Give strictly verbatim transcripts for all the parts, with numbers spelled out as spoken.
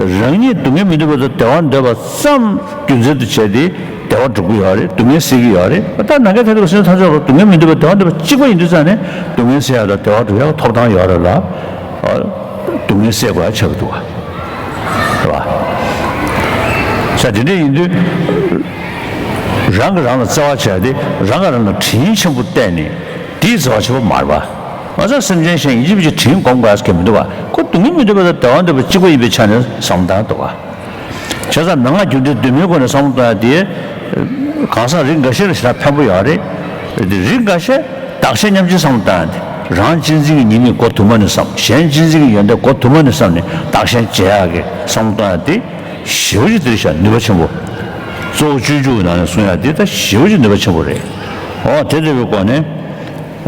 རང་ཉིད་སྡུག་བསྔལ་མི་འདོད་པ་དང་བདེ་བ་འདོད་པ་ཙམ་རྒྱུ་མཚན་དུ་བྱས་ཏེ་བདེ་བ་སྒྲུབ་ཀྱི་ཡོད་རེད། སྡུག་བསྔལ་སེལ་གྱི་ཡོད་རེད། ད་ནམ་མཁའི་མཐའ་དང་སེམས་ཐམས་ཅད་ལ་སྡུག་བསྔལ་མི་འདོད་པ་བདེ་བ་འདོད་པ་གཅིག་པ་ཡིན་དུས་ཙང་ནས་སྡུག་བསྔལ་སེལ་ཡག་དང་བདེ་བ་སྒྲུབ་ཡག་ཐོབ་ཐང་ཡོད་རེད་ལ། སྡུག་བསྔལ་སེལ་དགོས་ཡག་ཆགས་ཀྱི་འདུག་བ། རེད་བ། ས་དེ་འདྲ་ཡིན་དུས། རང་གིས་རང་ལ་བརྩེ་བ་བྱས་ཏེ་རང་གིས་རང་ལ་དྲིན་ཆེན་པོ་གཏད་ནས་དེའི་བརྩེ་བ་ཆེན་པོ་མ་རེད་པ། ང་ཚོ་སེམས་ཅན་གཞན་ཡིན་གཅིག་མིན་གཅིག་དྲིན་སྒོམ་དགོས་ཡ་གང་མི་འདུག་པ། ཁོ་སྡུག་བསྔལ་མི་འདོད་པ་དང་བདེ་བ་འདོད་པ་གཅིག་པ་ཡིན་པའི་ཆ་ནས་བསམ་བློ་བཏང་འདུག་པ། བྱས་ཙང་མན་ངག་རྒྱུ་འབྲས་དོན་མེད་སྒོ་ནས་བསམ་བློ་བཏང་ཡ་དེ། གང་ཟག་རིགས་འགའ་ཤས་ལ་ཞེ་དྲག་ཕན་པོ་ཡོད་རེད། དེ་རིགས་འགའ་ཤས་བདག་གཞན་མཉམ་བརྗེ་བསམ་བློ་བཏང་ཡ་དེ། རང་གཅེས་འཛིན་གྱི་ཉེས་དམིགས་མགོ་དུ་མ་ནས་བསམ། གཞན་གཅེས་འཛིན་གྱི་ཡོན་ཏན་མགོ་དུ་མ་ནས་བསམ་ནས་བདག་གཞན་བརྗེ་ཡག་གི་བསམ་བློ་བཏང་ཡ་དེ། ཞེ་པོ་ཅིག་དེ་རེད་ཤག་ནུས་པ་ཆེན་པོ། གཙོ་བོ་སྤྱོད་འཇུག་གི་ནང་ནས་གསུང་ཡ་དེ་ད་ཞེ་པོ་ཅིག་ནུས་པ་ཆེན་པོ་རེད། འོ་དེ་འདྲ་བའི་སྒོ་ནས།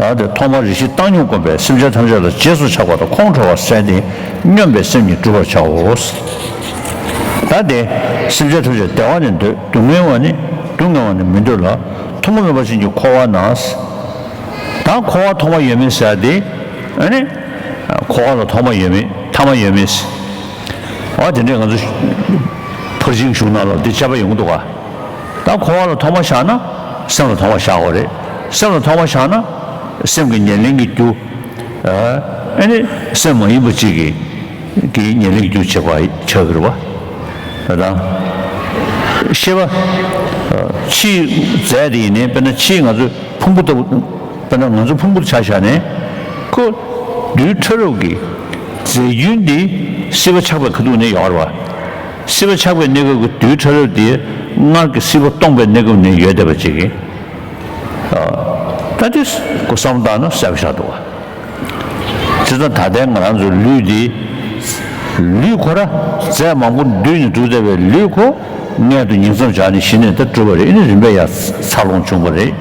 ཡང་དེ་ཐོག་མར་རེ་ཞིག་བཏང་སྙོམས་བསྒོམས་པས་སེམས་ཅན་ཐམས་ཅད་ལ་རྗེས་སུ་ཆགས་པ་དང་ཁོང་ཁྲོ་བ་བསལ་ཏེ་སྙོམས་པའི་སེམས་ཉིད་བསྒྲུབ་པར་བྱའོ། ད་དེ་སེམས་ཅན་ཐམས་ཅད་བདེ་བ་ནི་འདོད། སྡུག་བསྔལ་བ་ནི་སྡུག་བསྔལ་བ་ནི་མི་འདོད་ལ། ཐུན་མོང་མེད་པ་ཅན་གྱི་འཁོར་བ་ན། ད་འཁོར་བ་ཐོག་མ་ཡོད་མེད་ཟེར་ཡ་དེ། ཨ་ནི། འཁོར་བ་ལ་ཐོག་མ་ཡོད་མེད་ཐ་མ་ཡོད་མེད། འོ་དེ་འདྲས་ང་ཚོ་ཕར་ཕྱིན་གཞུང་ནང་ལ་འདི་དཔྱད་པ་ཡོང་གི་འདུག་ག་ད་འཁོར་བ་ལ་ཐོག་མ་བཞག་ན་སེམས་ལ་ཐོག་མ་བཞག་དགོས་རེད། སེམས་ལ་ཐོག་མ་བཞག་ན་སེམས་ཀྱི་ཉེར་ལེན་གྱི་རྒྱུ། ཨ་ནི་སེམས་མ་ཡིན་པ་གཅིག་གི་གི་ཉེར་ལེན་གྱི་རྒྱུ་བྱེད་པ་ཆགས་ཀྱི་རེད་བ། ད་ལྟ་ཤེས་པ། ཕྱིའི་རྫས་དེ་ཡིན་ནའི་དཔེར་ན་ཕྱིའི་ང་ཚོ་ཕུང་པོ་ལྟ་བུ། དཔེར་ན་ང་ཚོ་ཕུང་པོ་ཆ་བཞག་ནས། ཁོ་རྡུལ་ཕྲ་རབ་ཀྱི་རྫས་རྒྱུན་འདི་སྲིད་པ་ཆགས་པའི་ཁ་ཐུག་ནས་ཡོད་རེད་བ། སྲིད་པ་ཆགས་པའི་གནས་སྐབས་ཀྱི་རྡུལ་ཕྲ་རབ་དེ་སྔར་གྱི་སྲིད་པ་སྟོངས་པའི་གནས་སྐབས་ནས་ཡོད་བསྡད་པ་ཅིག་གིས། ད་དེ་ཁོ་བསམ་བློ་བཏང་ན་གསལ་པོ་ཆགས་འདུག་བ། དེ་ལྟར་ད་ལྟའི་ང་རང་ཚོའི་ལུས་འདི། ལུས་ཁོ་ར་རྫས་མང་པོ་འདུས་ནས་གྲུབ་བསྡད་པའི་ལུས་ཁོ། མངལ་དུ་ཉིང་མཚམས་སྦྱར་ནས་གཞི་ནས་ད་གྲུབ་པ་རེད། ཨ་ནི་རིམ་པས་ཡར་འཚར་ལོངས་བྱུང་བ་རེད།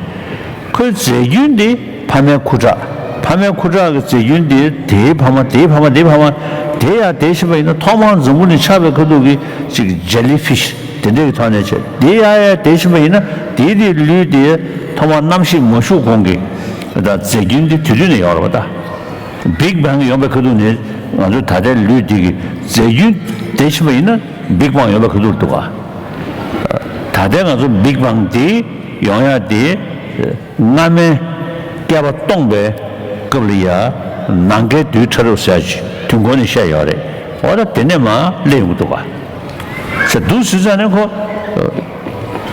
ཁོའི་རྫས་རྒྱུན་དེ་ཕ་མའི་ཁུ་ཁྲག་ཕ་མའི་ཁུ་ཁྲག་གི་རྫས་རྒྱུན་དེ་དེའི་ཕ་མ། དེའི་ཕ་མ། དེའི་ཕ་མ། དེ་ཡར་དེད་བཞིན་པ་ཡིན་ན། ཐོག་མར་འཛམ་བུ་གླིང་ཆགས་པའི་ཁ་ཐུག་གི་ཅིག་ཇེ་ལི་ཕི་ཤི་དེ་འདྲའི་གི་ཐོག་ནས་བྱས། དེ་ཡར་ཡར་དེད་བཞིན་པ་ཡིན་ན། དེའི་དེའི་ལུས་དེ་ཐོག་མར་གནམ་གཤིས་མ་ཞུགས་གོང་གི་ད་རྫས་རྒྱུན་དེ་དུས་དུས་ནས་ཡོད་རེད་བ་ད། བིག་བེང་ཡོང་བའི་ཁ་ཐུག་ནས་ང་ཚོ་ད་ལྟའི་ལུས་འདི་གི་རྫས་རྒྱུན་དེ་ཕྱིན་པ་ཡིན་ན་བིག་བེང་ཡོང་བའི་ཁ་ཐུག་འདུག་ག་ད་ལྟའི་ང་ཚོ་བིག་བེང་འདི་ཡོང་ཡ་དེ་སྔ་མའི་བསྐལ་པ་སྟོངས་པའི་སྐབས་ལ་ཡ་ནམ་མཁའི་རྡུལ་ཕྲ་རབ་ཟེར་ཡ་ཅིག་དུས་འཁོར་ནས་བཤད་ཡོད་རེད། འོ་ད་དེ་ནས་མར་སླེབས་ཡོང་གི་འདུག་ག་ཟེར་འདུག་ཟེར་ཙང་ནས་ཁོ་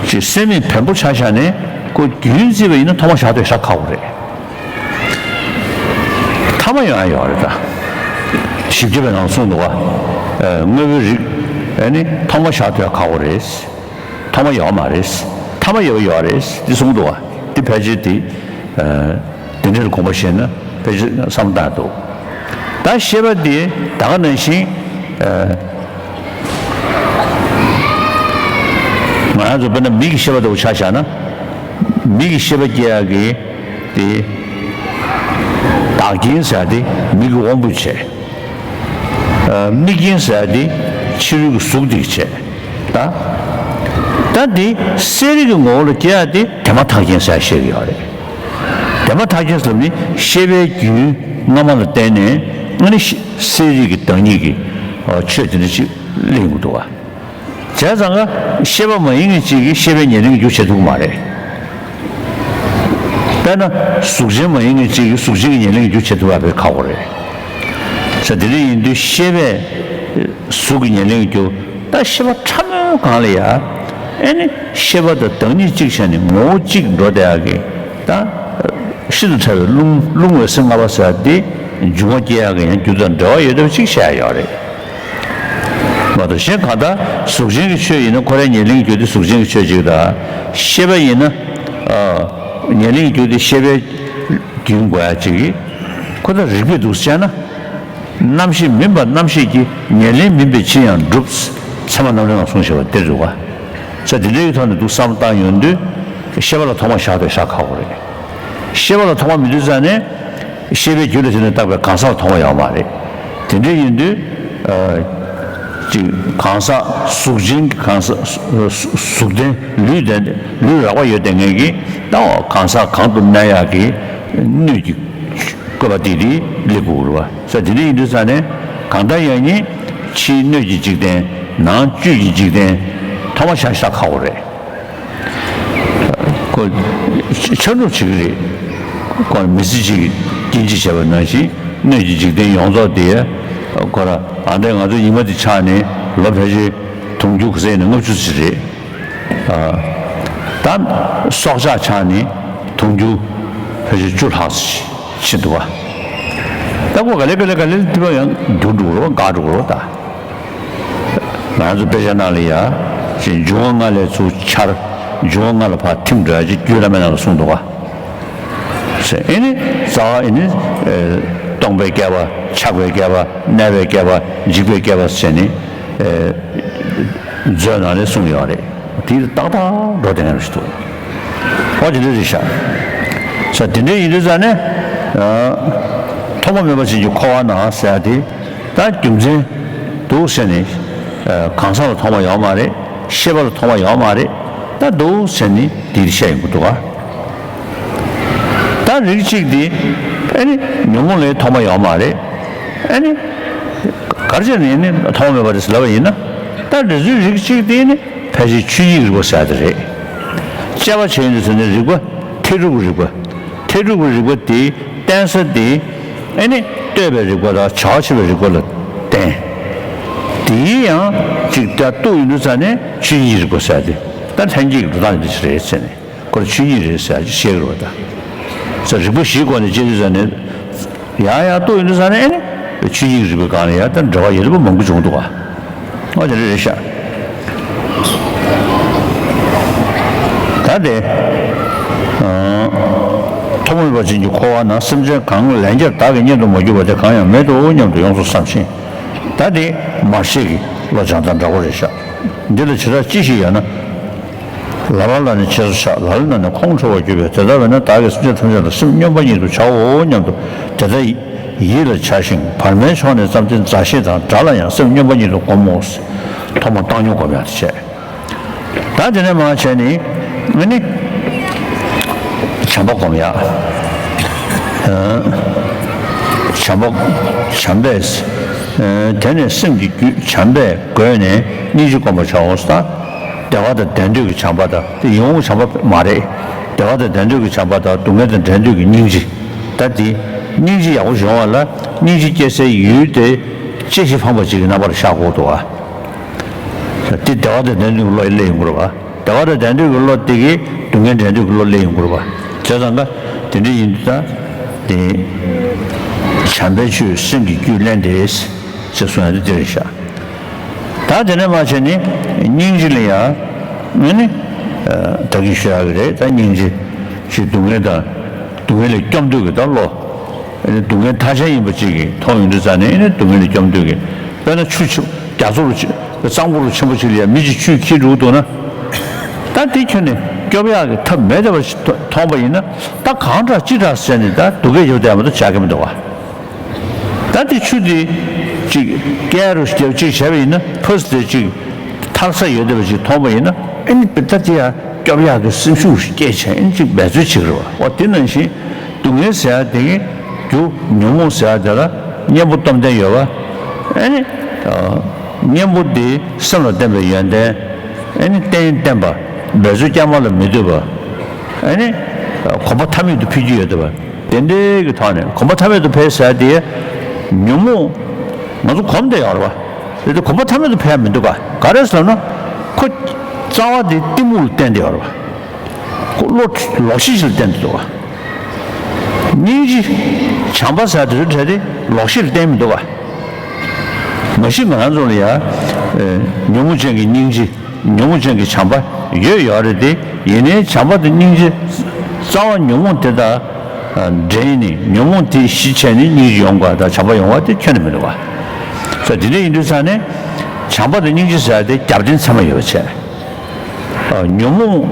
ཅིག་སེམས་མི་བེམ་པོ་ཆ་བཞག་ནས་ཁོ་རྒྱུན་བརྩིས་པ་ཡིན་ན་ཐོག་མ་བཞག་དུས་བཞག་ཁག་པོ་རེད། ཐ་མ་ཡོང་ཡ་ཡོད་རེད་ད། ཞིབ་རྒྱས་པའི་ནང་གསུངས་འདུག་བ། ཨ། དངོས་པོའི་རིགས། ཨ་ནི་ཐོག་མ་བཞག་ཐུབ་ཡ་ཁག་པོ་རེད། ཐོག་མ་ཡོད་མ་རེད། ཐ་མ་ཡོད་ཡོད་རེད་འདི་གསུངས་འདུག་བ། འདི་ཕལ་ཆེར་འདི། ཨ། དེ་འདྲ་ལ་དགོངས་པ་བཞེས་ན་ཕལ་ཆེར་བསམ་བཏང་འདུག་ད་ཤེས་པ་འདི་ད་ག་ནང་བཞིན། ཨ། ང་རང་ཚོ་དཔེར་ན་མིག་གི་ཤེས་པ་ལྟ་བུ་ཆ་བཞག་ན། མིག་གི་ཤེས་པ་སྐྱེ་ཡག་གི་དེ། བདག་རྐྱེན་ཟེར་ཡ་དེ་མིག་གི་དབང་པོས་བྱས། ཨ། དམིགས་རྐྱེན་ཟེར་ཡ་དེ་ཕྱི་རོལ་གྱི་གཟུགས་དེ་གིས་བྱས། ད། ད་དེ་གསལ་རིག་གི་ངོ་བོ་ལ་སྐྱེ་ཡ་དེ་དེ་མ་ཐག་རྐྱེན་ཟེར་ཡ་བཤད་ཀྱི་ཡོད་རེད། དེ་མ་ཐག་རྐྱེན་ཟེར་ནི་ཤེས་པའི་རྒྱུན་སྔ་མ་ལ་བརྟེན་ནས་ཨ་ནི་གསལ་རིག་གི་བདག་ཉིད་ཀྱི་ཆོས་དེ་འདྲ་ཅིག་གླེང་གི་འདུག་བ། བྱས་ཙང་ཀ་ཤེས་པ་མ་ཡིན་མཁན་གཅིག་གིས་ཤེས་པའི་ཉེར་ལེན་གྱི་རྒྱུ་བྱེད་ཐུབ་ཀྱི་མ་རེད། དཔེར་ན་གཟུགས་ཅན་མ་ཡིན་མཁན་གཅིག་གིས་གཟུགས་ཅན་གྱི་ཉེར་ལེན་གྱི་རྒྱུ་བྱེད་ཐུབ་པ་དཔེ་ཁག་པོ་རེད། ས་དེ་འདྲ་ཡིན་དུས་ཤེས་པས་གཟུགས་ཀྱི་ཉེར་ལེན་གྱི་རྒྱུ། ད་ཤེས་པ་ཕྲ་མོའི་སྒང་ལ་ཡ། ཨེ་ནི་ཤེས་པ་དང་བདག་ཉིད་གཅིག་བྱས་ནས་ངོ་བོ་གཅིག་འགྲོ་བསྡད་ཡག་གི། ད་ཤིན་ཏུ་ཕྲ་བའི་རླུང་རླུང་འོད་ཟེར་ལྔ་པ་ཟེར་ཡ་དེ་འབྱུང་བ་སྐྱེ་ཡག་གི་ཡང་རྒྱུ་དང་འབྲེལ་བ་ཡོད་བསྡད་པ་གཅིག་བཤད་ཡ་ཡོད་རེད། མ་གཏོགས་གཞན་གང་ལྟར་གཟུགས་ཅན་གྱི་ཆོས་ཡིན་ན་ཁོ་རའི་ཉེར་ལེན་གྱི་རྒྱུ་དེ་གཟུགས་ཅན་གྱི་ཆོས་གཅིག་དང་། ཤེས་པ་ཡིན་ན། ཨ། ཉེར་ལེན་གྱི་རྒྱུ་དེ་ཤེས་པའི་རྒྱུན་དགོས་ཡ་གཅིག་གིས། ཁོ་ད་རིགས་པས་འདུག་བྱས་ན། རྣམ་ཤེས་མིན་པ་རྣམ་ཤེས་ཀྱི། ཉེར་ལེན་མིན་པའི་ཕྱིར་ཡང་འགྲུབ། ཚད་མ་རྣམ་འགྲེལ་ནང་གསུངས་བཞག་པ་དེ་རེད་བ། ས་དེ་འདྲའི་ཐོག་ནས་འདུག་བསམ་བཏང་ཡོང་དུས། ཤེས་པ་ལ་ཐོག་མ་བཞག་དེ་བཞག་ཁག་པོ་རེད། ཤེས་པ་ལ་ཐོག་མ་མི་འདུག་ཙང་ནས། ཤེས་པའི་རྒྱུ་ལ་བརྟེན་ནས་བཏགས་པའི་གང་ཟག་ལ་ཐོག་མ་ཡོད་མ་རེད། དེ་འདྲ་ཡིན་དུས། ཨ། ཅིག་གང་ཟག་གཟུགས་ཅན་གྱི་གང་ཟག་གཟུགས་ལྡན་ལུས་ལྡན་ལུས་རགས་པ་ཡོད་བསྡད་མཁན་གྱི་ལྟ་བ་གང་ཟག་གང་དུ་གནས་ཡག་གི་སྣོད་ཀྱི་བཀོད་པ་དེ་དེ་སླེབས་དགོས་རེད་བ། ས་དེ་འདྲ་ཡིན་དུས་ཙང་ནས་གང་ལྟར་ཡང་ནི་ ཕྱིའི་སྣོད་ཀྱི་འཇིག་རྟེན། ནང་བཅུད་ཀྱི་འཇིག་རྟེན། ཐོག་མ་ཆ་ཤ་ཁག་པོ་རེད། ཁོ་ཆ་འགྲུབ་བྱེད་ཀྱི་རེད། ཁོ་མི་ཚེ་གཅིག་གི་སྐྱེལ་འདྲེན་བྱས་པ་ནང་བཞིན། སྣོད་ཀྱི་འཇིག་རྟེན་ཡོངས་རྫོགས་དེ་ཁོ་ར། ཨ་འདྲས་ང་ཚོ་ཉི་མ་དེ་ཆགས་ནས་ལོ་ཕལ་ཆེར་དུང་ཕྱུར་ག་ཚད་ཡིན་ན་ལྔ་བཅུ་ཙམ་རེད། ད་སྲོག་ཆགས་ཆགས་ནས་དུང་ཕྱུར་ཕལ་ཆེར་བཅུ་ལྷག་ཙམ་ཕྱིན་འདུག་ག་ད་ཁོ་ག་ལེ་ག་ལེ་ག་ལེ་དེ་བ་ཡང་འགྱུར་འགྲོ་གི་རེད་པ། འགག་འགྲོ་གི་རེད་པ། ད་ང་ཚོ་དཔེ་ཆ་ནང་ལ་ཡ། ཅིག་འབྱུང་བ་ལྔ་ལས་ཚུར་འཆར། འབྱུང་བ་ལྔ་ལ་ཕར་ཐིམ་འགྲོ་ཡ་ཅིག་རྒྱུད་བླ་མའི་ནང་ལ་གསུངས་འདུག་ག་ཟེར། ཨེ་ནི་རྩ་བ་ཨེ་ནི། ཨེ། སྟོང་པའི་བསྐལ་པ། ཆགས་པའི་བསྐལ་པ། གནས་པའི་བསྐལ་པ། འཇིག་པའི་བསྐལ་པ་ཟེར་ནས། ཨེ། མཛོད་ནང་ལ་གསུངས་ཡོད་རེད། དེ་ཏག་ཏག་འགྲོ་བསྡད་མཁན་རེད་འདུག་འོ་དེ་འདྲ་རེད་ཤག་ས་དེ་འདྲ་ཡིན་དུས་ཙང་ནས། ཨ། ཐོག་མ་མེད་པ་ཅན་གྱི་འཁོར་བ་ན་ཟེར་ཡ་དེ། ད་རྒྱུ་མཚན་འདུག་ཟེར་ནས། ཨ། གང་ཟག་ལ་ཐོག་མ་ཡོད་མ་རེད། ཤེས་པ་ལ་ཐོག་མ་ཡོད་མ་རེད། ད་འདུག་ཟེར་ནས་དེ་བཤད་ཡོང་གི་འདུག་ག་ད་རིགས་གཅིག་དེ་ཨ་ནི་ཉོན་མོངས་ལས་ཐོག་མ་ཡོད་མ་རེད། ཨ་ནི་ག་རེ་བྱས་ནས་ནི་ཐོག་མ་མེད་པ་རེད་ཟེར་ལབ་པ་ཡིན་ན། ད་འདི་ཚོའི་རིགས་གཅིག་དེ་ནི་ཕལ་ཆེར་ཆོས་ཉིད་རིག་པ་ཟེར་ཡ་དེ་རེད། དཔྱད་པ་བྱས་ཡོང་དུས་ཙམ་ནས་རིག་པ་མཐས་གྲུབ་ཀྱི་རིག་པ། མཐས་གྲུབ་ཀྱི་རིག་པ་དེའི་བརྟེན་ས་དེ་ཨ་ནི་ལྟོས་པའི་རིག་པ་དང་བྱ་བ་བྱེད་པའི་རིག་པ་ལ་བརྟེན། དེའི་ཡང་ཅིག་ད་རྟོགས་ཡོང་དུས་ཙམ་ནས་ཆོས་ཉིད་རིག་པ་ཟེར་ཡ་དེ། ད་ལྷན་སྐྱེས་ཀྱི་འགྲོ་སྟངས་འདི་ཞིག་རེད་ཟེར་ནས། ཁོ་ལ་ཆོས་ཉིད་རེད་ཟེར་ཅིག་བཤད་ཀྱི་རེད་པ། ད་ས་རིག་པ་བཞིའི་སྒོ་ནས་དཔྱད་དུས་ཙམ་ནས། ཡང་ཡང་རྟོགས་ཡོང་དུས་ཙམ་ནས་ཨེ་ནི། ཆོས་ཉིད་རིག་པའི་སྒང་ལ་ཡང་ད་འབྲེལ་བ་ཡོད་པ་མང་པོ་བྱུང་འདུག་ག་འོ་དེ་འདྲ་རེད་ཤག་ད་དེ། ཨ། ཐོག་མ་མེད་པ་ཅན་གྱི་འཁོར་བ་ན། སེམས་ཅན་གང་ལན་བརྒྱར་བདག་གིས་བསྙེན་དུ་མ་གྱུར་པ་དེ་གང་ཡང་མེད་དོ་སྙམ་དུ་ཡོངས་སུ་བསམ་ཞིང་། ད་དེ་མར་ཤེས་ཀྱི་བློ་སྦྱང་སྟངས་འདྲ་པོ་རེད་ཤག་འདི་ལ་བྱེ་བྲག་ཅི་ཞིག་ཡོད་ན། ལ་ལ་ལ་ནི་ཆོས་སུ་ཆགས། ལ་ལ་ལ་ནི་ཁོང་ཁྲོ་བར་གྱུར་པས། དེ་ལྟ་བས་ན་བདག་གིས་སེམས་ཅན་ཐམས་ཅད་ལ་སེམས་སྙོམས་པ་ཉིད་དུ་བྱའོ་སྙམ་དུ་དེ་ལྟར་ཡིད་ལ་བྱ་ཞིང་། བར་མའི་ཕྱོགས་ནས་བརྩམས་ཏེ་མཛའ་བཤེས་དང་དགྲ་ལ་ཡང་སེམས་སྙོམས་པ་ཉིད་དུ་བསྒོམ་མོ། ཐོག་མར་བཏང་སྙོམས་སྒོམ་ཡག་དེ་བྱས། ད་དེ་ནས་མར་བྱས་ནས་ཨ་ནི་བྱམས་པ་སྒོམ་ཡག་བྱམས་པ། བྱམས་པས། དེ་ནས་སེམས་ཀྱི་རྒྱུད་བྱམས་པས་བསྒོས་ནས་སྙིང་རྗེ་སྒོམ་པར་བྱའོ། ད་བདེ་བ་དང་ལྡན་འདོད་ཀྱི་བྱམས་པ་དང་། དེ་ཡོང་བྱམས་པ་མ་རེད། བདེ་བ་དང་ལྡན་འདོད་ཀྱི་བྱམས་པ་དང་། སྡུག་བསྔལ་དང་བྲལ་འདོད་ཀྱི་སྙིང་རྗེ། ད་དེ་སྙིང་རྗེ་ཡག་པོ་ཡོང་བ་ལ་སྙིང་རྗེ་སྐྱེ་སའི་ཡུལ་དེ་བཅད་ཤེས་ཕངས་པ་གཅིག་གི་རྣམ་པར་ཤར་དགོས་འདུག་ག་དེ་བདེ་བ་དང་ལྡན་འདོད་ཀྱི་བློ་སླེབས་ཡོང་གི་རེད་པ། བདེ་བ་དང་ལྡན་འདོད་ཀྱི་བློ་དེ་གིས་སྡུག་བསྔལ་བྲལ་འདོད་ཀྱི་བློ་སླེབས་ཡོང་གི་རེད་པ། བྱས་ཙང་ཀ་དེ་འདྲ་ཡིན་དུས་ད་དེ། བྱམས་པས་ཆོས་སེམས་ཀྱི་རྒྱུད་བརླན་ཏེ། ཅེས་གསུངས་ཡ་དེ་དེ་རེད་ཤག་ད་དེ་ནས་མར་བྱས་ནས་སྙིང་རྗེ་ལ་ཡང་ཨ་ནི། ད་གིན་ཞུ་ཡག་གི་རེད། ད་སྙིང་རྗེ་ཞེས་སྡུག་བསྔལ་དང་། སྡུག་བསྔལ་ལས་སྐྱོབ་འདོད་ཀྱི་ད་བློ། ཨ་ནི་སྡུག་བསྔལ་ཐ་ཆད་ཡིན་པ་ཅིག་གིས་མཐོང་ཡོང་དུས་ཙང་ནས་ཨ་ནི་སྡུག་བསྔལ་ལས་སྐྱོབ་འདོད་ཀྱི། དཔེར་ན་ཆུ་ཆེ་རྒྱ་མཚོ་རུ་ཆེ་གཙང་པོ་རུ་ཆེན་པོ་ཅིག་ལ་ཡང་མི་གཅིག་ཆུས་འཁྱེར་འགྲོ་གི་འདུག་ན། ད་དེ་ཁྱོན་ནས་སྐྱོབ་ཡག་གི་ཐབས་མེད་བསྡད་པ་ཞིག་མཐོང་པ་ཡིན་ན། ད་གང་དྲག་ཅི་དྲག་ཟེར་ནས་ད་སྡུག་སྐད་རྒྱབ་བསྡད་མ་གཏོགས་བྱ་གི་མི་འདུག་ག་ད་དེ་ཆུ་དེ་ཅིག་བསྐྱལ་རུ་ཞིག་ཅིག་བྱས་པ་ཡིན་ན། ཕུ་སུ་དེ་ཅིག་ཐར་ས་ཡོད་བསྡད་པ་ཅིག་མཐོང་པ་ཡིན་ན། ཨ་ནི་ད་དེ་ཡང་སྐྱོབ་ཡག་གི་སེམས་ཤུགས་ཤིག་སྐྱེས་བྱས། ཨ་ནི་ཅིག་འབད་རྩོལ་བྱེད་ཀྱི་རེད་པ། འོ་དེ་ནང་བཞིན་སྡུག་བསྔལ་ཟེར་ཡག་དེ་གི་རྒྱུ་ཉོན་མོངས་ཟེར་ཡག་དེ་ལ་གཉེན་པོ་སྟོབས་ལྡན་ཡོད་པ། ཨ་ནི་གཉེན་པོ་དེ་སེམས་ལ་བརྟེན་པའི་ཡོན་ཏན། ཨ་ནི་རྟེན་བརྟེན་པ། འབད་རྩོལ་རྐྱང་པ་ལ་མི་ལྟོས་པ། ཨ་ནི་གོམ་པ་མཐའ་མེད་དུ་འཕེལ་རྒྱུ་ཡོད་བསྡད་པ། དེ་འདྲའི་གི་ཐོག་ནས་གོམ་པ་མཐའ་མེད་དུ་འཕེལ་ཟེར་དེ། ཉོན་མོངས་ང་ཚོ་གོམས་བསྡད་ཡོད་རེད་པ། དེ་དེ་གོམ་པ་མཐའ་མེད་དུ་འཕེལ་ཡ་མི་འདུག་ག་ག་རེ་ཟེར་ན། ཁོ་རྩ་བ་དེ་གཏི་མུག་ལ་བརྟེན་བསྡད་ཡོད་རེད་པ། ཁོ་བློ་ལོག་ཤེས་ཤིག་ལ་བརྟེན་བསྡད་འདུག་ག་སྙིང་རྗེ་བྱམས་པ་ཟེར་དེ་ཚོའི་གྲས་དེ་ལོག་ཤེས་ལ་བརྟེན་མི་འདུག་ག་མ་གཞི་ང་རང་ཚོ་ལ་ཡ། ཨེ། ཉོན་མོངས་ཅན་གྱི་སྙིང་རྗེ། ཉོན་མོངས་ཅན་གྱི་བྱམས་པ་ཡོད་ཡོད་རེད་དེ། ཡིན་ནའི་བྱམས་པ་དང་སྙིང་རྗེ་རྩ་བ་ཉོན་མོངས་དེ་དང་འབྲེལ་ནས། ཉོན་མོངས་དེ་ཞི་བྱས་ནས་སྙིང་རྗེ་ཡོང་དགོས་དང་བྱམས་པ་ཡོང་བ་དེ་ཁྱོན་ནས་མི་འདུག་ག་ས་དེ་འདྲ་ཡིན་དུས་ཙང་ནས་བྱམས་པ་དང་སྙིང་རྗེ་ཟེར་ཡ་དེ་རྒྱབ་རྟེན་ཚད་མ་ཡོད་པ་བྱས། ཨ། ཉོན་མོངས་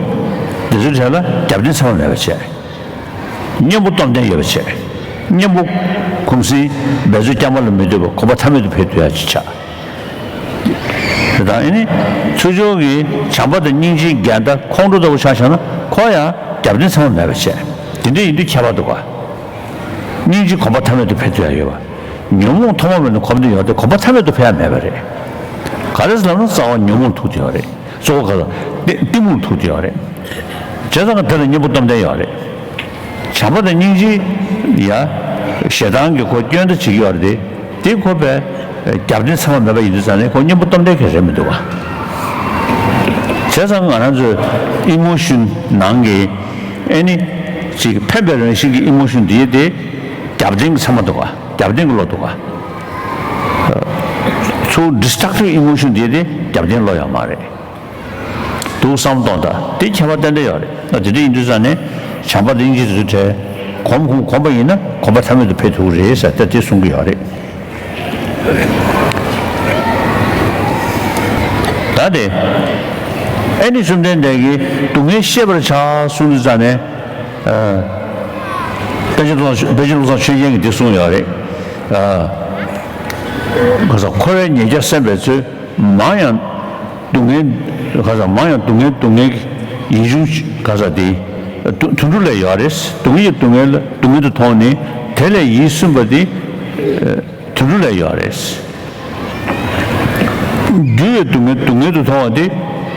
དེ་ཚོའི་གྲས་ལ་རྒྱབ་རྟེན་ཚད་མ་མེད་པ་བྱས། གཉེན་པོ་སྟོབས་ལྡན་ཡོད་པ་བྱས། གཉེན་པོ་གོམས་སྲིད་འབད་རྩོལ་རྐྱང་པ་ལ་མི་ལྟོས་པར་གོམ་པ་མཐའ་མེད་དུ་འཕེལ་ཐུབ་ཡ་ཅིག་ཆགས། དེ་དང་ཨ་ནི་ཚུར་ཕྱོགས་ཀྱི་བྱམས་པ་དང་སྙིང་རྗེའི་འགལ་ཟླ་ཁོང་ཁྲོ་ལྟ་བུ་ཆ་བཞག་ན། ཁོ་ཡང་རྒྱབ་རྟེན་ཚང་མ་མེད་པ་བྱས། དེ་འདྲ་ཡིན་དུས་ཁྱད་པར་འདུག་ག་སྙིང་རྗེ་གོམ་པ་མཐའ་མེད་དུ་འཕེལ་ཐུབ་ཡ་ཡོད་པ། ཉོན་མོངས་ཐོག་མ་མེད་ནས་གོམས་ཏེ་ཡོད་དེ་གོམས་པ་མཐའ་མེད་དུ་འཕེལ་ཡ་མེད་པ་རེད། ག་རེ་ཟེར་ལབ་ན་རྩ་བ་ཉོན་མོངས་ཐུག་དེ་ཡོད་རེད། གཙོ་བོ་ག་ལ་གཏི་གཏི་མུག་ཐུག་དེ་ཡོད་རེད། བྱས་ཙང་དེ་ལ་གཉེན་པོ་སྟོབས་ལྡན་ཡོད་རེད། བྱམས་པ་དང་སྙིང་རྗེ་ཡ་ཞེ་སྡང་གི་ཁོ་སྐྱོན་དུ་བྱེད་ཀྱི་ཡོད་རེད་དེ། དེ་ཁོ་པའི་རྒྱབ་རྟེན་ཚང་མ་མེད་པ་ཡིན་དུས་ཙང་ནས་ཁོ་གཉེན་པོ་སྟོབས་ལྡན་ག་རེད་མི་འདུག་བ། བྱས་ཙང་ང་རང་ཚོའི་ཨི་མོ་ཤོན་ནང་གི་ཨེ་ནི་ཅིག་འཕེན་པའི་རང་བཞིན་གྱི་ཨི་མོ་ཤོན་འདི་དེ་རྒྱབ་རྟེན་གྱི་ཚང་མ་འདུག་བ། རྒྱབ་རྟེན་གྱི་བློ་འདུག་བ། ཚུར་ཌི་སི་ཊྲག་ཊིབ་ཨི་མོ་ཤོན་འདི་དེ་རྒྱབ་རྟེན་བློ་ཡོད་མ་རེད། འདུག་བསམ་གཏོང་དང་དེ་ཁྱད་པར་ཏན་ཏན་ཡོད་རེད། ད་དེ་འདྲ་ཡིན་དུས་ཙང་ནས་བྱམས་པ་དང་སྙིང་རྗེ་དེ་ཚོ་གྲས་གོམས་གོམས་གོམས་པ་ཡིན་ན་གོམས་པ་མཐའ་མེད་དུ་འཕེལ་ཐུབ་ཀྱི་རེད་ཟེར་ད་དེ་གསུང་གི་ཡོད་རེད། ད་དེ་ཨེ་ནི་བཅོམ་ལྡན་འདས་ཀྱིས་སྡུག་བསྔལ་ཤེས་པར་བྱ་གསུངས་དུས་ཙང་ནས་ཨ་དཔེ་ཆ་བློ་བཟང་དཔེ་ཆ་བློ་བཟང་ཆོས་རྒྱན་གྱིས་དེ་གསུངས་ཡོད་རེད། ཨ་ག་ས་འཁོར་བའི་ཉེས་བྱ་སེམས་པའི་ཚུལ། མང་ཡང་སྡུག་བསྔལ་ག་ས་མང་ཡང་སྡུག་བསྔལ་སྡུག་བསྔལ་ཡིད་འབྱུང་ག་ས་དེ་དུ་དུད་འགྲོ་ལས་ཡོད་རེད། སྡུག་བསྔལ་གྱི་སྡུག་བསྔལ་ལ་སྡུག་བསྔལ་དུ་མཐོང་ནས་དེ་ལས་ཡིད་སུན་པ་དེ་དུད་འགྲོ་ལས་ཡོད་རེད། འགྱུར་བའི་སྡུག་བསྔལ་སྡུག་བསྔལ་དུ་མཐོང་བ་དེ་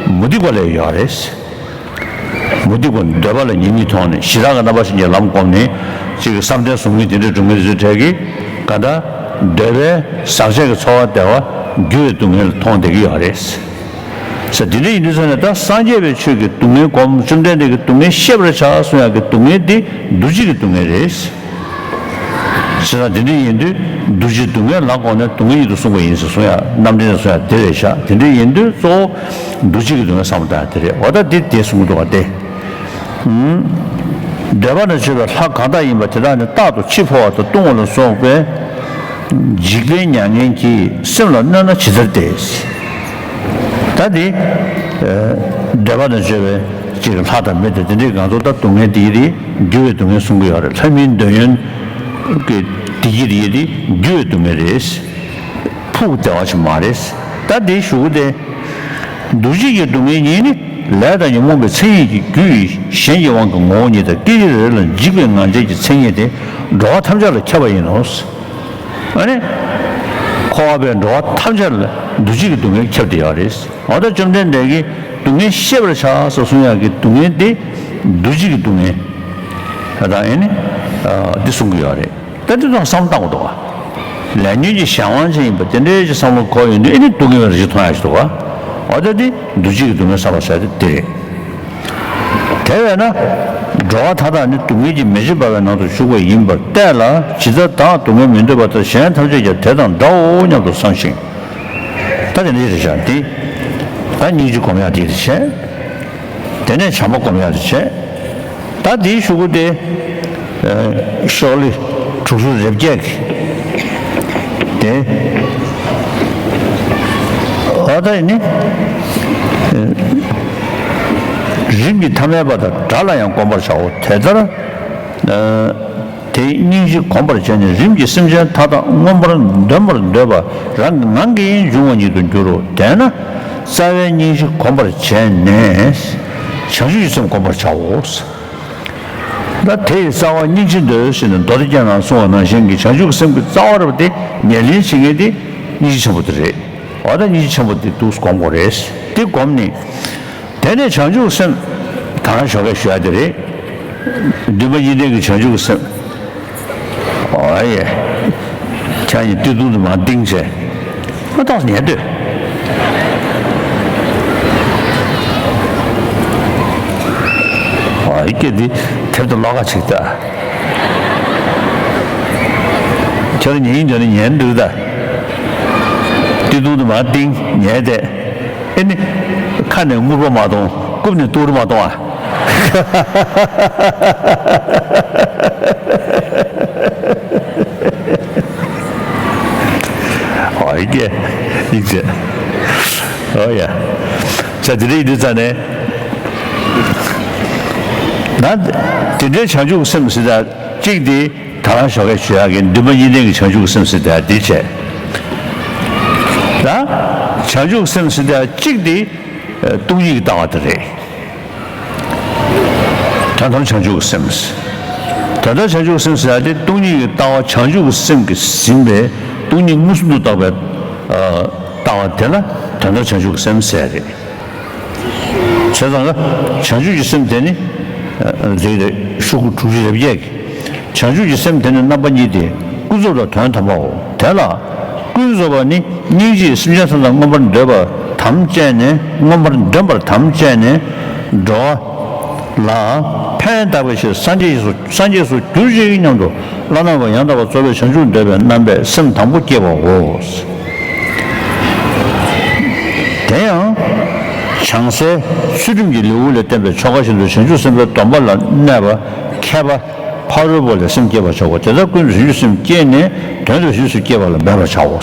མུ་སྟེགས་པ་ལས་ཡོད་རེད། མུ་སྟེགས་པ་འདོད་པ་ལ་ཉེས་དམིགས་མཐོང་ནས་ཞི་དྲག་གི་རྣམ་པ་ཤེས་ཀྱི་ལམ་བསྒོམས་ནས་ཅིག་གི་བསམ་གཏན་བཟུང་མཁན་དེ་འདྲ་སྒྲུབ་མཁན་དེ་ཚོའི་གྲས་ཀྱིས་ག་འདྲ་འདོད་པའི་ཟག་བཅས་ཀྱི་ཚོར་བ་བདེ་བ་འགྱུར་བའི་སྡུག་བསྔལ་མཐོང་བསྡད་ཀྱི་ཡོད་རེད། ས་དེ་འདྲ་ཡིན་དུས་ཙང་ནས་ད་སངས་རྒྱས་པའི་ཆོས་ཀྱི་སྡུག་བསྔལ་སྒོམ། བཅོམ་ལྡན་འདས་ཀྱི་སྡུག་བསྔལ་ཤེས་པར་བྱ་གསུང་ཡག་གི་སྡུག་བསྔལ་འདི་འདུ་བྱེད་ཀྱི་སྡུག་བསྔལ་རེད། བྱས་ཙང་དེ་འདྲ་ཡིན་དུས་འདུ་བྱེད་སྡུག་བསྔལ་ལ་དགོངས་ནས་སྡུག་བསྔལ་ཉིད་དུ་གསུངས་པ་ཡིན་ཟེར་གསུང་ཡག་རྣམ་འགྲེལ་ནས་གསུང་ཡག་དེ་རེད་ཤག་དེ་འདྲ་ཡིན་དུས་གཙོ་བོ་འདུ་བྱེད་ཀྱི་སྡུག་བསྔལ་བསམ་བློ་བཏང་ཡག་དེ་རེད། འོ་ད་འདི་དེ་གསུང་གི་འདུག་ག་དེ། འདོད་པ་ན་སྤྱོད་པའི་ལྷ་གང་དག་ཡིན་པ་དེ་དག་ནི་རྟག་ཏུ་འཆི་འཕོ་བ་དང་ལྟུང་བ་ལ་སོགས་པའི་འཇིགས་པའི་མྱ་ངན་གྱིས་སེམས་ལ་གནོད་ན་ཇི་ལྟར་བདེ། ད་འདི་འདོད་པ་ན་སྤྱོད་པའི་ཅིག་ལྷ་དང་མི་དང་དེ་འདྲའི་གང་ཚོ་ད་སྡུག་བསྔལ་དེ་ཡི་རེད། འགྱུར་བའི་སྡུག་བསྔལ་གསུང་གི་ཡོད་རེད། ལྷ་མིན་འདོད་ཡོན་གྱི་དེ་ཡི་རེད། འགྱུར་བའི་སྡུག་བསྔལ་རེད། ཕུགས་བདེ་བ་ཞིག་མ་རེད། ད་འདི་ཞུ་གི་དེ། འདུ་བྱེད་ཀྱི་སྡུག་བསྔལ་ཉིད་ནི་ལས་དང་ཉོན་མོངས་པའི་མཚན་ཉིད་ཀྱི་རྒྱུ་ཡི་གཞན་གྱི་དབང་གིས་ངོ་བོ་ཉིད་དང་སྐད་ཅིག་རེ་རེ་ལ་འཇིགས་པའི་ངང་བྱས་ཀྱི་མཚན་ཉིད་དེ་འགྲོ་བ་ཐམས་ཅད་ལ་ཁྱབ་པ་ཡིན་ནོ། ཨ་ནི། འཁོར་བ་པའི་འགྲོ་བ་ཐམས་ཅད་ལ་འདུ་བྱེད་ཀྱི་སྡུག་བསྔལ་ཁྱབ་བསྡད་ཡོད་རེད། འོ་ད་བཅོམ་ལྡན་འདས་ཀྱིས་སྡུག་བསྔལ་ཤེས་པར་བྱ་ཟེར་གསུང་ཡག་གི་སྡུག་བསྔལ་དེ་འདུ་བྱེད་ཀྱི་སྡུག་བསྔལ་ད་ཨ་ནི་འདི་གསུང་གི་ཡོད་རེད། ད་དེ་ཚོ་བསམ་བློ་བཏང་དགོས་འདུག་ག་ལས་ཉོན་གྱི་གཞན་དབང་ཅན་ཡིན་པ་དེ་འདྲའི་ཅིག་བསམ་བློ་འཁོར་ཡོང་དུས་ཨེ་ནི་སྡུག་བསྔལ་བའི་རང་བཞིན་མཐོང་ཡག་ཅིག་འདུག་ག་འོ་ད་དེ་འདུ་བྱེད་ཀྱི་སྡུག་བསྔལ་བསམ་པ་ཟེར་དེ་དེ་རེད། དེ་བས་ན། འགྲོ་བ་མཐའ་དག་ནི་སྡུག་བསྔལ་གྱི་མེ་ལྕེ་འབར་བའི་ནང་དུ་ཞུགས་པ་ཡིན་པར་བལྟས་ལ་ཇི་ལྟར་བདག་སྡུག་བསྔལ་མི་འདོད་པ་ལྟར་གཞན་ཐམས་ཅད་ཀྱང་དེ་དང་འདྲའོ་སྙམ་དུ་བསམ་ཞིང་། ད་དེ་འདྲ་ཞིག་རེད་བཞག་འདི། ད་སྙིང་རྗེ་སྒོམ་ཡག་འདི་རེད་བྱས། དེ་ནས་བྱམས་པ་སྒོམ་ཡག་དེ་བྱས། ད་དེའི་གཞུག་གུ་དེ། ཤོག་ལེ་དྲུག་ཅུ་རེ་བརྒྱད་ཀྱི་དེ། ཨ་ད་ནི། རིམ་གྱིས་ཐ་མལ་པ་དང་དགྲ་ལ་ཡང་བསྒོམ་པར་བྱའོ། དེ་ལྟར། དེས་སྙིང་རྗེ་གོམས་པར་བྱས་ནས་རིམ་གྱིས་སེམས་ཅན་མཐའ་དག་མངོན་པར་འདོན་པར་འདོད་པ་རང་གི་ངང་གིས་འབྱུང་བ་ཉིད་དུ་འགྱུར་རོ། དེས་ན་རྩ་བའི་སྙིང་རྗེ་གོམས་པར་བྱས་ནས་བྱང་ཆུབ་ཀྱི་སེམས་བསྒོམ་པར་བྱའོ། ད་དེ་ཡི་རྩ་བ་སྙིང་རྗེ་འདོད་ཟེར་ནས་མདོ་སྡེ་རྒྱན་ནང་གསུངས་པ་ནང་བཞིན་གྱི་བྱང་ཆུབ་ཀྱི་སེམས་ཀྱི་རྩ་བ་རེད་པ་དེ་ཉེར་ལེན་བྱེད་མཁན་དེ་སྙིང་རྗེ་ཆེན་པོ་དེ་རེད། འོ་ད་སྙིང་རྗེ་ཆེན་པོ་དེ་འདུག་སྒོམ་དགོས་རེད། དེ་སྒོམ་ནས། དེ་ནས་བྱང་ཆུབ་སེམས་ད་རང་ཞོགས་ཀས་ཞུ་ཡ་དེ་རེད། འདུན་པ་གཉིས་ལྡན་གྱི་བྱང་ཆུབ་སེམས། ཨོ་ཡེ། ཁྱེད་གཉིས་སྟོད་ཐུང་དུ་མར་ལྡིང་བྱས། ཨ་ཏོག་ཉལ་སྡོད། ཨོ་ཡེ་སྐད་འདི་དེབ་ཏུ་ཀློག་ག་ཅིག་ལྟ། ཁྱོད་ཉལ་ཡིན་འདོད་ན་ཉལ་འདུག་ད། སྟོད་ཐུང་དུ་མར་ལྡིང་ཉལ་བསྡད། ཨེ་ནི། ཁ་ནས་རྔུལ་པ་མ་གཏོང་། རྐུབ་ནས་ཏོག་རི་མ་གཏོང་ཨ། ཨོ་ཡེ། ཡིག་ཚད། ཨོ་ཡ། ས་དེ་རིགས་འདི་ཙ་ནས། ན། དེ་འདྲའི་བྱང་ཆུབ་སེམས་ཟེར་ད་གཅིག་དེ། ད་རང་ཞོགས་ཀས་ཞུ་ཡག་གི་འདུན་པ་གཉིས་ལྡན་གྱི་བྱང་ཆུབ་སེམས་ཟེར་ད་འདི་བྱས། ད། བྱང་ཆུབ་སེམས་ཟེར་ད་གཅིག་དེ། སྟོང་ཉིད་ཀྱི་ལྟ་བ་དེ་རེད། དོན་དམ་བྱང་ཆུབ་ཀྱི་སེམས། ད་ དོན་དམ་བྱང་ཆུབ་ཀྱི་སེམས་ཟེར་ཡ་དེ་སྟོང་ཉིད་ཀྱི་ལྟ་བ་བྱང་ཆུབ་ཀྱི་སེམས་ཀྱིས་ཟིན་པའི་སྟོང་ཉིད་མངོན་སུམ་དུ་རྟོགས་པའི་ལྟ་བ་དེ་ལ་དོན་དམ་བྱང་ཆུབ་ཀྱི་སེམས་ཟེར་ཡ་རེད། བྱས་ཙང་ལ་བྱང་ཆུབ་ཀྱི་སེམས་དེ་ནི་རེད་རེད། ཤོག་གུ་དྲུག་ཅུ་རེ་བརྒྱད་ཀྱི། བྱང་ཆུབ་ཀྱི་སེམས་དེ་ནི་རྣམ་པ་གཉིས་ཏེ། ཀུན་རྫོབ་དང་དོན་དམ་པའོ། དེ་ལ་ཀུན་རྫོབ་པ་ནི་སྙིང་རྗེས་སེམས་ཅན་ཐམས་ཅད་མངོན་པར་འདོད་པར་དམ་བཅས་ནས། མངོན་པར་འདོད་པར་དམ་བཅས་ནས་འགྲོ་བ་ལ་ཕན་བཏགས་པའི་ཕྱིར་སངས་རྒྱས་སུ་སངས་རྒྱས་སུ་གྱུར་ཅིག་སྙམ་དུ་བླ་ན་མེད་པ་ཡང་དག་པར་རྫོགས་པའི་བྱང་ཆུབ་འདོད་པའི་རྣམ་པས་སེམས་དང་པོ་བསྐྱེད་པའོ། དེ་ཡང་བྱང་སའི་ཚུལ་ཁྲིམས་ཀྱི་ལེའུ་ལས་བསྟན་པའི་ཆོ་ག་བཞིན་དུ་བྱང་ཆུབ་སེམས་དཔའི་སྡོམ་པ་ལ་གནས་པ་མཁས་པ་ཕ་རོལ་པོ་ལས་སེམས་བསྐྱེད་པར་བྱའོ། དེ་ལྟར་ཀུན་ཏུ་བྱང་ཆུབ་སེམས་བསྐྱེད་ནས་དོན་དུ་བྱང་ཆུབ་སེམས་བསྐྱེད་པ་ལ་འབད་པར་བྱའོ།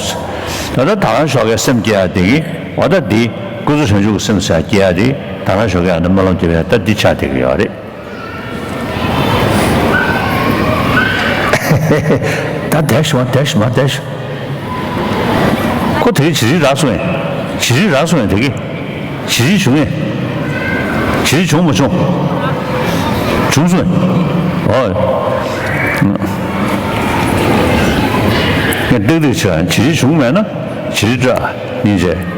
ད་ལྟ་ད་ལྟ་ཞོགས་ཀའི་སེམས་བསྐྱེད་ཡ་དེ་གི་འོ་ད་འདི་ཀུན་རྫོབ་བྱང་ཆུབ་ཀྱི་སེམས་ཟེར་བསྐྱེད་ཡ་དེ་ད་ལྟ་ཞོགས་ཀའི་ཨ་ནི་སྨོན་ལམ་བརྒྱབ་ཡ་ད་འདི་ཆགས་བསྡད་ཀྱི་ཡོད་རེད། ད་བསྡད་ཤོག་བསྡད་ཤོག་མ་བསྡད་ཤོག་ཁོ་དེ་གི་བྱི་རིལ་རག་སོང་ངས། བྱི་རིལ་རག་སོང་ངས་དེ་གི། བྱི་རིལ་བྱུང་ངས། བྱི་རིལ་བྱུང་མ་བྱུང་། བྱུང་སོང་ངས། ཨོ། ངས་ཏིག་ཏིག་བྱས། བྱི་རིལ་བྱུང་མེད་ན་བྱི་རིལ་སྤྲད་སྙིང་རྗེ། ད་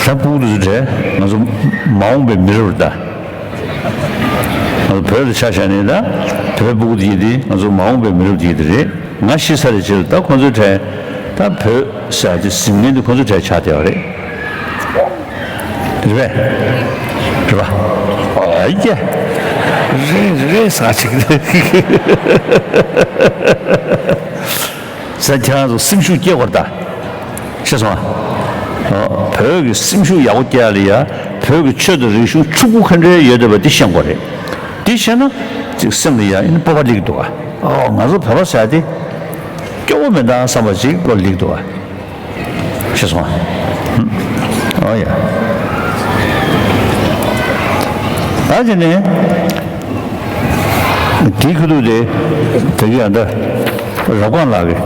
ཕྲུ་གུ་དེ་ཚོ་བྲེལ། ང་ཚོ་མ་འོངས་པའི་མི་རབས་ད། ང་ཚོ་བོད་ལ་ཆ་བཞག་ནས་ད་བོད་ཕྲུ་གུ་དེ་ཡིན་དེ་ང་ཚོ་མ་འོངས་པའི་མི་རབས་དེ་ཡིན་དེ་རེད། ང་ཤི་ཚར་རེད་ཅེས་ད་ཁོ་ཚོའི་གྲས་ད་བོད་ཟེར་དེ་ཟིན་མཁན་དེ་ཁོ་ཚོའི་གྲས་ཆགས་བསྡད་པ་རེད། རེད་པས། རེད་པ། ཨ་ཡེ། རེད་རེད་ཟེར་ཅིག་ཟེར་ཁྱེད་རང་ཚོ་སེམས་ཤུགས་སྐྱེ་དགོས་རེད་ད། ཤེས་སོང་ཨ། བོད་ཀྱི་སེམས་ཤུགས་ཡག་པོ་སྐྱེ་ཡ་ལ་ཡ་བོད་ཀྱི་ཆོས་དང་རིག་གཞུང་ཕྱུག་པོ་ག་འདྲའི་ཡོད་བསྡད་པ་འདི་ཤེས་དགོས་རེད། འདི་ཤེས་ན་ཅིག་སེམས་ལ་ཡ་ཨེ་ནི་སྤོབས་པ་སླེབས་ཀྱི་འདུག་ག་ཨོ་ང་ཚོ་བོད་པ་ཟེར་ཡ་དེ་སྐྱོ་བོ་མེད་ད་བསམ་པ་ཅིག་བློ་སླེབས་ཀྱི་འདུག་ག་ཤེས་སོང་ཨ། ཨོ་ཡ། ད་དེ་ནས། དེའི་ཁ་ཐུག་དེ་དེ་གི་ཨ་ད་རབ་སྒང་ལགས་ཀྱིས་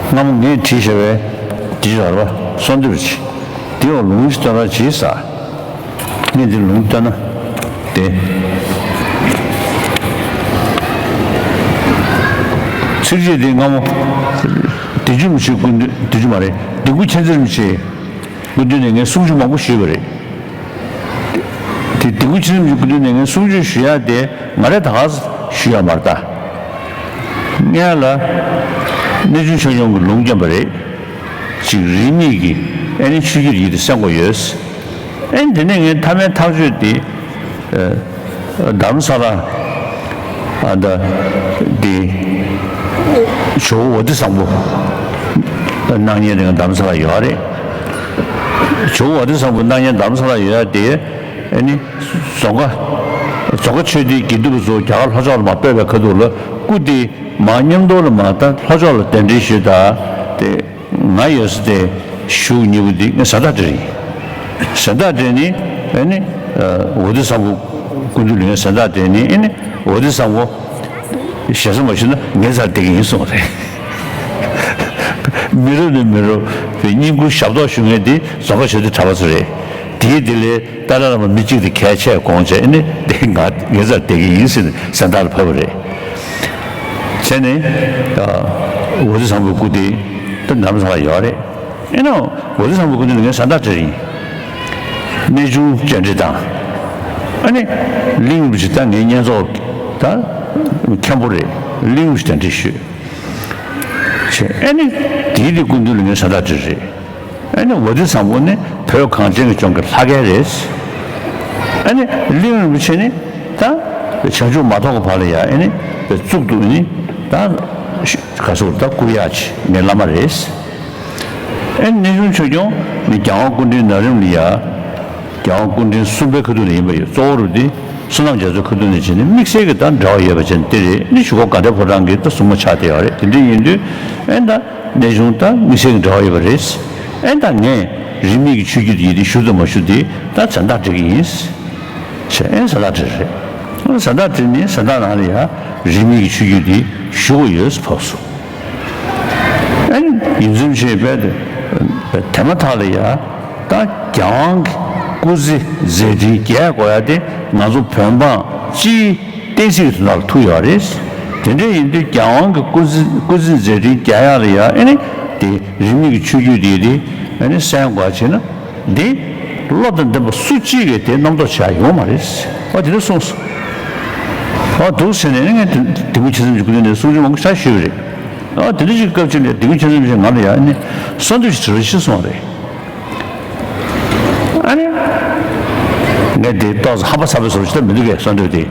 སྔ་མོ་ངས་བྲིས་བཞག་པའི་དེ་ར་བ་གསོལ་འདེབས་ཅིག་དེ་འོག་ལུང་ཞིག་བཏོན་ར་བྱས་ས། ངས་འདི་ལུང་བཏོན་ན་དེ། ཚིགས་བཅད་དེ་སྔ་མོ་བདེ་སྤྱོད་རིན་པོ་ཆེའི་སྐུ་མདུན། བདེ་སྤྱོད་མ་རེད། བདེ་སྐུ་མཁྱེན་བརྩེ་རིན་པོ་ཆེའི་སྐུ་མདུན་ནས་ངས་གསུང་ཆོས་མང་པོ་ཞུས་པ་རེད། དེ་དེ་སྐུ་ཆེན་གྱི་སྐུ་མདུན་ནས་ངས་གསུང་ཆོས་ཞུ་ཡ་དེ་ང་རས་ད་ག་ཞུ་ཡ་མ་རེད་ད། སྔོན་ལ་གནས་ཆུང་ཆོས་སྐྱོང་གི་ལུང་བསྟན་པ་རེད། ཅིག་རིས་མེད་ཀྱི་ཨེ་ནི་ཆོས་བརྒྱུད་ཡིན་དེ་གསན་དགོས་ཡོད། ཨེ་ནི་དེ་ནས་ངས་མཐའ་མའི་ཐག་གཅོད་དེ། ཨ། རྡ་རམ་ས་ལ། ཨ་ད། འདི། ཇོ་བོ་ཝ་ཏི་བཟང་པོ། གནང་མཁན་དེ་རྡ་རམ་ས་ལ་ཡོད་རེད། ཇོ་བོ་ཝ་ཏི་བཟང་པོ་གནང་མཁན་རྡ་རམ་ས་ལ་ཡོད་ཡ་དེ། ཨ་ནི། རྫོང་དཀར། རྫོང་དཀར་ཆོས་སྡེའི་དགེ་འདུན་པ་ཚོ་རྒྱ་གར་ལྷོ་ཕྱོགས་ལ་མར་སྤོས་པའི་ཁ་ཐུག་ལ་སྐུ་དེ་མར་མཉམ་དུ་ལ་མར་ད་ལྷོ་ཕྱོགས་ལ་གདན་འདྲེན་ཞུས་ད། དེ། ང་ཡོད་ས་དེ་བཞུགས་མཉེས་པོ་འདི་ངས་གཟེངས་རྟགས་སྤྲད་ཡིན། གཟེངས་རྟགས་སྤྲད་ནི་ཨ་ནི་ཝ་ཏི་བཟང་པོ་སྐུ་མདུན་ལ་ངས་གཟེངས་རྟགས་སྤྲད་ནི་ཨ་ནི་ཝ་ཏི་བཟང་པོ་ཞེ་ས་མ་ཞུ་ན་ངའི་རྩར་བསྡད་ཀྱི་ཡིན་གསུངས་པ་རེད། མི་རབས་ནས་མི་རབས་པའི་བསྙེན་བཀུར་ཞབས་ཏོག་ཞུ་མཁན་འདི་རྫོང་དཀར་ཆོས་སྡེ་གྲྭ་པ་ཚོ་རེད། དེའི་དེ་ལས་ཏཱ་ལའི་བླ་མ་མི་གཅིག་དེ་གལ་ཆེ་དགོངས་བྱས་ཨ་ནི་དེ་ང་ངའི་རྩར་བསྡད་ཀྱི་ཡིན་ཟེར་ནས་གཟེངས་རྟགས་ལ་ཕབ་པ་རེད། བྱས་ནས་ཝ་ཏི་བཟང་པོའི་སྐུ་དེ་ད་རྡ་རམ་ས་ལ་ཡོད་རེད། ཨེ་ནོ། ཝ་ཏི་བཟང་པོའི་སྐུ་མདུན་ལ་ངས་གཟེངས་རྟགས་སྤྲད་ཡིན། གནས་ཆུང་བཅར་འདྲི་དང་། ཨ་ནི། གླིང་རིན་པོ་ཆེ་ད་ངའི་བསྙེན་རྫོགས་ད་མཁན་པོ་རེད། གླིང་རིན་པོ་ཆེ་གདན་འདྲེན་ཞུས། བྱས་ཨ་ནི། དེའི་དེ་སྐུ་མདུན་ལ་ངས་གཟེངས་རྟགས་སྤྲད་རེད། ཨ་ནི་ཝ་ཏི་བཟང་པོ་ནི་བོད་གངས་ཅན་གྱི་ལྗོངས་ཀྱི་ལྷ་སྐལ་རེད། ཨ་ནི་གླིང་རིན་པོ་ཆེ་ནི་ད་བྱང་ཆུབ་མ་ཐོབ་ཀྱི་བར་ལ་ཡ་ཨ་ནི་གཙུག་ཏུ་ནི་ད་ག་ཟེར་ད་བཀུར་ཡག་ཅིག་ངའི་བླ་མ་རེད། ཨ་ནི་གནས་ཆུང་ཆོས་སྐྱོང་ནི་རྒྱལ་དབང་སྐུ་ཕྲེང་ན་རིམ་ལ་ཡ། རྒྱལ་དབང་སྐུ་ཕྲེང་གསུམ་པའི་ཁ་ཐུག་ནས་ཡིན་པ་ཡོད། གཙོ་བོ་རུ་དེ་བསོད་ནམས་རྒྱ་མཚོའི་ཁ་ཐུག་ནས་བྱས་ནས་དམིགས་བསལ་གྱི་ད་འབྲེལ་བ་ཡོད་པ་བྱས་ནས་དེ་རེད། ནི་གཞུག་གུ་དགའ་ལྡན་ཕོ་བྲང་གི་ད་སྲུང་མ་ཆགས་བསྡད་ཡོད་རེད། དེ་འདྲ་ཡིན་དུས་ཨེ་ད་གནས་ཆུང་ད་དམིགས་བསལ་གྱི་འབྲེལ་བ་ཡོད་པ་རེད། ཨེ་ད་ངས་རིས་མེད་ཀྱི་ཆོས་བརྒྱུད་དེ་ཡིན་དེ་ཞུ་དང་མ་ཞུ་དེ་ད་གཟེངས་རྟགས་སྤྲད་ཀྱི་ཡིན། བྱས་ཨེ་གཟེངས་རྟགས་སྤྲད་རེད། གཟེངས་རྟགས་སྤྲད་ནས་གཟེངས་རྟགས་ནང་ལ་ཡ་རིས་མེད་ཀྱི་ཆོས་བརྒྱུད་དེ་ཞུ་དགོས་ཡོད་ཕབ་སོང་། ཨ་ནི་ཡིད་ཚིམ་ཆེད་དཔེ་དེ་དེ་མ་ཐག་ལ་ཡ་ད་རྒྱལ་དབང་གི་སྐུ་ཚེ་མཛད་འཕྲིན་རྒྱས་དགོས་ཡ་དེ་ང་ཚོ་བོད་འབངས་སྤྱིའི་ བསྟན་སྲིད་ཀྱི་དོན་དག་ལ་ཐུག་ཡོད་རེད། དེ་འདྲ་ཡིན་དུས་རྒྱལ་དབང་གི་སྐུ་ཚེ་སྐུ་ཚེ་མཛད་འཕྲིན་རྒྱས་ཡག་ལ་ཡ་ཨེ་ནི་དེ་རིས་མེད་ཀྱི་ཆོས་བརྒྱུད་དེ་དེ་ཨེ་ནི་གསན་དགོས་བྱས་ན། འདི་བློ་དང་ལྡན་པ་སུ་གཅིག་གིས་དེ་རྣམ་རྟོག་བྱེད་ཡ་ཡོད་མ་རེད། ཨ་དེ་འདྲ་གསུངས་སོང་། ཨ་འདུག་ཟེར་ནས་ངས་དེ་དེ་མི་ཆེ་ཙམ་གྱི་སྐུ་མདུན་ནས་གསུང་ཆོས་མང་པོ་ཞེ་དྲག་ཞུས་པ་རེད། ཨ་དེ་འདྲ་ཞིག་སྐབས་ཅིག་ལ་དེ་མི་ཆེ་ཙམ་ཞིག་ང་ལ་ཡ་ཨ་ནི་གསང་འདུས་ཞིག་དྲི་རོགས་ཞེས་གསུངས་པ་རེད། ཨ་ནི་ངས་དེ་ཏོག་ཙམ་ཧམ་པ་ཚ་པོའི་བཟོ་ཞིག་ད་མི་འདུག་གས། གསང་འདུས་དེ།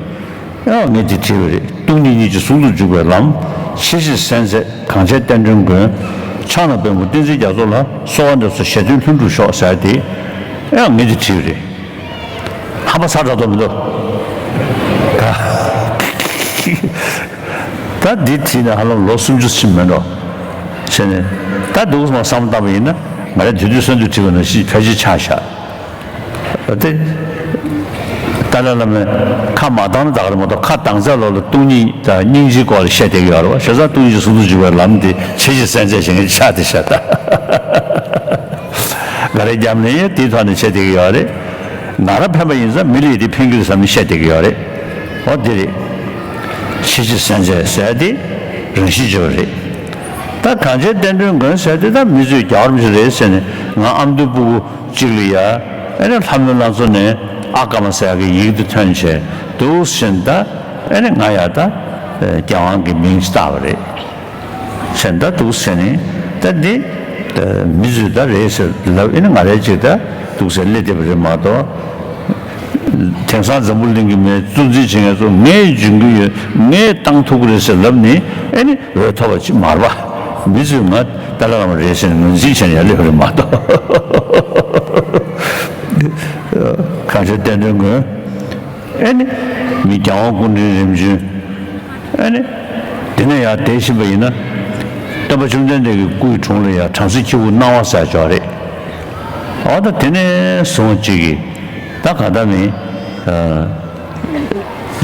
ཡང་ངས་འདི་བྲིས་པ་རེད། སྟོང་ཉིད་གཉིས་ཀྱི་ཟུང་དུ་འཇུག་པའི་ལམ། ཆེ་བཞི་གསལ་མཛད་གངས་ཅན་བསྟན་འགྲོའི་མགོན། ཕྱག་ན་པདྨོ་བསྟན་འཛིན་རྒྱ་མཚོ་ལ། གསོལ་བ་འདེབས་སོ་ཞལ་མཐུན་ལྷུན་གྲུབ་ཤོག་ཟེར་ཏེ། ཡང་ངས་འདི་བྲིས་པ་རེད། ཧམ་པ་ཚ་དྲགས་མདོག་མི་འདུག་ག་ད་འདི་བྲིས་ནས་ཧ་ལམ་ལོ་སུམ་ཅུ་ཕྱིན་མེད་འགྲོ། བྱས་ནས་ད་འདུག་སེ་བསམ་བློ་བཏང་པ་ཡིན་ན། ང་རང་དེ་དུས་གསང་འདུས་བྲིས་པ་ནང་བཞིན་ཕལ་ཆེར་ཆགས་བཞག་དེ། ཏཱ་ལའི་བླ་མས་ཁ་མ་བཏང་ན་ད་ག་རེད་མ་གཏོགས། ཁ་བཏང་ཚར་ལོག་ལ་སྟོང་ཉིད་དང་སྙིང་རྗེའི་སྐོར་ལ་བཤད་བསྡད་ཀྱི་ཡོད་རེད་བ། བྱས་ཙང་སྟོང་ཉིད་ཀྱི་ཟུང་དུ་འཇུག་པའི་ལམ་དེ་ཆེ་བཞི་གསལ་མཛད་བྱེད་མཁན་ཆགས་བསྡད་ཤག་ད་ག་རེ་བརྒྱབ་ནས་ཡང་དེའི་ཐོག་ནས་བཤད་བསྡད་ཀྱི་ཡོད་རེད། ང་རང་ཕན་པ་ཡིན་ཙང་མི་ལ་ཡང་དེ་ཕན་གྱི་རེད་བསམ་ནས་བཤད་བསྡད་ཀྱི་ཡོད་རེད། འོ་དེ་རེད། ཆེ་བཞི་གསལ་མཛད་ཟེར་དེ་རང་བཞིན་བརྗོད་པ་རེད། ད་གངས་ཅན་བསྟན་འགྲོའི་མགོན་ཟེར་དེ་ད་མི་ཚོས་རྒྱལ་བ་རིན་པོ་ཆེ་རེད་ཟེར་ནས། ང་ཨ་མདོའི་སྤུ་གུ་གཅིག་ལ་ཡ་ཨེ་ནི་ལྷ་མོའི་ལྷ་མཚོ་ནས་ཨ་ཀ་མ་ཟེར་ཡག་གི་ཡི་གེ་དེ་ཐོན་བྱས་འདུག་ཟེར་ནས། ད་ཨེ་ནི་ང་ཡ་ད་རྒྱལ་དབང་གི་མིང་ཅིག་བཏགས་པ་རེད་ཟེར་ནས། ད་འདུག་ཟེར་ནས་ད་འདི་མི་ཚོས་ད་རེད་ཟེར་ལབ། ཨེ་ནི་ང་རང་གཅིག་ད་འདུག་ཟེར་སླེབས་བསྡད་པ་རེད་མ་གཏོགས། དེང་སང་འཛམ་བུ་གླིང་གི་མི་གཙོ་འཛིན་བྱེད་མཁན་ཚོ་ངས་འཇོན་གྱི་ཡོད། ངས་བཏང་ཐུབ་ཀྱི་རེད་ཟེར་ལབ་ནས་ཨེ་ནི་འོས་ཐོབ་པ་ཅིག་མ་རེད་པ། མི་ཚོས་ང་ཏཱ་ལའི་བླ་མ་རེད་ཟེར་ནས་ངོས་འཛིན་བྱས་ནས་ཡར་སླེབས་པ་རེད་མ་གཏོགས། གངས་ཅན་བསྟན་འགྲོའི་མགོན། ཨེ་ནི་མི་རྒྱལ་དབང་སྐུ་ཕྲེང་རིམ་བྱོན། ཨེ་ནི་དེ་ནས་ཡར་བསྡད་བཞིན་པ་ཡིན་ན། སྟོན་པ་བཅོམ་ལྡན་འདས་ཀྱི་སྐུའི་དྲུང་ལ་ཡང་བྲམ་ཟེ་སྐྱེས་བུ་སྣང་བ་ཟེར་ཅིག་ཡོད་རེད། འོ་ད་དེ་ནས་བཟུང་ཅིག་གིས་ད་ག་ད་མི་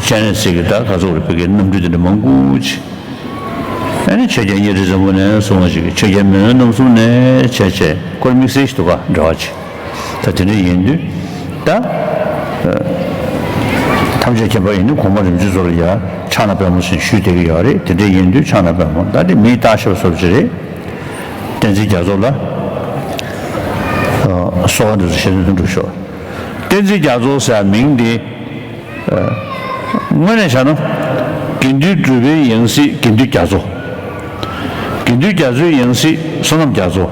སྤྱན་རས་གཟིགས་ཀྱི་ད་ག་ཚོད་རེད། བོད་ཀྱི་རྣམ་སྤྲུལ་དེ་འདྲ་མང་པོ་ཅིག་ཨ་ནི་ཆོས་རྒྱལ་གཉའ་ཁྲི་བཙན་པོ་ནས་བཟུང་བ་ཅིག་གིས། ཆོས་རྒྱལ་མེས་དབོན་རྣམ་གསུམ་ནས་བྱས་བྱས་སྐོར་དམིགས་བསལ་ཞིག་འདུག་ག་འབྲེལ་བ་ཅིག་ད་དེ་འདྲ་ཡིན་དུས་ད་ཐམས་ཅད་མཁྱེན་པ་ཡིས་ནི་གོང་མ་རིམ་བྱོན་ཚོ་ལ་ཡང་ཕྱག་ན་པདྨོ་ཟེར་ཞུས་བསྡད་ཀྱི་ཡོད་རེད། དེ་འདྲ་ཡིན་དུས་ཕྱག་ན་པདྨོ་ད་དེ་མིང་བཏགས་བཞག་པ་བཟོ་འདྲ་ཅིག་རེད། བསྟན་འཛིན་རྒྱ་མཚོ་ལ་གསོལ་བ་འདེབས་སོ་ཞལ་མཐུན་ལྷུན་གྲུབ་ཤོག་བསྟན་འཛིན་རྒྱ་མཚོ་ཟེར་མིང་འདི། དངོས་གནས་བྱས་ན་དགེ་འདུན་གྲུབ་པའི་ཡང་སྲིད་དགེ་འདུན་རྒྱ་མཚོ། དགེ་འདུན་རྒྱ་མཚོའི་ཡང་སྲིད་བསོད་ནམས་རྒྱ་མཚོ།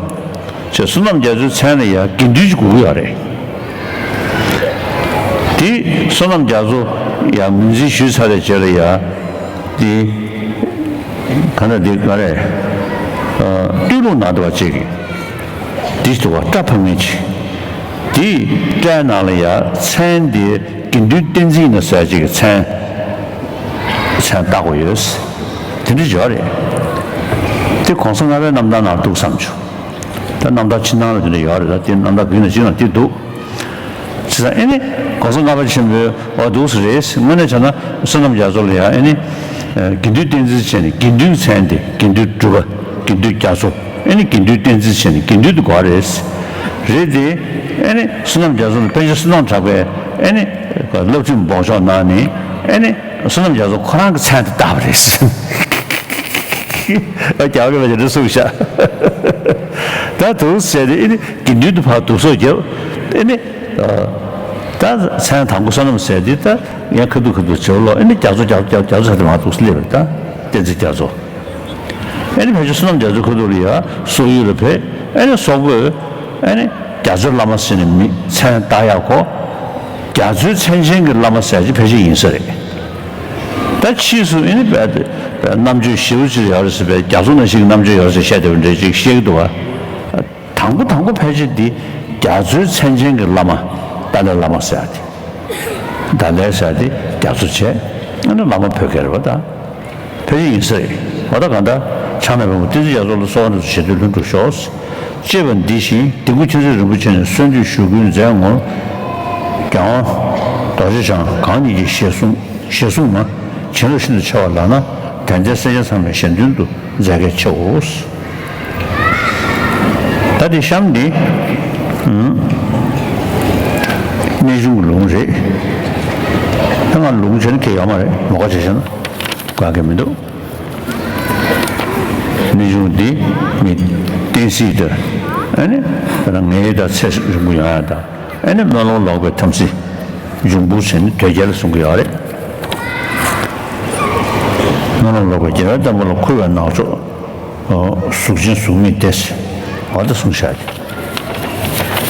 བྱས་བསོད་ནམས་རྒྱ་མཚོའི་མཚན་ལ་ཡང་དགེ་འདུན་ཅིག་དགོས་ཀྱི་ཡོད་རེད། དེ་བསོད་ནམས་རྒྱ་མཚོ་ཡང་ངོས་འཛིན་ཞུས་ཚར་བའི་རྗེས་ལ་ཡང་དེ་ག་ན་དེ་ག་རེ། སྟོད་ལུང་ན་དུ་བ་ཅིག་གིས་དེ་དུ་བ་སྐྲ་ཕབ་མཁན་ཅིག་དེའི་སྐྲའི་ནང་ལ་ཡང་མཚན་དེ། དགེ་འདུན་བསྟན་འཛིན་ཟེར་ཅིག་གི་མཚན་མཚན་བཏགས་དགོས་ཡོད། དེ་འདྲ་ཡོད་རེད། དེ་གོང་ས་ལྔ་པའི་རྣམ་ཐར་ནང་འདུག་བསམ་བྱུང་། ད་རྣམ་ཐར་ཕྱི་ནང་ལ་དེ་འདྲ་ཡོད་རེད། ད་དེ་རྣམ་ཐར་བརྒྱུད་ནས་ཅིག་ནང་དེ་འདུག་བྱས་ཙང་ཨེ་ནི་གོང་ས་ལྔ་པ་ཆེན་པོའི་འོ་འདུག་སེ་རེད། དངོས་གནས་བྱས་ན་བསོད་ནམས་རྒྱ་མཚོ་ལ་ཡང་ཨེ་ནི་དགེ་འདུན་བསྟན་འཛིན་བྱས་ནས་དགེ་འདུན་མཚན་དེ་དགེ་འདུན་གྲུབ་པ་དགེ་འདུན་རྒྱ་མཚོ། ཨེ་ནི་དགེ་འདུན་བསྟན་འཛིན་བྱས་ནས་དགེ་འདུན་དུ་གོ་བ་རེད། རེད་དེ། ཨེ་ནི་བསོད་ནམས་རྒྱ་མཚོ་ནི་པཎ་ཆེན་བསོད་ནམས་གྲགས་པས་ཨེ་ནི་བསླབ་ཁྲིམས་སྦོམ་ཤོག་གནང་ནས། ཨེ་ནི་བསོད་ནམས་རྒྱ་མཚོ་ཁོ་རང་གི་མཚན་དུ་བཏགས་པ་རེད། ཨ་རྒྱ་གར་བ་ཅིག་འདྲ་གསུངས་ཤག་ད་འདུག་ཟེར་ཏེ་ཨེ་ནི་དགེ་འདུན་དུ་ཕར་བསྡུ་གསོག་བརྒྱབ། ཨེ་ནི་ད་མཚན་དང་པོ་བསོད་ནམས་ཟེར་དེ་ད་ཡང་ཁ་ཐུག་ཁ་ཐུག་བྱེད་ལོ། ཨེ་ནི་རྒྱ་མཚོ་རྒྱ་མཚོ་རྒྱ་མཚོ་ཟེར་དེ་མར་འདུག་སེ་སླེབས་པ་རེད། ད་བསྟན་འཛིན་རྒྱ་མཚོ། ཨེ་ནི་ཕལ་ཆེར་བསོད་ནམས་རྒྱ་མཚོའི་ཁ་ཐུག་ལ་ཡ་སོག་ཡུལ་ལ་ཕེབས། ཨེ་ནི་སོག་པོས་ཨེ་ནི་རྒྱ་མཚོའི་བླ་མ་ཟེར་ནས་མི་མཚན་བཏགས་ཡག་གོ། རྒྱ་མཚོའི་མཚན་ཅན་གྱི་བླ་མ་ཟེར་ཅིག་ཕལ་ཆེར་ཡིན་ས་རེད། ད་ཕྱིས་སུ་ཨེ་ནི་རྣམ་དཔྱོད་ཞེ་པོ་ཅིག་ཡོད་རེད་ཟེར་བས། རྒྱ་མཚོ་ནང་བཞིན་གྱི་རྣམ་དཔྱོད་ཡོད་རེད་ཟེར་བཤད་བསྡད་པ་འདྲ་ཅིག་བཤད་ཀྱི་འདུག་བ། དང་པོ་དང་པོ་ཕལ་ཆེར་འདི་རྒྱ་མཚོའི་མཚན་ཅན་གྱི་བླ་མ་ཏཱ་ལའི་བླ་མ་ཟེར་ཡ་དེ། ཏཱ་ལའི་ཟེར་ཡ་དེ་རྒྱ་མཚོ་བྱས། ཨ་ནི་བླ་མ་བོད་སྐད་རེད་པ་ད། ཕལ་ཆེར་ཡིན་ས་རེད། འོ་ད་གང་ལྟར་ཕྱག་ན་པདྨོ་བསྟན་འཛིན་རྒྱ་མཚོ་ལ་གསོལ་བ་འདེབས་སོ་ཞལ་མཐུན་ལྷུན་གྲུབ་ཤོག་ཅེས་པ་འདི་བཞིན་དིལ་མགོ་མཁྱེན་བརྩེ་རིན་པོ་ཆེ་ནས་གསོལ་འདེབས་ཞུ་སྐུལ་མཛད་ངོར། རྒྱལ་དབང་རྡོ་རྗེ་འཆང་གང་ཉིད་ཀྱི་ཞལ་གསུང་ཞལ་གསུང་མ་བྱིན་རླབས་ཤིན་ཏུ་ཆེ་བ་ལགས་ན། དད་ལྡན་སེར་སྐྱ་ཚང་མས་གཞན་དོན་དུ་མཛད་གལ་ཆེའོ། ད་དེ་གཤམ་འདི་གནས་ཆུང་གི་ལུང་རེད། ད་ ང་ལུང་བྱས་ན་ཁེ་ཡོད་མ་རེད། མོ་ཁ་བྱས་བྱས་ན་ག་གེ་མི་འདུག་གནས་ཆུང་འདི་མི་བསྟན་སྲིད་དེར། ཨ་ནི་ད་ངའི་ད་ཚེ་རིང་པོ་ཡོང་ཡ་ད། ཨ་ནི་སྨོན་ལམ་ལོག་པའི་དམ་ཚིག་འབྱུང་པོ་ཟེར་ནི་དོལ་རྒྱལ་ལ་གསུང་གི་ཡོད་རེད། སྨོན་ལམ་ལོག་པའི་རྒྱལ་བའི་བསྟན་པ་ལ་འཁུ་བའི་ནག་ཕྱོགས། གཟུགས་ཅན་གཟུགས་མེད་སྟེ། འོ་ད་གསུངས་བཞག་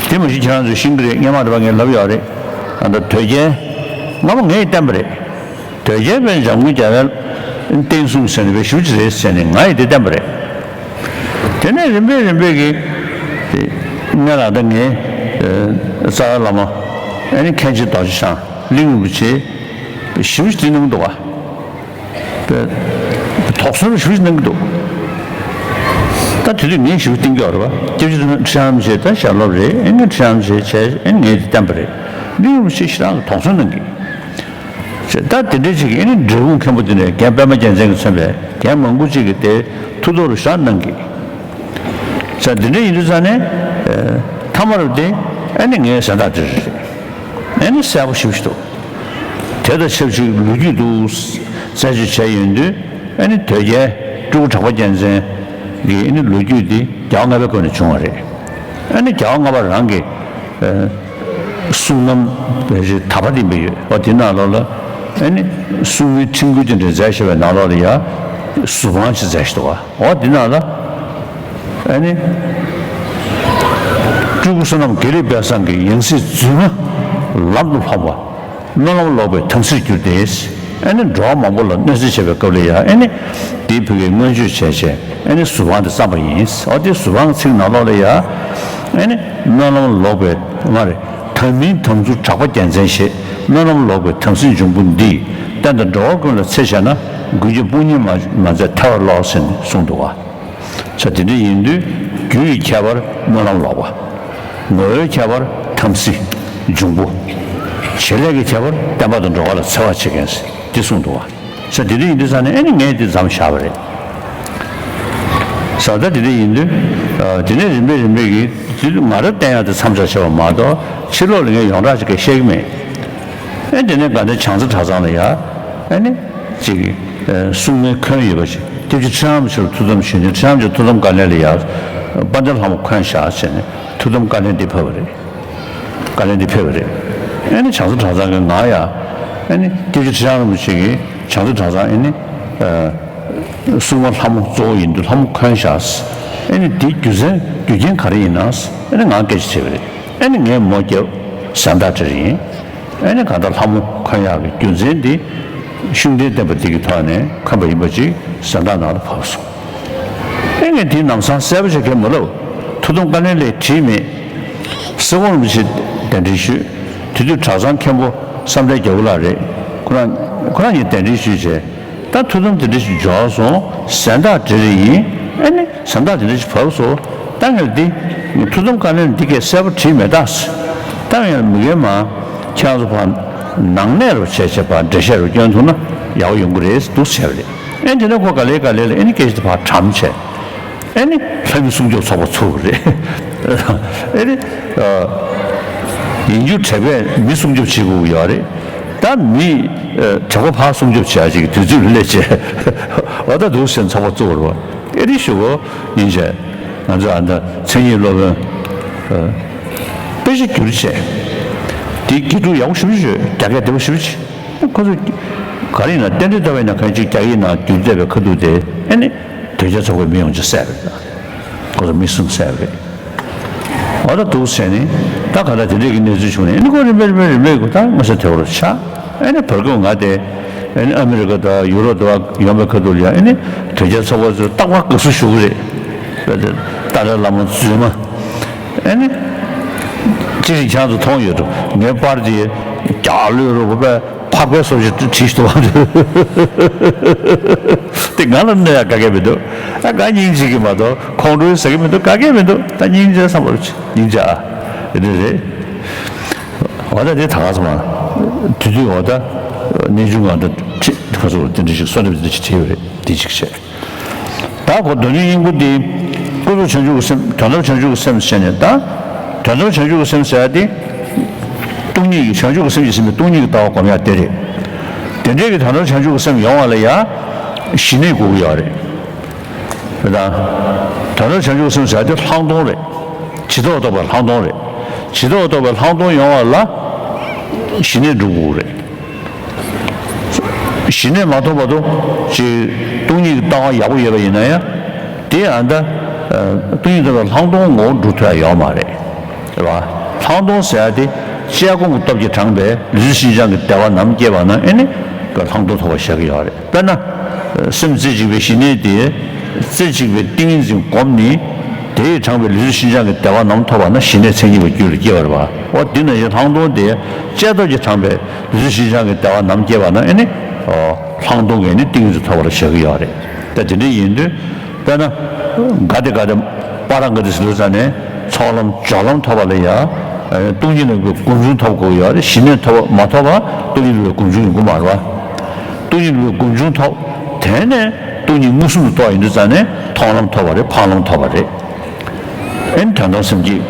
གི། དེ་མ་གཞི་ཁྱེད་རང་ཚོས་ཤེས་ཀྱི་རེད། སྔོན་མ་དེ་བ་ངས་ལབ་ཡོད་རེད། ཨ་ད་དོལ་རྒྱལ་སྔ་མོ་ངས་བསྟན་པ་རེད། དོལ་རྒྱལ་པའི་འཇམ་མགོན་རྒྱལ་བའི་བསྟན་སྲུང་ཟེར་ནས་པའི་ཞུ་ཅི་རེད་ཟེར་ནས་ང་ཡིས་དེ་བསྟན་པ་རེད། དེ་ནས་རིམ་པས་རིམ་པས་ཀྱི་དེ་ངས་ལ་ད་ངའི་རྩ་བའི་བླ་མ་ཨ་ནི་མཁན་ཆེན་རྡོ་རྗེ་འཆང་གླིང་རིན་པོ་ཆེ་ཞུ་ཅི་དེ་གནང་འདུག་བ། དོགས་ཟོན་ཞུ་ཞིག་གནང་གི་འདུག་ད་དེ་དུས་ངས་ཞུ་བསྟན་གྱི་ཡོད་རེད་བ། སྐྱབས་རྗེ་ཁྲི་བྱང་རིན་པོ་ཆེ་ད་ཞལ་སློབ་རེད། ཨེ་ངས་ཁྲི་བྱང་རིན་པོ་ཆེ་བྱས་ཨེ་ངས་དེ་བསྟན་པ་རེད། གླིང་རིན་པོ་ཆེ་ཞེ་དྲག་གི་དོགས་ཟོན་གནང་གི། བྱས་ད་དེ་འདྲའི་ཅིག་ཨེ་ནི་འབྲས་སྤུངས་མཁན་པོ་དེ་ནས་རྒན་པད་མ་རྒྱལ་མཚན་གྱིས་མཚོན་པའི་རྒན་མང་པོ་ཅིག་གིས་དེ་ཐུགས་དོགས་རུ་བཞག་གནང་གི། བྱས་དེ་འདྲ་ཡིན་དུས་ཙང་ནས་ཐ་མ་རུ་དེ་ཨེ་ནི་ངའི་གཟེངས་རྟགས་དེ་རེད། ཨེ་ནི་གསལ་པོ་ཞེ་པོ་ཞིག་འདུག་དེ་དང་ཆབས་ཅིག་ལོ་རྒྱུས་འདུག་རྩད་གཅོད་བྱས་ཡོང་དུས་ཨ་ནི་དོལ་རྒྱལ་སྤྲུལ་སྐུ་གྲགས་པ་རྒྱལ་མཚན་གྱི་ཨ་ནི་ལོ་རྒྱུས་འདི་རྒྱལ་བ་ལྔ་པའི་སྐབས་ནས་བྱུང་བ་རེད། ཨ་ནི་རྒྱལ་བ་ལྔ་པ་རང་གི་ཨ་གསུང་རྣམ་རེ་རེ་དག་པ་འདི་འབད་ཡོད། འོ་དེ་ནང་ལོགས་ལ་ཨ་ནི་གསུང་མི་ཁྲིམས་འགུལ་དེ་འདྲ་མཛད་བཞག་པའི་ནང་ལོགས་ལ་ཡང་ཟུར་དཔང་ཅིག་མཛད་བཞག་འདུག་ག་འོ་འདི་ནང་ལ་ཨ་ནི་སྤྲུལ་སྐུ་བསོད་ནམས་དགེ་ལེགས་དཔལ་བཟང་གི་ཡང་སྲིད་རྫུན་མ་ལམ་དུ་ལྷོངས་པ། སྨོན་ལམ་ལོག་པའི་དམ་སྲིར་གྱུར་ཏེ། ཨ་ནི་འགྲོ་བ་མང་པོ་ལ་གནོད་འཚེ་བྱས་པའི་སྐབས་ལ་ཡང་ཨ་ནི་དེའི་བུ་གའི་མངོན་སྤྱོད་བྱས་བྱས་ཨ་ནི་ཟུར་དཔང་དེ་བརྩམས་པ་ཡིན། འོ་དེ་ཟུར་དཔང་ཚིག་ནང་ལོགས་ལ་ཡང་ཨ་ནི་སྨོན་ལམ་ལོག་པའི་མ་རེད། དམ་མིན་དམ་ཚུལ་གྲགས་པ་རྒྱལ་མཚན་ཞེས། སྨོན་ལམ་ལོག་པའི་དམ་སྲིའི་འབྱུང་པོ་འདིས། བསྟན་དང་འགྲོ་བ་ཀུན་ལ་འཚེ་བྱས་ན། མགོན་སྐྱབས་དཔུང་གཉེན་མ་མ་མཛད་ཐལ་བར་རློག་ཟེར་ནས་གསུངས་འདུག་ག་ས་དེ་འདྲ་ཡིན་དུས་རྒྱུ་ཡི་ཁྱད་པར་སྨོན་ལམ་ལོག་པ། ངོ་བོའི་ཁྱད་པར་དམ་སྲི་འབྱུང་པོ། བྱེད་ལས་ཀྱི་ཁྱད་པར་བསྟན་པ་དང་འགྲོ་བ་ལ་འཚེ་བ་བྱེད་མཁན་ཟེར་འདི་གསུངས་འདུག་བ། ས་དེ་འདྲ་ཡིན་དུས་ས་ནས་ཨེ་ནི་ངས་འདི་མཚམས་བཞག་པ་རེད། ས་ད་དེ་འདྲ་ཡིན་དུས་དེ་ནས་རིམ་པས་རིམ་པས་ཀྱིས་དེ་ང་རང་བསྟན་ཡག་དེ་མཚམས་བཞག་བྱས་པ་མ་གཏོགས་ཕྱི་ལོགས་ལ་ངས་ཡོངས་གྲགས་ཅིག་གས་བཤད་ཀྱི་མེད། ཨེ་དེ་ནས་དགའ་ལྡན་བྱང་རྩེ་གྲྭ་ཚང་ལ་ཡ་ཨེ་ནི་ཅིག་གི་སྲུང་མའི་འཁོན་ཡོད་པ་ཞིག་སྐྱབས་རྗེ་ཁྲི་བྱང་རིན་པོ་ཆེ་ལ་ཐུགས་དམ་ཞུས་ནས་ཁྲི་བྱང་རིན་པོ་ཆེ་ཐུགས་དམ་བཀའ་ལན་ལ་ཡ་དཔལ་ལྡན་ལྷ་མོ་འཁོན་བཞག་བྱས་ནས་ཐུགས་དམ་བཀའ་ལན་འདི་ཕེབས་པ་རེད། བཀའ་ལན་འདི་ཕེབས་པ་རེད། ཨེ་ནི་བྱང་རྩེ་གྲྭ་ཚང་གི་ང་ཡ་ཨེ་ནི་སྐྱབས་རྗེ་ཁྲི་བྱང་རིན་པོ་ཆེ་གིས་བྱང་རྩེ་གྲྭ་ཚང་ཨེ་ནི་སྲུང་མ་ལྷ་མོ་གཙོ་བོ་ཡིན་དུས་ལྷ་མོ་འཁོན་བཞག་ཨེ་ནི་འདིའི་རྒྱུ་མཚན་རྒྱུ་རྐྱེན་ག་རེ་ཡིན་ན་ཨེ་ནི་ང་སྐད་ཆ་དྲིས་པ་རེད། ཨེ་ནི་ངས་མོ་རྒྱབ་གཟེངས་རྟགས་སྤྲད་ཡིན། ཨེ་ནི་གང་ལྟར་ལྷ་མོ་འཁོན་ཡག་གི་རྒྱུ་མཚན་འདི་ཤུགས་ལྡན་བསྟན་པ་འདི་གི་ཐོག་ནས་འཁོན་པ་ཡིན་པ་ཅིག་གཟེངས་རྟགས་ནང་ལ་བབས་སོང་། ཨེ་ངས་དེ་ལམ་སང་གསལ་པོ་ཞིག་གས་མ་ལབ། ཐུགས་དམ་བཀའ་ལན་ལས་བྲིས་མེད། སྲིད་སྐྱོང་རིན་པོ་ཆེ་གདན་འདྲེན་ཞུས། དེ་དུས་གྲྭ་ཚང་མཁན་པོ་བསམ་གྲལ་རྒྱལ་པོ་ལགས་རེད། ཁོ་རང་ཁོ་རང་གཉིས་གདན་འདྲེན་ཞུས་བྱས། ད་ཐུགས་དམ་དེ་འདྲ་ཞིག་འབྱོར་སོང་། གཟེངས་རྟགས་སྤྲད་རེ་ཡིན། ཨེ་ནི་གཟེངས་རྟགས་དེ་འདྲ་ཞིག་བབས་སོང་། ད་ངས་འདི་ཐུགས་དམ་བཀའ་ལན་འདི་གས་གསལ་པོ་བྲིས་མེད་ད། ད་ངས་མི་རྒན་མ་ཁྱེད་རང་ཚོ་ཕར་ནང་གནས་རུ་བྱས་བྱས་ཕར་འགྲེལ་བཤད་རུ་སྐྱོན་ཐུབ་ན་ཡག་པོ་ཡོང་གི་རེད་འདུག་བྱས་པ་རེད། ཨེ་དེ་ནས་ཁོ་ག་ལེ་ག་ལེ་ལ་ཨེ་ནི་སྐད་ཆ་དེ་ཕར་གྲམ་བྱས། ཨེ་ནི་ལྷ་མི་སྲུང་སྐྱོབ་ཚོགས་པ་ཚུགས་པ་རེད། ཨེ་ནི། ཡིན་རྒྱུ་དྲེགས་པས་མི་སྲུང་སྐྱོབ་བྱེད་དགོས་ཀྱི་ཡོད་རེད། ད་མི་དྲེགས་པ་ཕར་སྲུང་སྐྱོབ་བྱེད་ཡ་ཅིག་གི་དུས་ཚོད་སླེབས་བྱས། འོ་ད་འདུག་སེ་ཚོགས་པ་བཙུགས་པ་རེད་བ། ཨེ་ནི་ཞུ་གོ་ཡིན་བྱས། ང་ཚོ་ཨ་ད་མཚན་ཉིད་སློབ་དཔོན་དཔེ་ཆ་བསྒྱུར་བྱས། དེ་དགེ་ཕྲུག་ཡག་པོ་ཞེ་པོ་ཅིག་ཡོད། རྒྱ་སྐད་བདེ་པོ་ཞེ་པོ་ཅིག་ཁོ་ཚོ་ག་རེ་ཡིན་ན་རྟེན་འབྲེལ་ལྟ་བས་ན་གང་ཅིག་རྒྱ་ཡིག་ནང་བསྒྱུར་བསྡད་པའི་ཁ་ཐུག་དེ་ཨེ་ནི་དོལ་རྒྱལ་ཚོགས་པའི་མི་ཡོངས་ཀྱིས་བསད་པ་རེད། ཁོ་ཚོ་མི་གསུམ་བསད་པ་རེད། འོ་ད་འདུག་ཟེར་ནས་ད་ག་ལ་དེ་འདྲས་ཀྱི་གནས་ཚུལ་བྱུང་ནས་ཨེ་ནི་ཁོ་རིམ་པས་རིམ་པས་རིམ་པས་ཁོ་ད་ངོ་ཚ་དེ་བོར་ཆགས། ཨེ་ནི་བར་སྐབས་ང་དེ་ཨེ་ནི་ཨ་མི་རི་ཀ་དང་ཡུ་རོབ་དང་ཡོང་བའི་ཁ་ཐུག་ལ་ཡང་ཨེ་ནི་དོལ་རྒྱལ་ཚོགས་པ་ཚོས་རྟག་པར་དགའ་བསུ་ཞུ་གི་རེད། ཏཱ་ལའི་བླ་མ་རྫུན་མ། ཨེ་ནི། ཅི་ཞིག་ཁྱེད་ཚོ་མཐོང་ཡོད་འགྲོ། ངའི་པར་དེ་རྒྱ་ལོས་རུ་བོ་པས་ཕག་པའི་སོ་ཞིག་བྲིས་ཤི་འདུག་བ། དེ་ང་ལ་གནོད་ཡ་ག་གེ་མི་འདུག་ཨ་ང་སྙིང་རྗེ་གི་མ་གཏོགས་ཁོང་ཁྲོའི་ཟ་གི་མི་འདུག་ག་གེ་མི་འདུག་ད་སྙིང་རྗེ་བསམ་པར་བྱེད། སྙིང་རྗེ་ཨ། དེ་འདྲ་རེད། འོ་ད་དེ་ད་ག་ཚོད་མ། དུས་དུས་འོ་ད། གནས་ཆུང་ང་ད་ཁྲི་ཁ་སོ་དེ་འདྲ་ཞིག་གསོལ་འདེབས་དེ་འདྲ་ཞིག་བྲིས་ཡོད་རེད། དེ་ཅིག་བྱས། ད་ཁོ་སྡུག་བསྔལ་སྙིང་པོ་འདི། ཀུན་རྫོབ་བྱང་ཆུབ་ཀྱི་སེམས། དོན་དམ་བྱང་ཆུབ་ཀྱི་སེམས་ཟེར་ནས་ད། དོན་དམ་བྱང་ཆུབ་ཀྱི་སེམས་ཟེར་ཡ་དེ། སྟོང་ཉིད་ཀྱི་བྱང་ཆུབ་ཀྱི་སེམས་ཀྱི་ཟིན་པའི་སྟོང་ཉིད་ཀྱི་ལྟ་བ་སྒོམ་ཡ་དེ་རེད། དེ་འདྲའི་གི་དོན་དམ་བྱང་ཆུབ་ཀྱི་སེམས་ཡོང་བ་ལ་ཡང་ཞི་གནས་དགོས་ཀྱི་ཡོད་རེད། རེད་དང་། དོན་དམ་བྱང་ཆུབ་སེམས་ཟེར་དེ་ལྷག་མཐོང་རེད། ཇི་ལྟ་བ་རྟོགས་པའི་ལྷག་མཐོང་རེད། ཇི་ལྟ་བ་རྟོགས་པའི་ལྷག་མཐོང་ཡོང་བ་ལ་ཞི་གནས་སྒྲུབ་དགོས་རེད། ཞི་གནས་མ་ཐོབ་བར་དུ་ཅིག་སྟོང་ཉིད་ཀྱི་ལྟ་བ་ཡག་པོ་ཡོད་པ་ཡིན་ན་ཡང་། དེ་ཨ་ད་སྟོང་ཉིད་རྟོགས་པའི་ལྷག་མཐོང་ངོ་བོ་འགྲུབ་ཐུབ་ཡ་ཡོད་མ་རེད། རེད་བ། ལྷག་མཐོང་ཟེར་ཡ་དེ་དཔྱད་སྒོམ་གྱི་སྟོབས་ཀྱིས་དྲངས་པའི་ལུས་འཛིན་ཤིན་སྦྱངས་ཀྱི་བདེ་བ་ནམ་སྐྱེས་པ་ན་ཨེ་ནི་ལྷག་མཐོང་ཐོབ་པ་བཞག་གི་ཡོད་རེད། དཔེར་ན། སེམས་རྩེ་གཅིག་པའི་ཞི་གནས་དེ། རྩེ་གཅིག་པའི་ཏིང་ངེ་འཛིན་བསྒོམས་ནས། དེས་དྲངས་པའི་ལུས་འཛིན་ཤིན་སྦྱངས་ཀྱི་བདེ་བ་ནམ་ཐོབ་པ་ན་ཞི་གནས་མཚན་ཉིད་པའི་རྒྱུད་ལ་སྐྱེ་བ་རེད་བ། འོ་དེ་ནང་བཞིན་ལྷག་མཐོང་དེ་དཔྱད་སྟོབས་ཀྱིས་དྲངས་པའི་ལུས་འཛིན་ཤིན་སྦྱངས་ཀྱི་བདེ་བ་ནམ་སྐྱེས་པ་ན་ཨེ་ནི། ལྷག་མཐོང་གིས་ནི་ཏིང་ངེ་འཛིན་ཐོབ་པར་བཞག་གི་ཡོད་རེད། ད་དེ་འདྲ་ཡིན་དུས། དཔེར་ན། ག་དེ་ག་དེ་པ་ར་ག་ཏི་ཟེར་དུས་ཙ་ནས་ཚོགས་ལམ་སྦྱོར་ལམ་ཐོབ་པ་ལ་ཡ། སྟོང་ཉིད་རྣམ་པའི་སྒོམ་བྱུང་ཐོབ་དགོས་ཡོད་རེད། ཞི་གནས་ཐོབ་མ་ཐོབ་པ་སྟོང་ཉིད་རྣམ་པའི་སྒོམ་བྱུང་ཡོང་གི་མ་རེད་བ། སྟོང་ཉིད་རྣམ་པའི་སྒོམ་བྱུང་ཐོབ། དེ་ནས་སྟོང་ཉིད་མངོན་སུམ་དུ་རྟོགས་ཡོང་དུས་ཙ་ནས་མཐོང་ལམ་ཐོབ་པ་རེད། འཕགས་ལམ་ཐོབ་པ་རེད། ཨེ་ནི་དོན་དམ་སེམས་བསྐྱེད།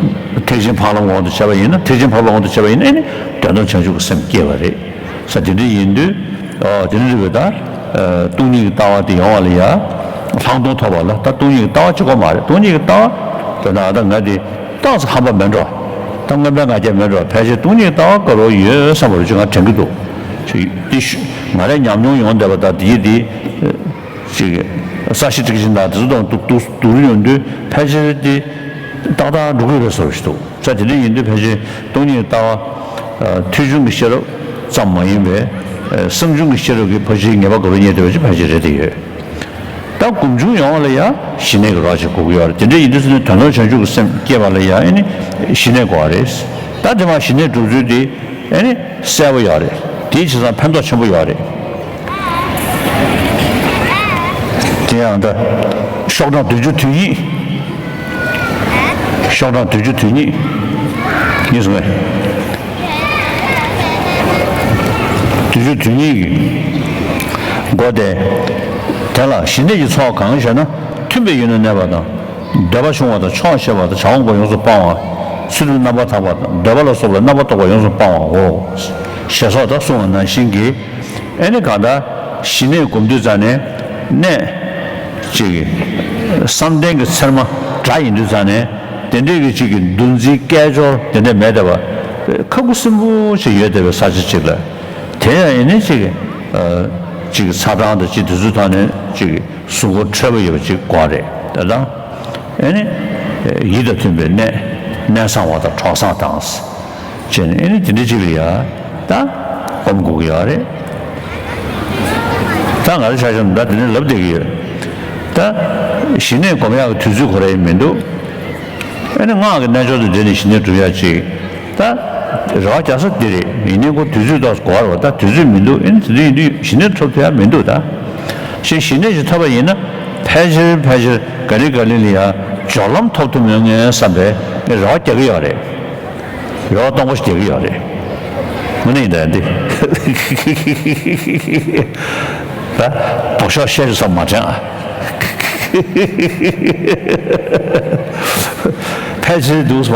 ཐེག་ཆེན་འཕགས་ལམ་དབང་དུ་བྱས་པ་ཡིན་ན། ཐེག་ཆེན་འཕགས་ལམ་དབང་དུ་བྱས་པ་ཡིན་ན་ཨེ་ནི་དོན་དམ་བྱང་ཆུབ་ཀྱི་སེམས་སྐྱེ་བ་རེད། ས་དེ་འདྲ་ཡིན་དུས། ཨ་དེ་འདྲ་རེད་པས་ད། ཨ་སྟོང་ཉིད་ཀྱི་ལྟ་བ་དེ་ཡོང་བ་ལ་ཡ། ལྷག་མཐོང་ཐོབ་པ་ལ་ད་སྟོང་ཉིད་ཀྱི་ལྟ་བ་གཅིག་པོ་མ་རེད། སྟོང་ཉིད་ཀྱི་ལྟ་བ། དེ་ན་ད་ང་དེ་ཏོག་ཙམ་ཧམ་པ་མེད་འགྲོ། ད་མངོན་པའི་ང་རྒྱལ་མེད་འགྲོ། ཕལ་ཆེར་སྟོང་ཉིད་ཀྱི་ལྟ་བ་དགའ་རབ་ཡོད་བསམ་པ་རུ་ཅིག་ང་དྲན་གྱི་འདུག་ཅིག་དེ་ཤུ་ང་རའི་ཉམས་མྱོང་ཡོང་བསྡད་པ་ད་དེ་ཡི་དེ། ཅིག་ས་གཞི་ཊཱིཀ་ཆེན་དང་དེ་ཚོ་དང་བསྡུར་བསྡུར་ཡོང་དུས་ཕལ་ཆེར་དེ་ཏག་ཏག་འགྲོ་གི་རེད་བཟོ་ཞིག་འདུག་ས་དེ་འདྲ་ཡིན་དུས་ཕལ་ཆེར་སྟོང་ཉིད་ཀྱི་ལྟ་བ། ཨ་ཐོས་བྱུང་གི་ཤེས་རབ་ཙམ་མ་ཡིན་པའི། ཨ་བསམ་བྱུང་གི་ཤེས་རབ་ཀྱིས་ཕལ་ཆེར་ངེས་པ་དགའ་རབ་རྙེད་བསྡད་པ་ཅིག་ཕལ་ཆེར་རེད་བསྡད་ཡོད། ད་སྒོམ་བྱུང་ཡོང་བ་ལ་ཡང་ཞི་གནས་ཀྱི་རོ་ཅིག་དགོས་ཀྱི་ཡོད་རེད། དེ་འདྲ་ཡིན་དུས་ཙ་ནས་དོན་དམ་བྱང་ཆུབ་ཀྱི་སེམས་སྐྱེ་བ་ལ་ཡང་ཨེ་ནི་ཞི་གནས་དགོས་པ་རེད། ད་དེ་མ་ཞི་གནས་སྒྲུབ་ཚུལ་དེ་ཨེ་ནི་གསལ་པོ་ཡོད་རེད། དེའི་བྱས་ཙང་ཕན་ཐོགས་ཆེན་པོ་ཡོད་རེད། དེ་ཡང་ད་ཤོག་གྲངས་བདུན་ཅུ་དོན་གཉིས། ཤོག་གྲངས་བདུན་ཅུ་དོན་གཉིས། གཉིས་སུ་མེད། བདུན་ཅུ་དོན་གཉིས་ཀྱི་མགོ་དེ། དེ་ལ་ཞི་གནས་ཀྱི་ཚོགས་གང་ཞེ་ན། མཐུན་པའི་ཡུལ་ན་གནས་པ་དང་། འདོད་པ་ཆུང་བ་དང་ཆོག་ཤེས་པ་དང་བྱ་བ་མང་པོ་ཡོངས་སུ་སྤང་བ། ཚུལ་ཁྲིམས་རྣམ་པར་དག་པ་དང་འདོད་པ་ལ་སོགས་པའི་རྣམ་པར་རྟོག་པ་ཡོངས་སུ་སྤང་བའོ། ཞེས་སོགས་དང་གསུངས་པ་ནང་བཞིན་གྱི། ཨེ་ནི་གང་ལྟར་ཞི་གནས་སྒོམ་དུས་ཙ་ནས་གནས་ཅིག་བསམ་གཏན་གྱི་ཚེར་མ་འདྲ་ཡིན་དུས་ཙ་ནས་དེ་འདྲས་ཀྱི་ཅིག་གི་འདུ་འཛིའི་སྐད་ཅོར་དེ་འདྲས་མེད་བསྡད་པ། ཁ་ཁུ་སིམ་པོ་ཅིག་ཡོད་བསྡད་པའི་ས་ཆ་ཅིག་ལ། དེ་ཡང་ཨེ་ནི་ཅིག་ཅིག་ཚ་གྲང་དང་ཅིག་དེ་ཚོའི་ཐོག་ནས་ཅིག་གཟུགས་པོ་འཕྲོད་པ་ཡོད་པ་ཅིག་དགོས་རེད། དེ་དང་ཨེ་ནི་ཡིད་དང་མཐུན་པའི་གནས། གནས་བཟང་བ་དང་གྲོགས་བཟང་དང་། བྱས་ནས་ཨེ་ནི་དེ་འདྲ་ཅིག་ལ་ཡ་ད་སྒོམ་དགོས་ཀྱི་ཡོད་རེད། ད་ང་རང་ཆ་བཞག་ན་ད་དེ་འདྲ་ལབ་བསྡད་ཀྱི་ཡོད། ད་ཞི་གནས་སྒོམ་ཡག་གི་དུས་ཚོད་ཁོ་རང་ཡང་མི་འདུག་ཨེ་ནི་སྔགས་ཀྱི་རྣལ་འབྱོར་དང་འབྲེལ་ནས་ཞི་གནས་སྒྲུབ་ཡག་ཅིག་ད་རེ་བ་རྒྱག་ས་འདི་རེད། ཡིན་ནའི་ཁོ་དུས་ཚོད་ཏོག་ཙམ་འགོར་བ། ད་དུས་ཚོད་མི་འདུག་ཨེ་ནི་དེ་འདྲ་ཡིན་དུས་ཞི་གནས་ཐོབ་ཐུབ་ཡག་མི་འདུག་ད་ཞེས་ཞི་གནས་ཤིག་ཐོབ་པ་ཡིན་ན་ཕལ་ཆེར་ཕལ་ཆེར་ག་ལེ་ག་ལེ་ལ་ཡ་སྦྱོར་ལམ་ཐོབ་ཐུབ་མྱོང་ངེས་བསམ་པའི་རེ་བ་རྒྱག་གི་ཡོད་རེད། རེ་བ་སྟོང་པ་ཞིག་རྒྱག་གི་ཡོད་རེད། དངོས་གནས་ཡིན་ད་འདི། ད་ལྡོག་ཕྱོགས་བཤད་རྒྱུ་ཙམ་མ་དྲན་ཨ། ཕལ་ཆེར་འདུག་སེ་བ་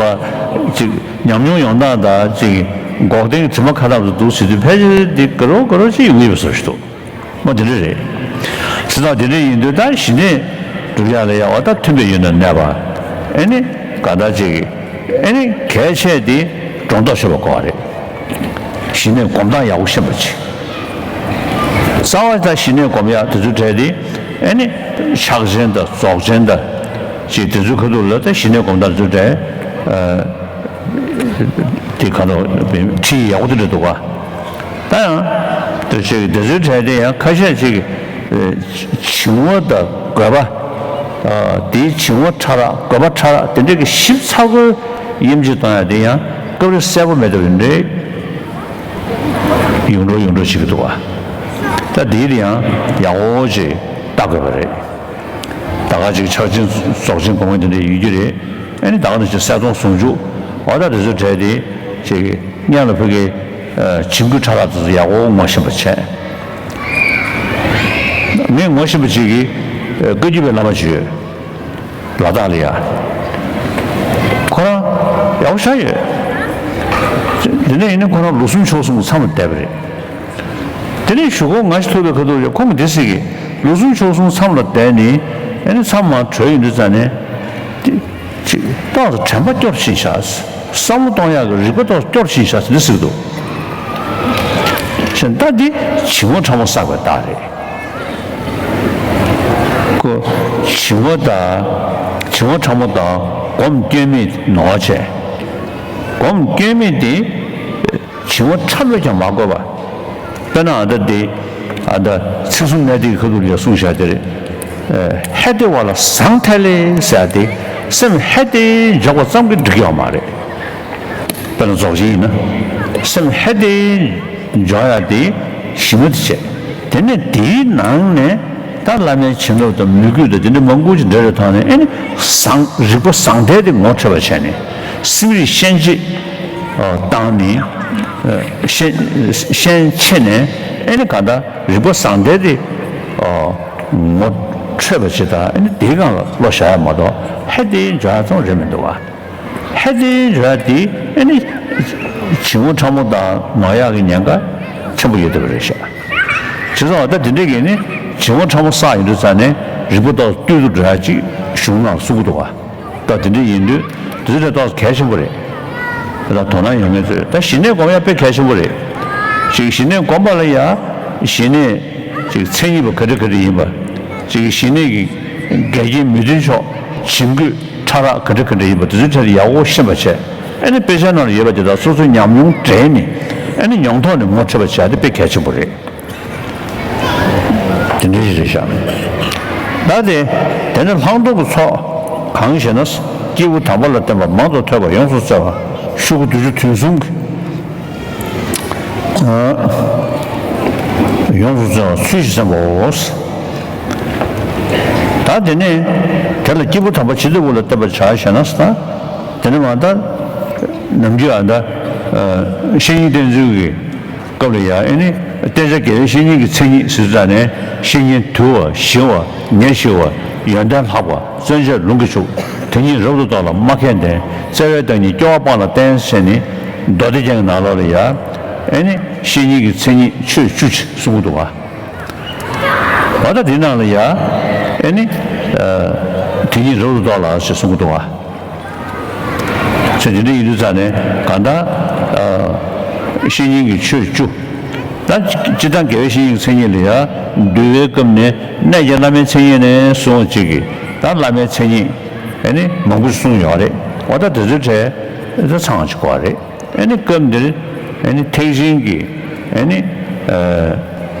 ཅིག་ཉམས་མྱོང་ཡོང་སྟངས་དང་ཅིག་འགོག་བདེན་གྱི་དྲི་མ་ཁ་ཐབས་སུ་འདུག་ཟེར་དུས་ཕལ་ཆེར་འདི་དགའ་རབ་དགའ་རབ་ཅིག་ཡོང་གི་ཡོད་པའི་བཟོ་ཞིག་འདུག་མ་དེ་འདྲ་རེད། ཚེ་ཐག་དེ་འདྲ་ཡིན་དུས་ད་ཞི་གནས་སྒྲུབ་ཡག་ལ་ཡ་བ་ད་མཐུན་པའི་ཡུལ་ན་གནས་པ། ཨེ་ནི་ག་ད་ཅིག་ཨེ་ནི་གལ་ཆེ་དེ་སྒྲོ་འདོགས་ཆོད་པ་དགོས་པ་རེད། ཞི་གནས་སྒོམ་སྟངས་ཡག་པོ་ཤེས་པ་ཅིག་རྩ་བ་ད་ཞི་གནས་སྒོམ་ཡག་དེ་ཚོའི་གྲས་དེ་ཨེ་ནི་ཕྱག་ཆེན་དང་རྫོགས་ཆེན་དང་ཅིག་དེ་ཚོའི་ཁ་ཐུག་ལ་ད་ཞི་གནས་སྒོམ་སྟངས་དེ་ཚོའི་གྲས། དེ་ག་ལ་ཁྲིད་ཡག་པོ་དེ་འདྲ་འདུག་ག་ད་ཡང་དེ་ཅིག་དེ་ཚོའི་གྲས་དེ་ཡང་ཁ་ཤས་ཅིག་བྱིང་བ་དང་རྒོད་པ། དེའི་བྱིང་བ་ཕྲ་རགས་རྒོད་པ་ཕྲ་རགས་དེ་འདྲ་གི་ཞིབ་ཚགས་པོའི་དབྱེ་འབྱེད་གཏོང་ཡག་དེ་ཡང་སྐབས་རེ་གསལ་པོ་མེད་དུ་རིམ་གྲོ་ཡོང་འགྲོ་ཡོང་འགྲོ་བྱེད་ཀྱི་འདུག་ག་ད་དེའི་དེ་ཡང་ཡག་པོ་ཅིག་ལྟ་དགོས་པ་རེད། ད་ག་ཅིག་ཕྱག་ཆེན་རྫོགས་ཆེན་སྒོམ་མཁན་དེ་འདྲ་ཡོད་རྒྱུ་རེད། ཨ་ནི་ད་ག་ནང་བཞིན་གསལ་སྟོང་ཟུང་འཇུག་འོ་ད་དེ་ཚོའི་གྲས་དེ་ཅིག་སྔོན་ལ་ཕ་གི་བྱིང་རྒོད་ཕྲ་རགས་དེ་ཚོ་ཡག་པོ་ངོ་ཤེས་པ་བྱས། ངས་ངོ་ཤེས་པ་ཅིག་གིས་བཀའ་བརྒྱུད་པའི་བླ་མ་ཅིག་ཡོད། ལ་དྭགས་ལ་ཡ། ཁོ་རང་ཡག་པོ་ཆགས་ཡོད། དེ་ནས་ཡིན་ན་ཁོ་རང་ལོ་གསུམ་ཕྱོགས་གསུམ་གྱི་མཚམས་ལ་བསྡད་པ་རེད། ཨ་ནི་གཞུག་གུ་ང་ཞིག་ཐུག་པའི་ཁ་ཐུག་རེད། ཁོང་གིས་འདི་ཟེར་གི། ལོ་གསུམ་ཕྱོགས་གསུམ་མཚམས་ལ་བསྡད་ནས། ཨ་ནི་མཚམས་མར་གྲོལ་ཡོང་དུས་ཙ་ནས། ཏི་ཅི་ཏོག་ཙམ་དྲན་པ་སྐྱོར་ཕྱིན་ཤག་བསམ་བློ་གཏོང་ཡག་གི་རིག་པ་ཏོག་ཙམ་སྐྱོར་ཕྱིན་ཤག་ཟེར་འདི་ཟེར་གི་འདུག་བྱས་ན་ད་འདི་བྱིང་བ་ཕྲ་མོ་བསགས་པའི་རྟགས་རེད། ཁོ་བྱིང་བ་དང་། བྱིང་བ་ཕྲ་མོ་དང་སྒོམ་སྐྱོན་མེད་ནོར་བ་བྱས། སྒོམ་སྐྱོན་མེད་དེ། བྱིང་བ་ཕྲ་མོས་ཀྱང་མ་གོས་པ། དཔེར་ན་ཨ་ད་དེ། ཨ་ད་ཚིག་གསུམ་གནད་བརྡེག་གི་ཁ་ཐུག་ལ་གསུངས་བཞག་དེ་རེད། ཨ་ཧད་དེ་བ་ལ་ཟང་ཐལ་ལེ་ཟེར་ཡ་དེ། སེམས་ཧད་དེ་འཇོག་པ་ཙམ་གྱིས་འགྲིག་ཡོད་མ་རེད། དཔེར་ན་རྫོགས་ཆེན་ཡིན་ན། སེམས་ཧད་དེ་འཇོག་ཡ་དེ་ཞིབ་མོ་དེ་བྱས། དེ་ནས་དེའི་ནང་ནས་ད་བླ་མའི་བྱིན་རླབས་དང་མོས་གུས་དང་དེ་འདྲ་མང་པོ་ཅིག་འདྲ་རེ་ཐོག་ནས། ཨ་ནི་བཟང་། རིག་པ་བཟང་ཐལ་དེ་ངོ་འཕྲོད་པ་བྱས་ནས། སེམས་རིག་ཤན་འབྱེད་བཏང་ནས། ཤན་ཤན་ཕྱེ་ནས། ཨ་ནི་གང་ལྟར་རིག་པ་བཟང་ཐལ་དེ་ངོ་འཕྲོད་པ་བྱེད་དང་། ཨ་ནི་དེའི་སྒང་ལ་བློ་བཞག་ཡ་མ་གཏོགས་ཧད་དེ་འཇོག་ཡ་ཙམ་རེད་མི་འདུག་བ། ཧད་དེ་འཇོག་ཡ་དེ། ཨ་ནི་བྱིང་བ་ཕྲ་མོ་དང་ནོར་ཡག་གི་ཉེན་ཁ་ཆེན་པོ་ཡོད་བསྡད་པ་རེད་ཤག་བྱས་ཙང་ད་དེ་འདྲས་ཀྱི་ནི་བྱིང་བ་ཕྲ་མོ་བསགས་ཡོང་དུས་ཙ་ནས་རིག་པ་ཏོག་ཙམ་སྟོད་དུ་འགྲོ་ཡ་ཅིག་གཞུང་ནང་གསུང་གི་འདུག་བ། ད་དེ་འདྲས་ཡིན་དུས་དེ་ཚོ་ལས་ཏོག་ཙམ་གལ་ཆེན་པོ་རེད། ད་དོ་སྣང་ཡོད་མཁན་ཚོས་ད་ཞི་གནས་སྒོམ་ཡ་དཔེ་གལ་ཆེན་པོ་རེད། ཅིག་ཞི་གནས་སྒོམ་པ་ལ་ཡ་ཞི་གནས་ཅིག་མཚན་ཉིད་པ་ག་འདྲ་ག་འདྲ་ཡིན་པ། ཅིག་ཞི་གནས་ཀྱི་འགལ་རྐྱེན་མི་མཐུན་ཕྱོགས་བྱིང་རྒོད་ཕྲ་རགས་ག་འདྲ་ག་འདྲ་ཡིན་པ་དེ་ཚོའི་ཐད་ལ་ཡག་པོ་ཤེས་པ་བྱས། ཨ་ནི་དཔེ་ཆ་ནང་ལ་ཡོད་པ་དེ་དག་སོ་སོའི་ཉམས་མྱོང་འདྲེས་ནས། ཨ་ནི་མྱོང་ཐོག་ནས་ངོ་འཕྲོད་པ་བྱས་ཏེ་དཔེ་གལ་ཆེན་པོ་རེད། དེ་འདྲ་ཞིག་རེད་ཤག་ད་དེ། དེ་ནས་ལྷག་མཐོང་གི་ཚོགས་གང་ཞེ་ན། སྐྱེས་བུ་དམ་པ་ལ་བརྟེན་པ་མང་དུ་ཐོས་པ་ཡོངས་སུ་བཙལ་བ། ཤོག་གུ་བདུན་ཅུ་དོན་གསུམ་གྱི། ཨ། ཡོངས་སུ་བཙལ་བ་ཚུལ་བཞིན་གསན་པའོ། ད་དེ་ནས་དེ་ལ་སྐྱེས་བུ་དམ་པ་ཇི་ལྟ་བུ་ལ་བརྟེན་པར་བྱ་ཞེ་ན། ད་དེ་ནས་མ་ད་ནམ་རྒྱུན་ཨ་ད་བཤེས་གཉེན་བསྟེན་ཚུལ་གྱི་སྐབས་ལ་ཡ། ཨ་ནི་བསྟེན་བྱ་དགེ་བའི་བཤེས་གཉེན་གྱི་མཚན་ཉིད་ཟེར་ཙ་ནས། བཤེས་གཉེན་དུལ་བ་ཞི་བ་ཉེར་ཞི་བ་ཡོན་ཏན་ལྷག་པ་བརྩོན་བཅས་ལུང་གིས་ཕྱུག་དེ་ཉིད་རབ་ཏུ་རྟོགས་ལ་སྨྲ་མཁས་ལྡན། བརྩེ་བའི་བདག་ཉིད་སྐྱོ་བ་སྤངས་ལ་བསྟེན་ཟེར་ནས། མདོ་སྡེ་རྒྱན་གྱི་ནང་ལོགས་ལ་ཡ། ཨ་ནི་བཤེས་གཉེན་གྱི་མཚན་ཉིད་ཆོས་བཅུ་གསུང་གི་འདུག་ག་འོ་ད་དེའི་ནང་ལ་ཡ། ཨ་ནི་དེ་ཉིད་རབ་ཏུ་རྟོགས་ལ་ཞེས་གསུང་གི་འདུག་ག་ཚེ་འདི་འདྲ་ཡིན་དུས་ཙ་ནས་གང་ལྟར། ཨ། བཤེས་གཉེན་གྱི་ཆོས་བཅུ། ད་སྤྱིར་བཏང་དགེ་བའི་བཤེས་གཉེན་གྱི་མཚན་ཉིད་ལ་ཡང་། འདུལ་བའི་སྐབས་ནས་གནས་ཀྱི་བླ་མའི་མཚན་ཉིད་ནས་གསུངས་པ་གཅིག་གིས་ད་བླ་མའི་མཚན་ཉིད་ཨ་ནི་མང་པོ་ཞིག་གསུངས་ཡོད་རེད། འོ་ད་དེ་ཚོའི་གྲས་ད་ཚང་བ་ཅིག་དགོས་རེད། ཨ་ནི་སྐབས་འདིར་ཨ་ནི་ཐེག་ཆེན་གྱི་ཨ་ནི་ཨ་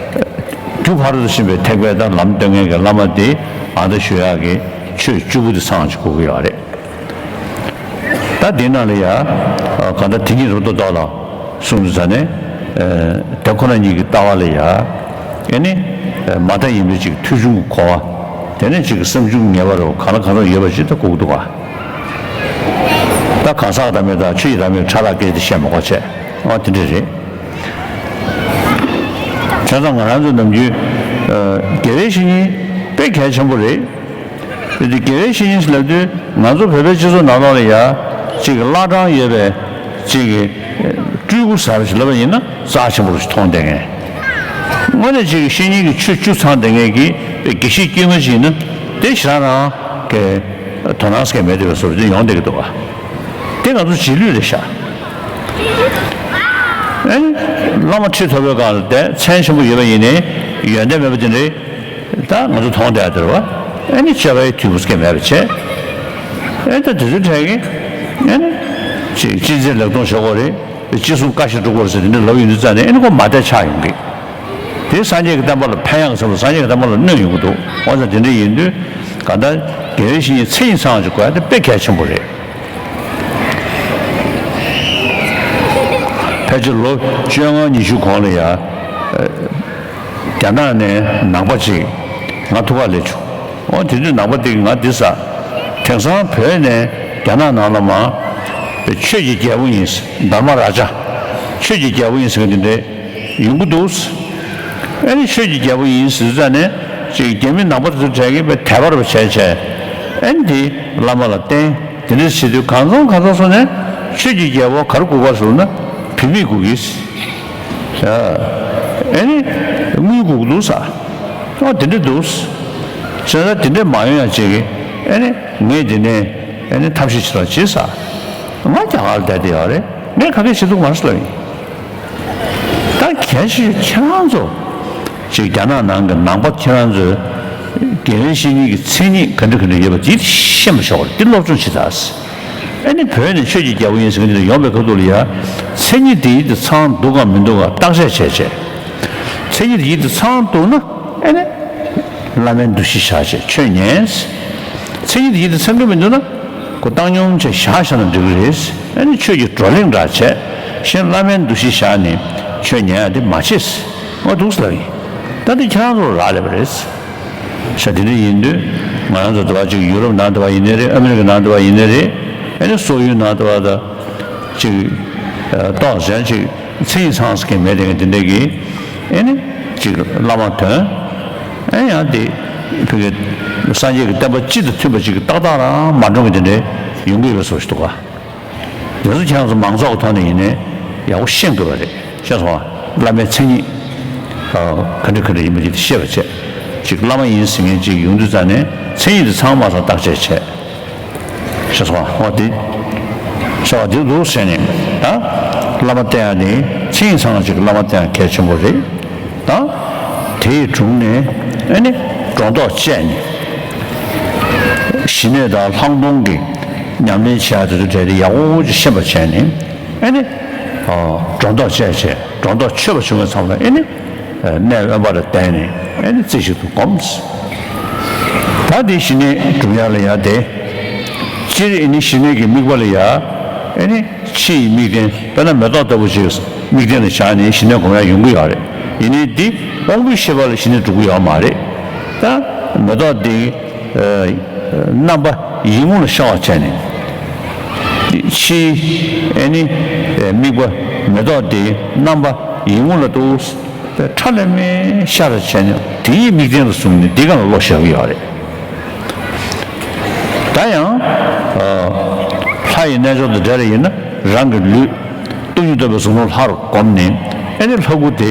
རྒྱུ་ཕ་རོལ་ཏུ་ཕྱིན་པའི་ཐེག་པའི་ད་ལམ་སྟོན་མཁན་གྱི་བླ་མ་དེ་ཨ་ད་ཞུ་ཡག་གི་ཆོས་བཅུ་པོ་དེ་ཚང་བ་ཅིག་དགོས་ཀྱི་ཡོད་རེད། ད་འདི་ནང་ལ་ཡ། ཨ། གང་ལྟར་དེ་ཉིད་རབ་ཏུ་རྟོགས་ལ་གསུངས་དུས་ཙ་ནས། ཨ། དེ་ཁོ་ན་ཉིད་ཀྱི་ལྟ་བ་ལ་ཡ། ཨ་ནི་མ་མཐའ་ཡིན་པའི་ཅིག་ཐོས་བྱུང་གི་གོ་བ། དེ་ནས་ཅིག་བསམ་བྱུང་ངེས་པ་རུ་གང་ལ་གང་འཚམ་ཡོད་པ་ཅིག་ད་དགོས་ཀྱི་འདུག་ག་ད་གང་ཟག་གི་བདག་མེད་དང་ཆོས་ཀྱི་བདག་མེད་ཕྲ་རགས་སྐད་དེ་བཤད་མ་དགོས་བྱས། ཨ། དེ་འདྲ་རེད། བྱས་ཙང་ང་རང་ཚོ་ནམ་རྒྱུན། ཨ། དགེ་བའི་བཤེས་གཉེན་དཔེ་གལ་ཆེན་པོ་རེད། དེ་དགེ་བའི་བཤེས་གཉེན་ལབ་དུས་ང་ཚོ་བོད་པའི་སྤྱི་ཚོགས་ནང་ལོགས་ལ་ཡ། ཅིག་བླ་བྲང་ཡོད་པའི་ཅིག་སྤྲུལ་སྐུ་ཟེར་བ་ཞིག་ལབ་པ་ཡིན་ན་རྩ་ཆེན་པོ་ཞིག་མཐོང་བསྡད་མཁན། དངོས་གནས་ཅིག་བཤེས་གཉེན་གྱི་ཆོས་བཅུ་ཚང་བསྡད་མཁན་གྱི་དགེ་བཤེས་དཀྱུས་མ་ཞིག་ཡིན་ན་དེ་ཞེ་དྲག་རང་གི་དོ་སྣང་ཟེར་མཁན་མེད་བསྡད་པའི་བཟོ་འདྲ་ཅིག་ཡོང་བསྡད་ཀྱི་འདུག་ག་དེ་ང་ཚོ་རྗེས་ལུས་རེད་ཤག་ཨེ། བླ་མ་ཁྲི་ཐོབ་པའི་སྒང་ལ་བསྡད་མཚན་ཆེན་པོ་ཡོད་པ་ཡིན་ནའི་ཡོན་ཏན་མེད་པ་དེ་འདྲའི་ད་ང་ཚོ་མཐོང་བསྡད་ཡ་དེ་རེད་བ། ཨེ་ནི་སྤྱོད་པའི་དུས་བུ་སྐད་མེད་པ་བྱས། ཨེ་ད་དེ་ཚོའི་གྲས་ཀྱི་ཨེ་ནི་ཅིག་ཅི་མཛད་ལེགས་མཐོང་བྱེད་དགོས་རེད། ཅི་གསུང་བཀའ་བཞིན་སྒྲུབ་དགོས་རེད་ཟེར་དེ་འདྲ་ལབ་ཡོང་དུས་ཙ་ནས་ཨེ་ནི་ཁོ་མ་བསྡད་ཆགས་ཡོང་གི། དེ་སངས་རྒྱས་ཀྱི་བསྟན་པ་ལ་ཕན་ཡག་གི་ཚབ་ལ་སངས་རྒྱས་ཀྱི་བསྟན་པ་ལ་གནོད་ཡོང་གི་འདུག་འོ་ཙང་དེ་འདྲ་ཡིན་དུས་གང་ལྟར་དགེ་བའི་བཤེས་གཉེན་མཚན་ཉིད་ཚང་བ་ཅིག་དགོས་ཡ་དེ་དཔེ་གལ་ཆེན་པོ་རེད། ཕལ་ཆེར་ལོ་བཅོ་ལྔ་ཉི་ཤུ་གོང་ལ་ཡ། རྒྱ་ནག་ནས་ནང་པ་ཅིག་ང་ཐུག་ག་སླེབས་བྱུང་། འོ་དེ་དུས་ནང་པ་དེ་གིས་ང་འདི་ཟེར། དེང་སང་བོད་ནས་རྒྱ་ནག་ནང་ལ་མར་ཆོས་ཀྱི་རྒྱལ་པོ་ཡིན། དྷརྨ་རཱ་ཛ། ཆོས་ཀྱི་རྒྱལ་པོ་ཡིན་ཟེར་མཁན་དེ་འདྲས་ཡོང་གི་འདུག་ཨ་ནི་ཆོས་ཀྱི་རྒྱལ་པོ་ཡིན་ཟེར་ཙ་ནས་ཅིག་རྒྱ་མི་ནང་པ་དེ་ཚོ་གྲས་ཀྱིས་དཔེ་དད་པ་རུ་བྱས་བྱས། ཨ་ནི་དེ་བླ་མ་ལ་བསྟེན། དེ་འདྲས་བྱེད་དུས་གང་ཚང་གང་ཚང་སོང་ནས་ཆོས་ཀྱི་རྒྱལ་པོ་ག་རེ་དགོས་པ་ཟེར་ན་བུད་མེད་དགོས་ཀྱི། ཡ། ཨེ་ནི་དངུལ་དགོས་ཀྱི་འདུག་ཟེར། ཨ་དེ་འདྲ་འདུག་ཟེར། ད་དེ་འདྲ་མ་ཡོང་ཡ་ཅིག་གི་ཨེ་ནི་ངས་དེ་ནས་ཨེ་ནི་ཐབས་ཤེས་བྱེད་རོགས་བྱེད་ཟེར། ང་རྒྱ་གར་བསྡད་དེ་ཡོད་རེད། ངས་ག་གེ་བྱེད་ཐུབ་མ་རེད་ལབ་ཡིན། ད་གལ་ཆེ་ཤོས་ཁྱེད་རང་ཚོ་ཅིག་རྒྱ་ནག་ནང་གི་ནང་པ་ཁྱེད་རང་ཚོས་དགེ་བའི་བཤེས་གཉེན་གྱི་མཚན་ཉིད་ག་འདྲ་ག་འདྲ་ཡོད་པ་དེ་ཤེས་མ་ཤོག་རེད། དེ་སློབ་སྦྱོང་བྱེད་ད་ཟེར། ཨེ་ནི་བོད་ནས་ཆོས་ཀྱི་རྒྱལ་པོ་ཡིན་ཟེར་མཁན་དེ་ཡོང་བའི་ཁ་ཐུག་ལ་ཡ། མཚན་ཉིད་དེ་ཡིད་དུ་ཚང་འདུག་གམ་མི་འདུག་གམ་བརྟག་དཔྱད་བྱས་བྱས། མཚན་ཉིད་དེ་ཡིད་དུ་ཚང་འདུག་ན་ཨེ་ནི་བླ་མའི་འདུ་ཤེས་བཞག་བྱས་ཆོས་ཉན། མཚན་ཉིད་དེ་ཡིད་དུ་ཚང་གི་མི་འདུག་ན་ཁོ་བཏང་སྙོམས་བྱས་བཞག་བཞག་ན་འགྲིག་གི་རེད། ཨེ་ནི་ཆོས་ཀྱི་བགྲོ་གླེང་འདྲ་བྱས་གཞན་བླ་མའི་འདུ་ཤེས་བཞག་ནས་ཆོས་ཉན་ཡ་དེ་མ་བྱེད། འོ་འདུག་ཟེར་ལབ་ཡིན། ད་དེ་ཁྱེད་རང་ཚོར་རག་ལས་པ་རེད། ཤ་དེ་འདྲ་ཡིན་དུས་ང་རང་ཚོ་དེ་བ་ཅིག་ཡུ་རོབ་ནང་དེ་བ་ཡིན་ནའི་རེད། ཨ་མི་རི་ཀ་ནང་དེ་བ་ཡིན་ནའི་རེད། ཨ་ནི་སོག་ཡུལ་ནང་དེ་བ་ད་ཅིག་ཏོག་ཙམ་ཅིག་མཚན་ཉིད་ཚང་ཟེར་མཁན་མེད་དེ་ག་དེ་འདྲ་གི་ཨ་ནི་ཅིག་བླ་མ་དོན་ཨ་ཡང་དེ་ཕ་གི་སངས་རྒྱས་ཀྱི་བསྟན་པ་སྤྱི་དང་མཐུན་པ་ཅིག་གི་ཏག་ཏག་རང་མ་འགྲོ་གི་དེ་འདྲ་ཡོང་གི་ཡོད་པའི་བཟོ་ཞིག་འདུག་ག། དེ་ཚོ་ཁྱེད་རང་ཚོ་མང་ཚོགས་ཀྱི་ཐོག་ནས་ཡིན་ནའི་ཡག་པོ་ཤེས་དགོས་པ་རེད། ཤེས་སོང་ང་། བླ་མའི་མཚན་ཉིད་ག་འདྲ་ག་འདྲ་ཡིན་པ་ཅིག་ཤེས་པ་བྱས། ཅིག་བླ་མ་ཡིན་ཟེར་མཁན་ཅིག་ཡོང་དུས་ཙང་ནས་མཚན་ཉིད་དེ་ཚང་མ་ཚང་བརྟག་དཔྱད་བྱས། ཤེས་སོང་ང་། འོ་དེ་ཤེས་པ་དེ་འདུག་ཟེར་ནས་ད་བླ་མ་བསྟེན་ཡ་ནི་མཚན་ཉིད་ཚང་ཅིག་བླ་མ་བསྟེན་ཡ་གལ་ཆེན་པོ་རེད། དང་། དེའི་དྲུང་ནས་ཨེ་ནི་སྒྲོ་འདོགས་བཅད་ནས། ཞི་གནས་དང་ལྷག་མཐོང་གི་ཉམས་ལེན་བྱེད་ཡག་དེ་ཚོ་གྲས་དེ་ཡག་པོ་ཅིག་ཤེས་པ་བྱས་ནས་ཨེ་ནི། སྒྲོ་འདོགས་བཅད་བྱས་སྒྲོ་འདོགས་ཆོད་པ་བྱུང་བའི་མཚམས་ལ་ཨེ་ནི། གནས་དབེན་པ་ལ་བསྡད་ནས་ཨེ་ནི་རྩེ་གཅིག་ཏུ་བསྒོམ། ད་དེ་ཞི་གནས་སྒྲུབ་ཡག་ལ་ཡ་དེ། སྤྱིར་ཨེ་ནི་ཞི་གནས་ཀྱི་དམིགས་པ་ལ་ཡ། ཨེ་ནི། ཕྱི་ཡི་དམིགས་རྟེན་དཔེར་ན་མེ་ཏོག་ལྟ་བུ་ཅིག་དམིགས་རྟེན་ལ་བཞག་ནས་ཞི་གནས་སྒོམ་ཡག་ཡོང་གི་ཡོད་རེད། ཡིན་ནའི་འདི་དབང་པོའི་ཤེས་པ་ལ་ཞི་གནས་འགྲུབ་ཀྱི་ཡོད་མ་རེད། ད་མེ་ཏོག་འདི་རྣམ་པ་ཡིད་ངོ་ལ་ཤར་བ་བྱས་ནས་ཕྱིའི་ཨེ་ནི་དམིགས་པ་མེ་ཏོག་འདི་རྣམ་པ་ཡིད་ངོ་ལ་འདུག་པའི་ཁྲ་ལམ་མེ་ཤར་བ་བྱས་ནས་དེའི་དམིགས་རྟེན་ལ་བཟུང་ནས་འདི་ག་ལ་བློ་བཞག་གི་ཡོད་རེད། ད་ཡང་། ལྷ་ཡི་རྣལ་འབྱོར་དང་འབྲེལ་ཡིན་ན་རང་གི་ལུས་སྟོང་ཉིད་རྟོགས་པའི་གཟུགས་སྣང་ལྷར་བསྒོམས་ནས་ཨེ་ནི་ལྷ་སྐུ་དེ།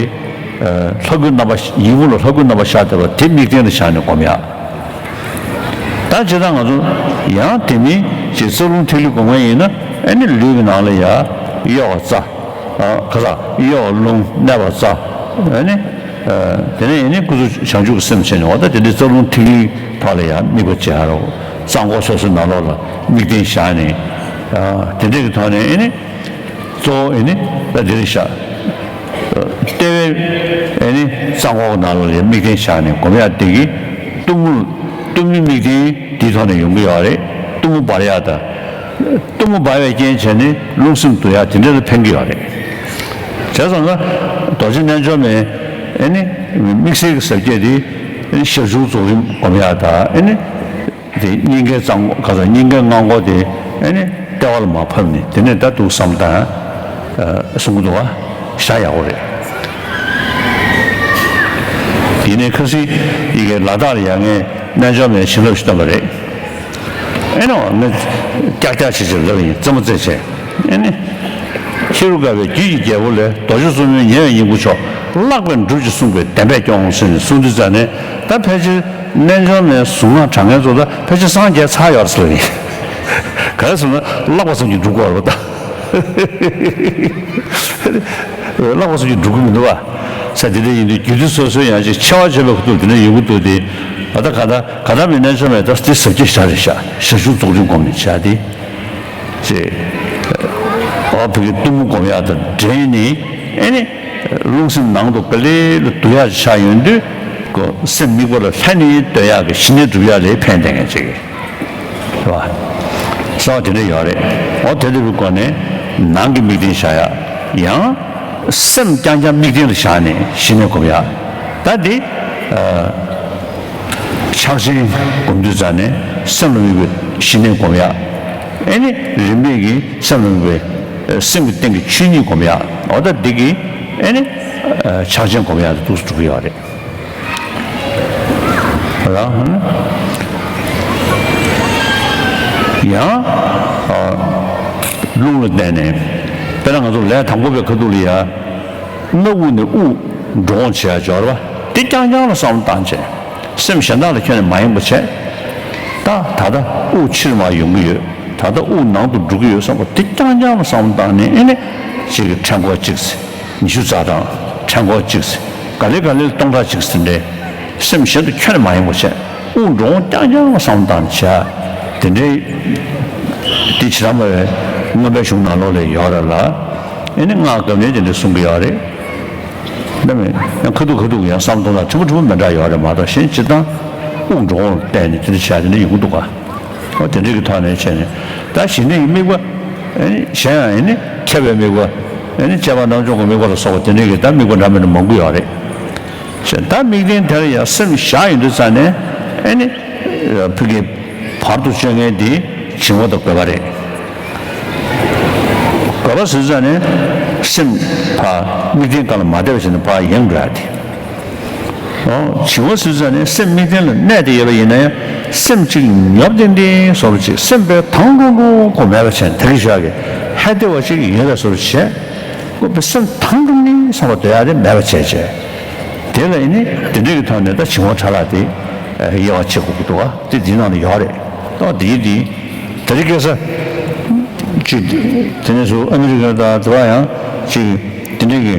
ལྷ་སྐུའི་རྣམ་པ་ཡིད་ངོ་ལ་ལྷ་སྐུའི་རྣམ་པ་ཤར་བསྡད་པ་དེ་དམིགས་རྟེན་དུ་བཞག་ནས་སྒོམ་ཡག་ད་བྱས་ཙང་ང་ཚོ་ཡང་དེ་མིན་ཅིག་རྩ་རླུང་ཐིག་ལེ་སྒོམ་མཁན་ཡིན་ན་ཨེ་ནི་ལུས་ཀྱི་ནང་ལ་ཡ་གཡོ་བ་རྩ། ག་ས་གཡོ་བ་རླུང་གནས་པ་རྩ། ཨེ་ནི། དེ་ནས་ཡིན་ནི་སྐུ་གཟུགས་བྱང་ཆུབ་ཀྱི་སེམས་བྱས་ནས་འོ་ད་དེ་འདྲའི་རྩ་རླུང་ཐིག་ལེའི་ཐོག་ལ་ཡང་དམིགས་པ་བྱེད་ཡ་རོགས་རྩ་འགོ་སོ་སོའི་ནང་ལོགས་ལ་དམིགས་རྟེན་བཞག་ནས། དེ་འདྲའི་གི་ཐོག་ནས་ཨེ་ནི། གཙོ་བོ་ཨེ་ནི་ད་འདི་རེད་ཤག་ལྟེ་བའི་ཨེ་ནི་རྩ་འགོ་གི་ནང་ལོགས་ལ་ཡང་དམིགས་རྟེན་བཞག་ནས་སྒོམ་ཡ་དེ་གི་གཏུམ་མོ་གཏུམ་མོའི་དམིགས་རྟེན་དེའི་ཐོག་ནས་ཡོང་གི་ཡོད་རེད། གཏུམ་མོ་འབར་ཡ་ད། གཏུམ་མོ་འབར་བའི་རྐྱེན་བྱས་ནས་རླུང་སེམས་འདུ་ཡ་དེ་འདྲ་ལ་ཕན་གྱི་ཡོད་རེད། བྱས་ཙང་ན་རྡོ་རྗེ་རྣལ་འབྱོར་མའི་ཨེ་ནི་དམིགས་བསལ་གྱི་ཟབ་ཁྱད་དེ་ཨེ་ནི་ཞབས་ཞུ་རྫོགས་རིམ་སྒོམ་ཡ་ད་ཨེ་ནི་དེ་སྙིང་གའི་རྩ་འགོ་ག་ས་སྙིང་གའི་སྔ་འགོ་དེ་ཨེ་ནི་ལྟེ་བ་ལ་མར་ཕབ་ནས་དེ་ནས་ད་འདུག་བསམ་དང་གསུང་གི་འདུག་བ་བཞག་ཡག་པོ་རེད། ཡིན་ནའི་ཁ་སང་ཡི་གེ་ལ་དྭགས་ལ་ཡ་ངས་རྣལ་འབྱོར་མའི་བྱིན་རླབས་ཤིག་བཏོན་པ་རེད། ཨེ་ནོ་ངས་ཀྱག་ཀྱག་བྱེད་བྱེད་ལབ་ཡིན་རྩེད་མོ་རྩེད་བྱེད། ཨེ་ནི། ཧེ་རུ་ཀ་བའི་རྒྱུད་ཀྱི་རྒྱལ་པོ་ལས་རྡོ་རྗེ་བཙུན་མོའི་ཉེ་བའི་སྙིང་པོ་མཆོག་ལྷག་པའི་སྒྲུབ་ཀྱིས་གསུངས་པའི་བདེན་པས་སྐྱོང་ཟེར་ནས་གསུངས་དུས་ཙ་ནས་ད་ཕལ་ཆེར་རྣལ་འབྱོར་མའི་གཟུངས་སྔགས་བགྲང་མཁན་ཚོ་ད་ཕལ་ཆེར་སངས་རྒྱས་ཚར་ཡོད་རེད་ཟེར་ལབ་ཡིན། ག་རེ་ཟེར་ན་ལྷག་པ་ཙམ་གྱིས་འགྲུབ་ཀྱི་ཡོད་རེད་པ་ད། ལྷག་པ་ཙམ་གྱིས་འགྲུབ་ཀྱི་མི་འདུག་བ། ས་དེ་འདྲ་ཡིན་དུས་རྒྱུད་སྡེ་སོ་སོའི་ཡང་ཅིག་ཆེ་བ་ཆེ་བའི་ཁུ་ཐུག་དེ་འདྲ་ཡོང་གི་འདུག་སྟེ། ད་ལྟ་ག་ད་ག་ད་མི་རྣལ་འབྱོར་མའི་ད་དེ་ཟབ་རྒྱས་བཞག་རེད་ཤག་ཞབས་ཞུ་རྫོགས་རིམ་སྒོམ་ནས་བྱ་སྟེ། ཅེས། འོ་བོད་ཀྱི་གཏུམ་མོ་སྒོམ་ཡག་དང་འབྲེལ་ནས་ཨེ་ནི། རླུང་སེམས་ནང་དུ་ག་ལེ་ལ་འདུ་ཡག་ཆགས་ཡོང་དུས། ཀོ་སེམས་དམིགས་པ་ལ་ལྷན་ནེ་སྡོད་ཡག་གི་ཞི་གནས་སྒྲུབ་ཡག་ལ་ཕན་བཏགས་མཁན་ཅིག་རེད་བ། གསལ་བ་དེ་འདྲ་ཡོད་རེད། འོ་དེ་འདྲ་བའི་སྒོ་ནས་ནང་གི་དམིགས་རྟེན་བཞག་ཡག་ཡང་། སེམས་རྐྱང་རྐྱང་དམིགས་རྟེན་ལ་བཞག་ནས་ཞི་གནས་སྒོམ་ཡག་ད་འདི། ཕྱག་ཆེན་སྒོམ་དུས་ཙ་ནས་སེམས་ལ་དམིགས་པའི་ཞི་གནས་སྒོམ་ཡག་ཨེ་ནི་རིམ་པས་ཀྱིས་སེམས་ལ་དམིགས་པའི་སེམས་ཀྱི་སྟེང་གི་ཆོས་ཉིད་སྒོམ་ཡག་འོ་ད་འདི་གིས་ཨེ་ནི་ཕྱག་ཆེན་སྒོམ་ཡག་དེ་འདུག་སེ་འགྲུབ་ཀྱི་ཡོད་རེད། རང་ཡང་རླུང་ལ་བརྟེན་ནས་དཔེར་ན་ང་ཚོ་ལས་དང་པོ་པའི་ཁ་ཐུག་ལ་ཡ། སྣ་དབུགས་ནས་དབུགས། འགྲོ་འོང་བྱེད་ཡ་སྦྱོར་བ་དེ་རྐྱང་རྐྱང་ལ་བསམ་བློ་བཏང་བྱས། སེམས་གཞན་དག་ལ་ཁྱོན་ནས་མ་ཡེངས་པ་བྱས། ད་ད་ལྟ་དབུགས་ཕྱིར་མར་ཡོང་གི་ཡོད། ད་ལྟ་དབུགས་ནང་དུ་འགྲོ་གི་ཡོད་བསམ་པ་དེ་རྐྱང་རྐྱང་ལ་བསམ་བློ་བཏང་ནས། ཨེ་ནི་གཅིག་གི་ཕྲེང་སྐོར་གཅིག་ཟེར། ཉི་ཤུ་རྩ་གྲངས་ཕྲེང་སྐོར་གཅིག་ཟེར། ག་ལེ་ག་ལེ་ལ་སྟོང་ཕྲག་གཅིག་ཟེར་འདྲའི་སེམས་གཞན་དུ་ཁྱོན་ནས་མ་ཡེངས་པ་བྱས། དབུགས་འགྲོ་འོང་རྐྱང་རྐྱང་ལ་བསམ་བློ་བཏང་ནས་བྱས། དེ་འདྲའི་དེ་ཇི་ལྟར་སྨྲ་བའི་མངོན་པའི་གཞུང་ནང་ལོགས་ལ་ཡོད་རེད་ལ། ཨེ་ནི་སྔགས་སྐབས་ནས་དེ་འདྲ་གསུང་གི་ཡོད་རེད། ད་མེད་ཡང་ཁ་ཐུག་ཁ་ཐུག་ཡང་བསམ་བློ་གཏོང་སྟངས་ཕྲན་བུ་ཕྲན་བུ་མི་འདྲ་ཡོད་རེད་མ་གཏོགས། གཞན་སྤྱིར་བཏང་དབུགས་འགྲོ་འོང་ལ་བལྟས་ནས་དེ་འདྲ་བྱས་དེ་འདྲ་ཡོང་གི་འདུག་ག་འོ་དེ་འདྲ་གི་ཐོག་ནས་བྱས་ནས། ད་ཞི་གནས་ཀྱི་དམིགས་པ། ཨེ་ནི་གཞན་ཡང་ཨེ་ནི་མཁས་པའི་དམིགས་པ། ཨེ་ནི་དཔྱད་པ་རྣམ་འཇོམས་ཀྱི་དམིགས་པ་ལ་སོགས་པ་དེ་འདྲ་གི་ད་དམིགས་པ་འདྲ་མི་འདྲ་མང་པོ་ཡོད་རེད། བྱས་ད་དམིགས་རྟེན་དེ་ལ་ཡང་སེམས་བཞག་ཡོང་དུས་ཙ་ནས། ཨེ་ནི་ཕ་གི་བར་དུ་གཅོད་མཁན་དེ་བྱིང་བ་དང་རྒོད་པ་རེད། རྒོད་པ་ཟེར་ཙ་ནས་སེམས་ཕར་དམིགས་རྟེན་སྒང་ལ་མ་བསྡད་པ་བྱས་ནས་ཕར་ཡེངས་འགྲོ་ཡ་དེ། ཨོ། བྱིང་བ་ཟེར་ཙ་ནས་སེམས་དམིགས་རྟེན་ལ་གནས་ཏེ་ཡོད་པ་ཡིན་ན་ཡང་། སེམས་གཅིག་ཉོབ་ཏིང་ཏིང་བཟོ་འདྲ་ཅིག་སེམས་དཔའ་ཐང་ཀྲུང་ཀྲུང་གོ་མེད་པ་བྱས་ནས། ད་གི་ཞག་གི་ཧད་དེ་བ་ཅིག་ཡོད་པའི་བཟོ་འདྲ་བྱས། ཁོ་པའི་སེམས་ཐང་ཀྲུང་ནི་བསམ་པ་སྡོད་ཡ་དེ་མེད་པ་བྱས་བྱས། དེ་ལ་ཡིན་ནི་དེ་འདྲ་གི་ཐོག་ནས་ད་བྱིང་བ་ཕྲ་རགས་དེ་དབྱེ་བ་ཕྱེ་དགོས་ཀྱི་འདུག་བ། དེ་འདི་ནང་ལ་ཡོད་རེད། ད་དེ་དེ་དེ་རིང་ཁ་སང་ཅིག་དེ་ནས་བཟུང་ཨ་མི་རི་ཀ་དང་དེ་བ་ཡང་ཅིག་དེ་འདྲ་གི་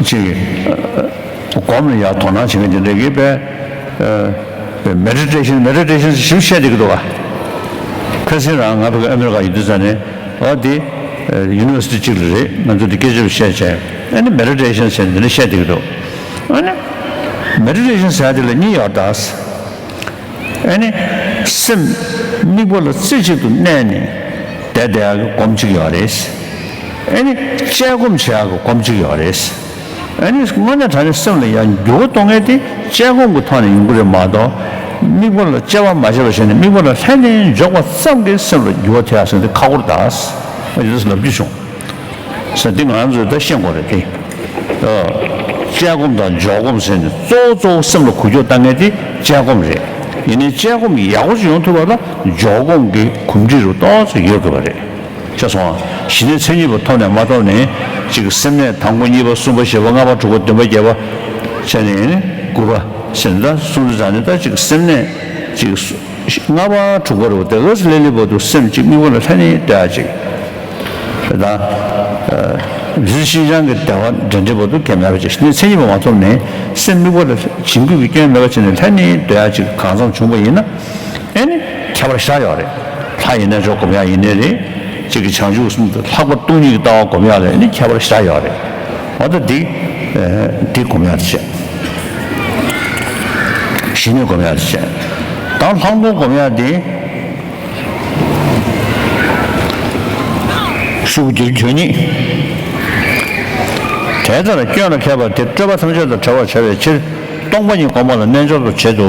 ཅིག་སྒོམ་ལ་ཡ་དོ་སྣང་བྱེད་མཁན་དེ་འདྲ་གི་པའི་མེ་ཌི་ཊེ་ཤན། མེ་ཌི་ཊེ་ཤན་ཞིབ་བཤད་བསྡད་ཀྱི་འདུག་ག་ཁ་སང་རང་ང་ཕ་གི་ཨ་མི་རི་ཀ་ཡོད་དུས་ཙ་ནས། ཨོ་དེ་ཡུ་ནི་ཝར་སི་ཊི་གཅིག་ལ་རེད། ང་ཚོ་དེ་སྐད་ཆ་བཤད་བྱས། ཨ་ནི་མེ་ཌི་ཊེ་ཤན་ཟེར་འདི་འདྲ་བཤད་བསྡད་ཀྱི་འདུག་ཨ་ནི་མེ་ཌི་ཊེ་ཤན་ཟེར་དེ་ལ་གཉིས་ཡོད་ད། ཨ་ནི་སེམས་དམིགས་པ་ལ་རྩེ་གཅིག་ཏུ་གནས་ནས་བསྡད་བསྡད་ཡག་གི་སྒོམ་གཅིག་ཡོད་རེད། ཨ་ནི་དཔྱད་སྒོམ་བྱེད་ཡག་གི་སྒོམ་གཅིག་ཡོད་རེད། ཨ་ནི་དངོས་གནས་དྲང་གནས་སེམས་ལ་ཡང་འགྱུར་བ་གཏོང་མཁན་དེ་དཔྱད་སྒོམ་གྱི་ཐོག་ནས་ཡོང་གི་རེད་མ་གཏོགས། དམིགས་པ་ལ་དཔྱད་པ་མ་བྱས་པ་བྱས་ནས་དམིགས་པ་ལ་ལྷན་ནེ་འཇོག་པ་ཙམ་གྱིས་སེམས་ལ་འགྱུར་བ་ཐེབས་ཡག་ཟེར་དེ་ཁག་པོ་རེད་ད། ཨ་ནི་ལབ་རྒྱུ་བྱུང་། ས་འདི་ང་རང་ཚོས་ད་ཤེས་དགོས་རེད་དེ། ཨ། དཔྱད་སྒོམ་དང་འཇོག་སྒོམ་ཟེར་ནས་གཙོ་བོ་གཙོ་བོ་སེམས་ལ་འགུལ་སྐྱོད་བཏང་མཁན་དེ་དཔྱད་སྒོམ་རེད། ཡིན་ནའི་དཔྱད་སྒོམ་ཡག་པོ་ཞིག་ཡོང་ཐུབ་པ་ལ་འཇོག་སྒོམ་གྱི་གོམས་འདྲིས་རུ་ཏོག་ཙམ་ཡོད་དགོས་པ་རེད། ཤེས་སོང་ཨ། ཞི་གནས་མཚན་ཉིད་པ་ཐོབ་ནས་མ་ཐོབ་ནས་ཅིག་སེམས་གནས་དང་པོ་གཉིས་པ་གསུམ་པ་བཞི་པ་ལྔ་པ་དྲུག་པ་བདུན་པ་བརྒྱད་པ་བྱས་ནས་དགུ་པ་ཟེར་ནས་ད་གསུམ་དུ་བྱས་ནས་ད་ཅིག་སེམས་གནས་ཅིག་ལྔ་པ་དྲུག་པ་རུ་དེ་ག་ཚོད་སླེབས་སླེབས་བར་དུ་སེམས་གཅིག་དམིགས་པ་ལ་ལྷན་ནེ་སྡོད་ཡག་ཅིག་རེད་ད། རི་ཤིན་སྦྱང་གི་བདེ་བ་འདྲེན་འདྲེན་བར་དུ་གལ་མེད་པ་ཅིག་ནི་མཚན་ཉིད་པ་མ་ཐོབ་ནས་སེམས་དམིགས་པ་ལ་བྱིང་རྒོད་ཀྱི་སྐྱོན་མེད་པ་བྱས་ནས་ལྷན་ནེ་སྡོད་ཡག་ཅིག་གང་འཚམ་བྱུང་བ་ཡིན་ན། ཨེ་ནི་ཁྱད་པར་ཞེ་དྲག་ཡོད་རེད། ལྷ་ཡི་རྣལ་འབྱོར་སྒོམ་ཡག་ཡིན་ནའི་རེད། གཅིག་གི་བྱང་ཆུབ་གསུམ་དུ་ལྷག་པར་སྟོང་ཉིད་ཀྱི་ལྟ་བ་སྒོམ་ཡག་ལ་ཨེ་ནི་ཁྱད་པར་ཞེ་དྲག་ཡོད་རེད། འོ་ད་འདི། འདི་སྒོམ་ཡག་དེ་བྱས། ཞི་གནས་སྒོམ་ཡག་དེ་བྱས། ད་ལྷག་མཐོང་སྒོམ་ཡག་དེ། ཤུགས་ཀྱིས་གྱོད་ཉིད། དེ་ལྟར་སྐྱོན་ལ་མཁས་པ་དེ་སྤྲོས་པ་ཐམས་ཅད་དང་བྲལ་བར་བྱ་བའི་ཕྱིར། སྟོང་པ་ཉིད་སྒོམ་པ་ལ་རྣལ་འབྱོར་དུ་བྱེད་དོ།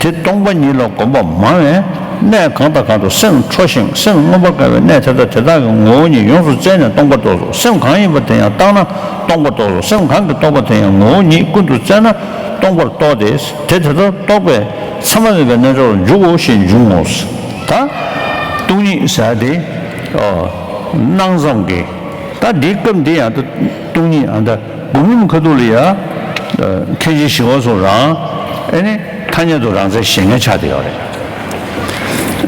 དེ་སྟོང་པ་ཉིད་ལ་སྒོམ་པ་མང་བས། གནས་གང་དང་གང་དུ་སེམས་འཕྲོ་ཞིང་སེམས་མངོན་པར་དགའ་བའི་གནས་དེ་དག་དེ་དག་གི་ངོ་བོ་ཉིད་ཡོངས་སུ་བཙལ་ནས་སྟོང་པར་རྟོགས་སོ། སེམས་གང་ཡིན་པ་དེ་ཡང་བརྟགས་ན་སྟོང་པར་རྟོགས་སོ། སེམས་གང་གིས་རྟོགས་པ་དེ་ཡང་ངོ་བོ་ཉིད་ཀུན་ཏུ་བཙལ་ན་སྟོང་པར་རྟོགས་ཏེ། དེ་དེ་ལྟར་རྟོགས་པས་མཚན་མ་མེད་པའི་རྣལ་འབྱོར་ལ་འཇུག་གོ་ཞེས་འབྱུང་ངོ་། ད་སྟོང་ཉིད་ཟེར་དེ། ཨོ། སྣང་ཙམ་གྱི། ད་འདིའི་སྐབས་འདི་ཡང་ད་སྟོང་ཉིད་ཨ་ད་སྒོམ་ལམ་ཁ་ཐུག་ལ་ཡ། མཁན་ཆེན་ཞི་བ་འཚོ་རང་། ཨེ་ནི་ཐ་སྙད་དུ་རང་རྩལ་ཤེས་མཁན་ཆགས་བསྡད་ཡོད་རེད།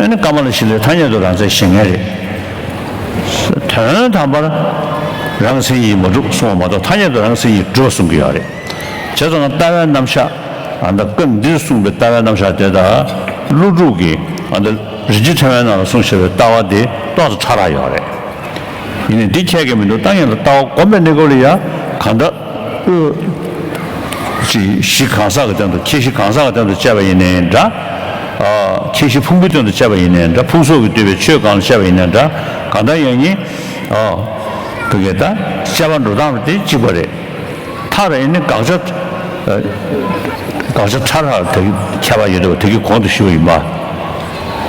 ཨེ་ནི་ཀ་མ་ལ་ཤཱི་ལའི་ཐ་སྙད་དུ་རང་རྩལ་ཤེས་མཁན་རེད། དོན་དམ་པར་རང་མཚན་ཉིད་མ་གྲུབ་གསུངས་པ་མ་གཏོགས་ཐ་སྙད་དུ་རང་མཚན་ཉིད་གྲུབ་གསུང་གི་ཡོད་རེད། བྱས་ཙང་ལྟ་བའི་རྣམ་གཞག་ཨ་ད་སྐབས་འདིར་གསུངས་པའི་ལྟ་བའི་རྣམ་གཞག་དེ་དང་། ཀླུ་སྒྲུབ་ཀྱི་ཨ་ད་རིན་ཆེན་ཕྲེང་བའི་ནང་ལ་གསུངས་བཞག་པའི་ལྟ་བ་དེ་ཏོག་ཙམ་ཕྲ་རགས་ཡོད་རེད། ཡིན་ནའི་འདི་ཁྱད་ཀྱང་མི་འདུག་ད་ངས་ལ་ལྟ་བ་སྒོམ་པའི་གནས་སྐབས་ལ་ཡ་གང་ལྟར། ཨོ། ཅིག་གཞི་གང་ཟག་གི་སྟེང་དུ། ཁྱད་གཞི་གང་ཟག་གི་སྟེང་དུ་དཔྱད་པ་ཡིན་ནའི་འདྲ། ཨ། ཁྱད་གཞི་ཕུང་པོའི་སྟེང་དུ་དཔྱད་པ་ཡིན་ནའི་འདྲ། ཕུང་སོགས་ཀྱིས་བསྡུས་པའི་ཆོས་གང་ལ་དཔྱད་པ་ཡིན་ནའི་འདྲ། གང་ལྟར་ཡང་ནི། ཨོ། བུ་གས་ད་དཔྱད་པ་འགྲོ་སྟངས་དེ་གཅིག་པ་རེད། མཐར་ཨེ་ནི་དགག་བྱ། ཨ། དགག་བྱ་ཕྲ་རགས་དེ་ཁྱད་པར་ཡོད་དེ་བ་དེ་གི་གོང་དུ་ཞུས་པ་ཡིན་པ།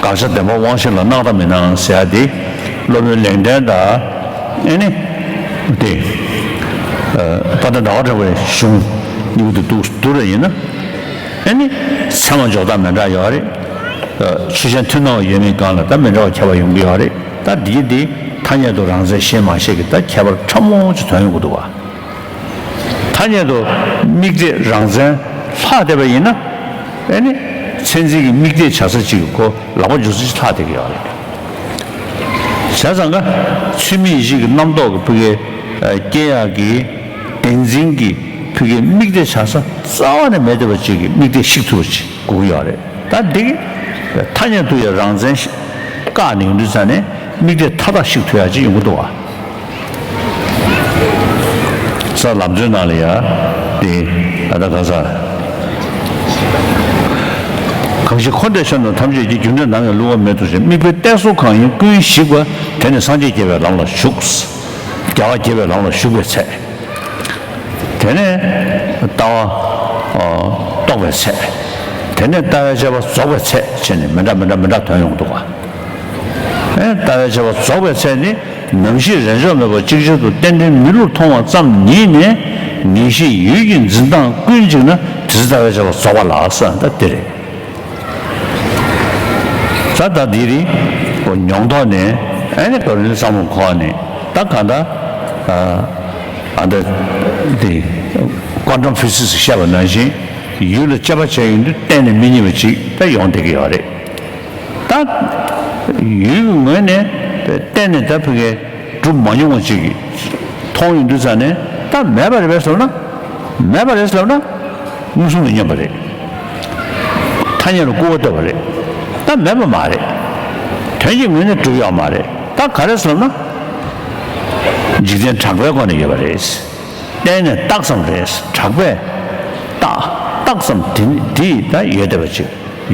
དགག་བྱ་བདེན་པ་དབང་ཤེས་ལ་སྣང་དང་མི་སྣང་ཟེར་ཡ་དེ། སློབ་དཔོན་ལེགས་ལྡན་དང་། ཨེ་ནི། དེ། ཨ། ད་ལྟ་ཟླ་བ་གྲགས་པའི་གཞུང་གཉིས་པོ་དེ་འདུག་འདུག་ར་ཡིན་ན། ཨེ་ནི། ཚད་མ་འཇོག་སྟངས་མི་འདྲ་ཡོད་རེད། ཨ། ཆོས་ཅན་མཐུན་སྣང་བ་ཡོད་མེད་སྒང་ལ་ད་མི་འདྲ་བ་ཁྱད་པར་ཡོང་གི་ཡོད་རེད། ད་འདི་འདི་ཐ་སྙད་དུ་རང་རྩལ་ཤེས་མ་ཤེས་ཀྱི་ད་ཁྱད་པར་ཕྲ་མོ་ཅིག་ཐོན་ཡོང་གི་འདུག་བ། ད་ ཐ་སྙད་དུ་དམིགས་གཏད་རང་མཚན་ལྷག་བསྡད་པ་ཡིན་ན། ཨེ་ནི་མཚན་འཛིན་གྱི་དམིགས་གཏད་བྱ་ས་གཅིག་གི་ཁོ་ལག་པ་འཇུ་ས་གཅིག་ལྷག་བསྡད་ཀྱི་ཡོད་རེད། བྱས་ཙང་ཀ་ཚུལ་མིན་ཡིད་བྱེད་ཀྱི་རྣམ་རྟོག་གི་ཕུ་གེ་སྐྱེ་ཡག་གི་བདེན་འཛིན་གྱི་ཕུ་གེ་དམིགས་གཏད་བྱ་ས་རྩ་བ་ནས་མེད་བསྡད་པ་གཅིག་གི་དམིགས་གཏད་ཞིག་ཐུབ་པ་ཅིག་དགོས་ཀྱི་ཡོད་རེད། ད་འདི་གི་ཐ་སྙད་དུ་ཡང་རང་མཚན་ཞིག་བཀག་ནས་ཡོང་དུས་ཙང་ནས་དམིགས་གཏད་མཐའ་དག་ཞིག་ཐུབ་ཡག་ཅིག་ཡོང་གི་འདུག་བ། ས་ལམ་གཙོའི་ནང་ལ་ཡ་དེ་ཨ་ད་ག་ས། གང་ཞིག་འཁོར་འདས་ཆོས་རྣམས་ཐམས་ཅད་ཀྱི། རྒྱུ་འབྲས་ནམ་ཡང་བསླུ་བ་མེད་དོ་ཞེས། དམིགས་པའི་གཏད་སོ་གང་ཡིན་ཀུན་ཞིག་པ། དེ་ནི་སངས་རྒྱས་རྒྱས་པའི་ལམ་ལ་ཞུགས། རྒྱལ་བ་རྒྱས་པའི་ལམ་ལ་ཞུགས་པའི་ཚེ། དེ་ནས་ལྟ་བ་རྟོགས་པའི་ཚེ། དེ་ནས་ལྟ་བའི་དཔྱད་པ་རྫོགས་པའི་ཚེ་བྱས་ནས་མི་འདྲ་མི་འདྲ་མི་འདྲ་དོན་ཡོང་འདུག་ག། ཨེ་ལྟ་བའི་དཔྱད་པ་རྫོགས་པའི་ཚེ་ནི། ནམ་ཞིག་རེས་འཇོག་མེད་པར་ཅིག་ཅར་དུ་རྟེན་འབྲེལ་མི་བསླུར་མཐོང་བ་ཙམ་ཉིད་ནས་ངེས་ཤེས་ཡུལ་གྱི་འཛིན་སྟངས་ཀུན་གཅིག་ན། དེ་ཚེ་ལྟ་བའི་དཔྱད་པ་རྫོགས་པ་ལགས་ཟེར་ད་དེ་རེད། ད་ད་འདི་རིང་ཉོང་ཐོག་ནས་ཨེ་ནི་ཀ་རོ་ལིན་སམ་བྷོ་ལ་ཁོ་ནས་ད་གང་ལྟར་ཨ་ད་དེ་ཀོན་ཊམ་ཕི་སིག་སི་བཤད་པ་ནང་བཞིན་ཡུལ་ལ་དཔྱད་པ་བྱས་ཡོང་དུས་གཏན་ནས་མི་རྙེད་པ་ཅིག་ད་ཡོང་བསྡད་ཀྱི་ཡོད་རེད། ད་ཡུལ་གྱི་ངོས་ནས་གཏན་ནས་ད་ཕ་གིར་གྲུབ་མ་མྱོང་བ་ཅིག་གིས་མཐོང་ཡོང་དུས་ཙང་ནས་ད་མེད་པ་རེད་པས་ཟེར་ན། མེད་པ་རེད་ཟེར་ན་མངོན་སུམ་ལ་སྙོམས་པ་རེད། ཐ་སྙད་ལ་སྐུར་བ་བཏབ་པ་རེད། ད་མེད་པ་མ་རེད། དོན་གྱི་ངོས་ནས་གྲུབ་ཡོད་མ་རེད། ད་ག་རེ་ཟེར་ན། འཇིག་རྟེན་གྲགས་པའི་སྒོ་ནས་ཡོད་པ་རེད། གཏན་ནས་བཏགས་ཙམ་རེད། གྲགས་པས་བཏགས། བཏགས་ཙམ་དེ་ནི་དེ་ཡིས་ད་ཡོད་བསྡད་པ་ཅིག་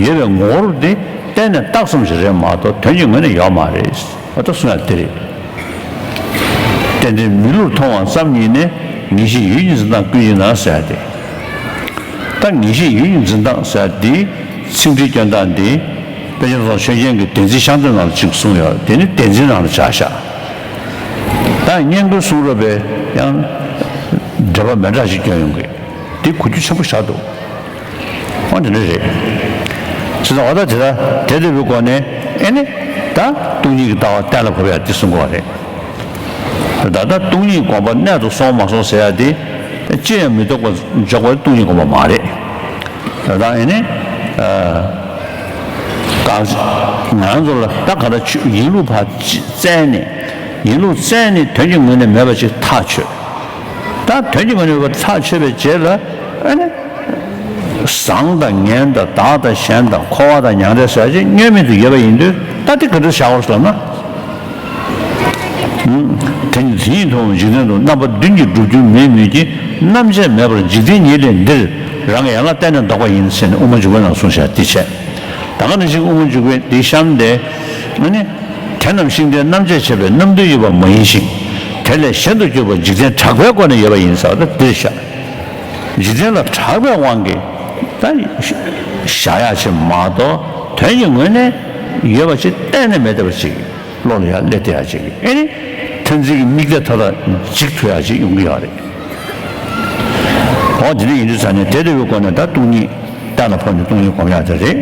ཡོད་པའི་ངོ་བོར་དེ་གཏན་ནས་བཏགས་ཙམ་ཞིག་རེད་མ་གཏོགས་དོན་གྱི་ངོས་ནས་ཡོད་མ་རེད། ཨ་ད་གསུང་ཡ་དེ་རེད། རྟེན་འབྲེལ་མི་བསླུར་མཐོང་བ་ཙམ་ཉིད་ནས། ངེས་ཤེས་ཡུལ་གྱི་འཛིན་སྟངས་ཀུན་ཡིན་ན་ཟེར་ཡ་དེ། ད་ངེས་ཤེས་ཡུལ་གྱི་འཛིན་སྟངས་ཟེར་ཡ་དེ་ཚིག་འགྲེལ་སྐྱོན་སྟངས་དེ་དཔལ་ཆེན་རྫོགས་ཆོས་རྒྱན་གྱི་བདེན་འཛིན་ཤར་འདོད་ནང་ལ་གཅིག་གསུངས་ཡོད། དེ་ནི་བདེན་འཛིན་ནང་ལ་བཞག་བཞག་ད་སྙན་བརྒྱུད་གསུང་རབ་པས་ཡང་འགྲེལ་པ་མི་འདྲ་ཞིག་སྐྱོན་ཡོང་གི། དེ་གོ་རྒྱུ་ཆེན་པོ་ཆགས་འདུག་ཨོ་དེ་འདྲ་རེད། བྱས་ཙང་འོ་ད་དེ་ལྟ་དེ་ལྟ་བུའི་སྒོ་ནས་ཨེ་ནི་ད་སྟོང་ཉིད་ཀྱི་ལྟ་བ་གཏན་ལ་ཕབ་ཡ་དེ་གསུང་གི་ཡོད་རེད། ད་ལྟ་སྟོང་ཉིད་དགོངས་པ་གནད་དུ་སོང་མ་སོང་ཟེར་ཡ་དེ་ཅི་ཡང་མི་རྟོགས་པ་འཇོག་པ་སྟོང་ཉིད་དགོངས་པ་མ་རེད། ད་ལྟ་ཨེ་ནི་ཨ་གང་ང་རང་ཚོ་ལ་ད་ག་ད་ཆོས་ཡིན་ལུགས་ཕར་བཙལ་ནས་ཡིན་ལུགས་བཙལ་ནས་དོན་གྱི་ངོས་ནས་མེད་པ་ཅིག་ཐག་ཆོད། ད་དོན་གྱི་ངོས་ནས་མེད་པ་ཐག་ཆོད་པའི་རྗེས་ལ་ཨ་ནི། བཟང་དང་ངན་དང་བདག་དང་གཞན་དང་འཁོར་བ་དང་མྱང་འདས་ཟེར་ཡ་ཅིག་བསྙོན་མེད་དུ་ཡོད་པ་ཡིན་དུས་ད་དེ་ག་འདྲ་བཞག་པར་བསམ་ན། དེ་ཉིད་དེ་ཉིད་མཐོང་བའི་འཇིག་རྟེན་དུ། རྣམ་པ་བདུན་གྱིས་སྒྲུབ་རྒྱུ་མེད་མོད་ཀྱི། རྣམ་དཔྱད་མེད་པར་འཇིག་རྟེན་ཉིད་ལས་འདིར། རང་གི་ཡན་ལག་གཏན་ནས་ལྡོག་པ་ཡིན་ཟེར་ནས་དབུ་མ་འཇུག་པའི་ནང་གསུངས་བཞག་དེ་བྱས། ད་ག་ནང་བཞིན་དབུ་མ་འཇུག་པའི་འདི་གཤམ་དེ་ཨ་ནི། དེ་རྣམས་ཤིང་རྟའི་རྣམ་དཔྱད་བྱས་པའི་རྣམ་འདུལ་ཡོད་པ་མ་ཡིན་ཞིང་། དེ་ལས་གཞན་དུ་གྱུར་པ་འཇིག་རྟེན་གྲགས་པའི་སྒོ་ནས་ཡོད་པ་ཡིན་ཟེར་བ་ད་འདིར་བཞག་འཇིག་རྟེན་ལ་གྲགས་པའི་དབང་གིས་ད་བཞག་ཡ་ཅིག་མ་གཏོགས་དོན་གྱི་ངོས་ནས་ཡོད་པ་ཅིག་གཏན་ནས་མེད་བསྡད་པ་ཅིག་བློ་ལ་ཡང་སླེབས་བསྡད་ཡ་ཅིག་ཨེ་ནི་མཚན་འཛིན་གྱི་དམིགས་གཏད་མཐའ་དག་འཇིག་ཐུབ་ཡ་ཅིག་ཡོང་གི་ཡོད་རེད། འོ་དེ་འདྲ་ཡིན་དུས་ཙང་ནས་དེ་ལྟ་བུའི་སྒོ་ནས་ད་སྟོང་ཉིད་གཏན་ལ་ཕབ་ནས་སྟོང་ཉིད་སྒོམ་ཡ་དེ་རེད།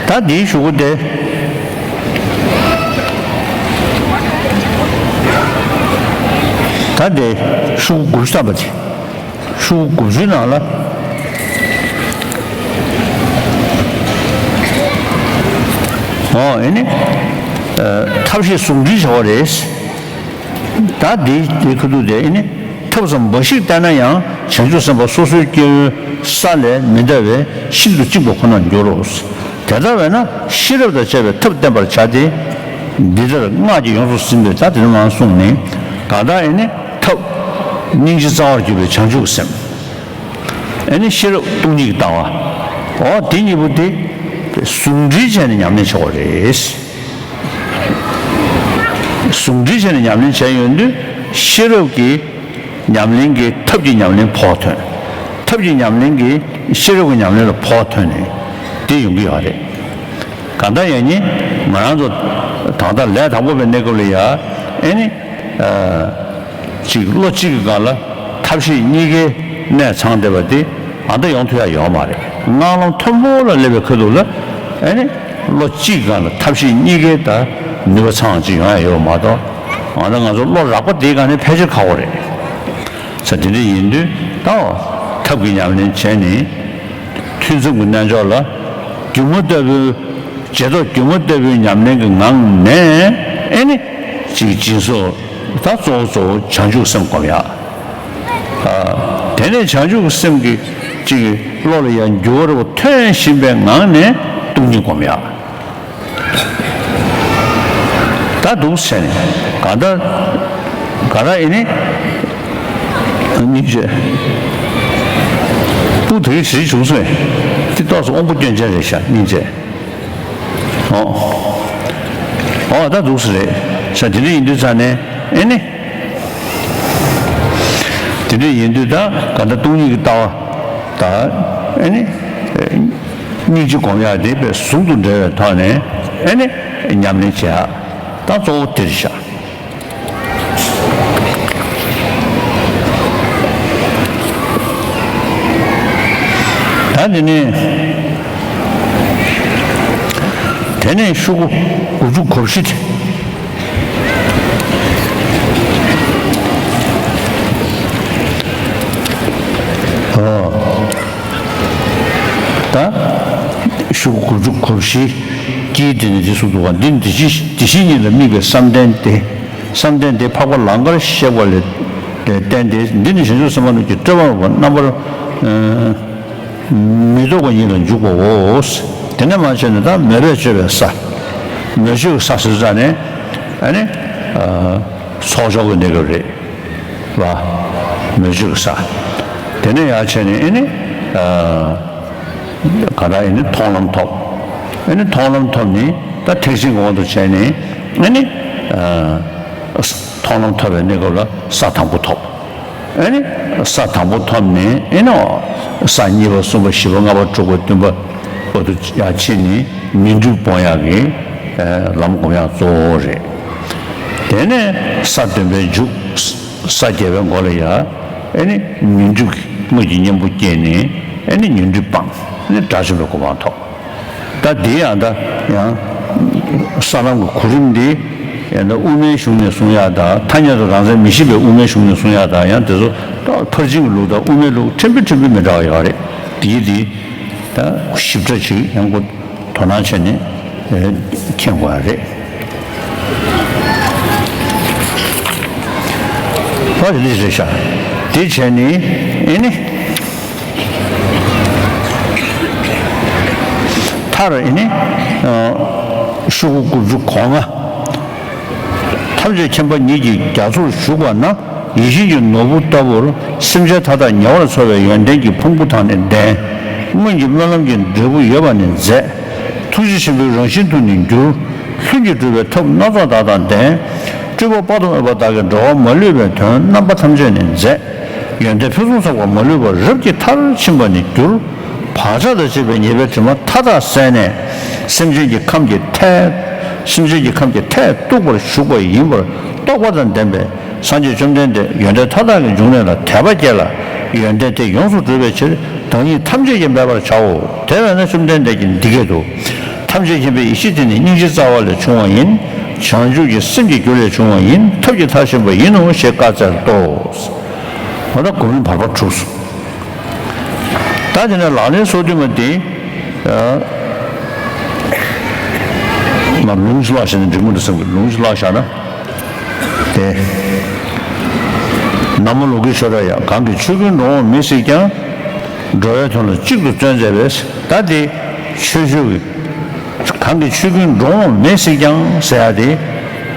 ད་འདིའི་གཞུག་གུ་དེ། ད་དེ་གཞུག་གུ་དགུ་བཅུ་ཐམ་པ་དེ། གཞུག་གུ་དགུ་བཅུའི་ནང་ལ། ཨོ་ཨེ་ནི། ཐབས་ཤེས་ཟུང་འབྲེལ་བྱ་བ་རེད། ད་འདི་འདི་ཁ་ཐུག་དེ་ཨེ་ནི། ཐབས་ཙམ་འབའ་ཞིག་བསྟེན་ན་ཡང་བྱང་ཆུབ་སེམས་དཔའ་སོ་སོའི་སྐྱེ་བོའི་ས་ལས་མི་འདའ་བས་ཤིན་ཏུ་གཅིག་པ་ཁོ་ནར་འགྱུར་རོ། དེ་ལྟ་བས་ན་ཤེས་རབ་དང་བཅས་པའི་ཐབས་བསྟེན་པར་བྱ་སྟེ། འདི་ལྟར་སྔགས་ཀྱིས་ཡོངས་སུ་ཟིན་པའི་ད་དེ་ནི་མ་གསུངས་ནི། གང་དག་ཨེ་ནི་ཐབས་སྙིང་རྗེ་རྩ་བར་གྱུར་པའི་བྱང་ཆུབ་ཀྱི་སེམས། ཨེ་ནི་ཤེས་རབ་སྟོང་ཉིད་ཀྱི་ལྟ་བ། འོ་དེ་གཉིས་པོ་དེ་ཟུང་འབྲེལ་བྱས་ནས་ཉམས་ལེན་བྱ་དགོས་རེད། ཟུང་འབྲེལ་བྱས་ནས་ཉམས་ལེན་བྱས་ཡོང་དུས་ཤེས་རབ་ཀྱི་ཉམས་ལེན་གྱིས་ཐབས་ཀྱི་ཉམས་ལེན་ཕོག་ཐོན། ཐབས་ཀྱི་ཉམས་ལེན་གྱིས་ཤེས་རབ་ཀྱི་ཉམས་ལེན་ལ་ཕོག་ཐོན་ནས་དེ་ཡོང་གི་ཡོད་རེད། གང་ལྟར་ཡང་ནི་ང་རང་ཚོ་ད་ལྟ་ལས་དང་པོ་པའི་གནས་སྐབས་ལ་ཡ་ཨེ་ནི་ཅིག་བློ་གཅིག་གི་སྒང་ལ་ཐབས་ཤེས་གཉིས་ཀའི་གནད་ཚང་བསྡད་པ་དེ་ཨ་ད་ཡོང་ཐུབ་ཡ་ཡོད་མ་རེད། སྔགས་ལམ་མཐོན་པོ་ལ་སླེབས་པའི་ཁ་ཐུག་ལ་ཨེ་ནི་བློ་གཅིག་གི་སྒང་ལ་ཐབས་ཤེས་གཉིས་ཀའི་ད་ནུས་པ་ཚང་བ་ཅིག་ཡོང་ཡ་ཡོད་མ་གཏོགས་ཨ་ད་ང་ཚོ་བློ་རགས་པ་དེའི་སྒང་ནས་ཕལ་ཆེར་ཁག་པོ་རེད། ས་དེ་འདྲ་ཡིན་དུས་ད་ཐབས་ཀྱི་ཉམས་ལེན་བྱས་ནས་ཐུན་མཚམས་ཀྱི་རྣལ་འབྱོར་ལ་སྒྱུ་མ་ལྟ་བུའི་རྗེས་ཐོབ་སྒྱུ་མ་ལྟ་བུའི་ཉམས་ལེན་གྱི་ངང་ནས་ཨེ་ནི་ཅིག་སྦྱིན་སོགས་ད་གཙོ་བོ་གཙོ་བོ་བྱང་ཆུབ་སེམས་སྒོམ་ཡག་དེ་ནས་བྱང་ཆུབ་སེམས་ཀྱི་ཅིག་བློ་ལ་ཡང་འགྱུར་བ་རེ་བ་ཐོན་བཞིན་པའི་ངང་ནས་སྟོང་ཉིད་སྒོམ་ཡག་ད་འདུག་ཟེར་ནས་ག་ད་ག་ར་ཨེ་ནི་སྙིང་རྗེ། སྤུ་དེ་རིགས་ཞིག་བྱུང་སོང་། དེ་ཏོག་ཙམ་དབང་པོ་སྐྱོན་ཅན་རེད་ཤག་སྙིང་རྗེ། ཨོ། ཨོ་ད་འདུག་ཟེར་རེད་ཤག་དེ་འདྲ་ཡིན་དུས་ཙང་ནས་ཨེ་ནི། དེ་འདྲ་ཡིན་དུས་ད་ག་ད་སྟོང་ཉིད་ཀྱི་ལྟ་བ་ད་ཨེ་ནི། སྙིང་རྗེ་སྒོམ་ཡག་དེ་དཔེ་ཟུང་དུ་འབྲེལ་བའི་ཐོག་ནས་ཨེ་ནི་ཉམས་ལེན་བྱེད་ཡག་ད་གཙོ་བོ་དེ་རེད་ཤག་ད་དེ་ནས་དེ་ནས་ཤོག་གུ་དགུ་བཅུ་གོ་བཞི་དེ། ཨོ། ད་ཤོག་གུ་དགུ་བཅུ་གོ་བཞི། དཀྱིལ་དེ་ནི་དེ་གསུངས་འདུག་ག་འདི་ནི་དེ་བཞིན་དེ་བཞིན་ཉིད་ལ་དམིགས་པའི་བསམ་གཏན་ཏེ། བསམ་གཏན་དེ་འཕགས་པ་ལང་ཀར་གཤེགས་པ་ལས་བརྟེན་ཏེ། འདི་ནི་བྱང་ཆུབ་སེམས་དཔའ་རྣམས་ཀྱི་སྤྲོས་པ་མེད་པ་རྣམ་པར་མི་རྟོག་པ་ཉིད་ལ་འཇུག་པའོ། དེ་ནས་མ་བྱས་ནས་ད་མོས་པས་སྤྱོད་པའི་ས། མོས་སྤྱོད་ཀྱི་ས་ཟེར་ཙང་ནས་ཨ་ནི་ཚོགས་སྦྱོར་གྱི་གནས་སྐབས་རེད་བ། མོས་སྤྱོད་ཀྱི་ས། དེ་ནས་ཡར་བྱས་ནས་ཨ་ནི། ག་ལ་ཨེ་ནི་མཐོང་ལམ་ཐོབ། ཨེ་ནི་མཐོང་ལམ་ཐོབ་ནི་ད་ཐེག་ཆེན་གྱི་དབང་དུ་བྱས་ནི་ཨེ་ནི་མཐོང་ལམ་ཐོབ་པའི་གནས་སྐབས་ལ་ས་དང་པོ་ཐོབ། ཨེ་ནི་ས་དང་པོ་ཐོབ་ནི་ཨེ་ནི་ས་གཉིས་པ་གསུམ་པ་བཞི་པ་ལྔ་པ་དྲུག་པ་བདུན་པ་བར་དུ་ཡར་ཕྱིན་ནི་ཉོན་སྒྲིབ་སྤོང་ཡག་གི་ལམ་སྒོམ་ཡག་གཙོ་བོ་རེད། དེ་ནས་ས་བདུན་པའི་མཇུག་ས་བརྒྱད་པའི་མགོ་ལ་ཡ། ཨེ་ནི་ཉོན་སྒྲིབ་ཀྱི་དངོས་ཀྱི་གཉེན་པོ་སྐྱེས་ནས་ཨེ་ནི་ཉོན་སྒྲིབ་སྤངས། ཨེ་ནི་དགྲ་བཅོམ་པའི་གོ་འཕང་ཐོབ། ད་དེ་ཡང་ད་ཡང་ས་ལམ་གྱི་གོ་རིམ་འདི་ཡང་ད་དབུ་མའི་གཞུང་ནས་གསུང་ཡག་དང་ཐ་སྙད་དུ་རང་མཚན་མི་ཤེས་པའི་དབུ་མའི་གཞུང་ནས་གསུང་ཡག་དང་ཡང་དེ་ཚོ་ད་ཕར་ཕྱིན་གྱི་ལུགས་དང་དབུ་མའི་ལུགས་ཕྲན་བུ་ཕྲན་བུ་མི་འདྲ་བ་ཡོད་རེད། དེའི་དེ་ད་ཞིབ་ཕྲ་ཅིག་ཡང་གོ་དོ་སྣང་བྱས་ནས་མཁྱེན་དགོས་ཡ་རེད། ཨ་རེ་རེ་རེད་ཤག་དེ་བྱས་ནས་ཨེ་ནི། མཐར་ཨེ་ནི། ཤོག་གུ་དགུ་བཅུ་གོ་ལྔ། ཐམས་ཅད་མཁྱེན་པ་ཉིད་ཀྱི་རྒྱ་མཚོར་ཞུགས་པ་ན། ཡིད་བཞིན་གྱི་ནོར་བུ་ལྟ་བུར་སེམས་ཅན་མཐའ་དག་ཉེ་བར་འཚོ་བའི་ཡོན་ཏན་གྱི་ཕུང་པོ་དག་ནི་ལྡན། སྔོན་གྱི་སྨོན་ལམ་གྱི་འབྲས་བུ་ཡོད་པ་ནི་མཛད། ཐུགས་རྗེ་ཆེན་པོའི་རང་བཞིན་དུ་ནི་འགྱུར། ལྷུན་གྱིས་གྲུབ་པའི་ཐབས་སྣ་ཚོགས་དག་དང་ལྡན། སྤྲུལ་པ་དཔག་ཏུ་མེད་པ་དག་གིས་འགྲོ་བ་མ་ལུས་པའི་དོན་རྣམ་པ་ཐམས་ཅད་ནི་མཛད། ཡོན་ཏན་ཕུན་སུམ་ཚོགས་པ་མ་ལུས་པ་རབ་ཀྱིས་མཐར་ཕྱིན་པ་ནི་འགྱུར། བག་ཆགས་དང་བཅས་པའི་ཉེས་པའི་དྲི་མ་མཐའ་དག་བསལ་ནས། སེམས་ཅན་གྱི་ཁམས་ཀྱི་མཐས། སེམས་ཅན་གྱི་ཁམས་ཀྱི་མཐས་གཏུགས་པར་ཞུགས་པ་ཡིན་པར་རྟོགས་པ་དང་ལྡན་པས། སངས་རྒྱས་བཅོམ་ལྡན་འདས་ཡོན་ཏན་མཐའ་དག་གི་འབྱུང་གནས་ལ་དད་པ་སྐྱེ་ལ། ཡོན་ཏན་དེ་ཡོངས་སུ་སྒྲུབ་པའི་ཕྱིར་བདག་ཉིད་ཐམས་ཅད་ཀྱིས་འབད་པར་བྱའོ། དེ་བས་ན་བཅོམ་ལྡན་འདས་ཀྱིས་འདི་སྐད་དུ། ཐམས་ཅད་མཁྱེན་པའི་ཡེ་ཤེས་དེ་ནི་སྙིང་རྗེའི་རྩ་བ་ལས་བྱུང་བ་ཡིན། བྱང་ཆུབ་ཀྱི་སེམས་ཀྱི་རྒྱུ་ལས་བྱུང་བ་ཡིན། ཐབས་ཀྱི་མཐར་ཕྱིན་པ་ཡིན་ནོ་ཞེས་བཀའ་སྩལ་ཏོ། འོ་ད་གོ་རིམ་བར་པ་གྲུབ་སོང་། ད་དེ་ནས་ལག་ལེན་སོ་བདུན་པ་དེ། ཨ། མ་ལུང་ཅིག་བཀླགས་བཞག་ན་འགྲིག་མོ་འདུག་བསམ་གི། ལུང་ཅིག་བཀླགས་བཞག་ན། དེ། ན་མོ་ལོ་ཀེ་ཤྭ་ར་ཡ། གང་གིས་ཆོས་ཀུན་འགྲོ་འོང་མེད་གཟིགས་ཀྱང་། འགྲོ་བའི་དོན་ལ་གཅིག་ཏུ་བརྩོན་མཛད་པས། ད་དེ་ཆོས་སྤྱོད་ཀྱི། གང་གིས་ཆོས་ཀུན་འགྲོ་འོང་མེད་གཟིགས་ཀྱང་ཟེར་ཡ་དེ།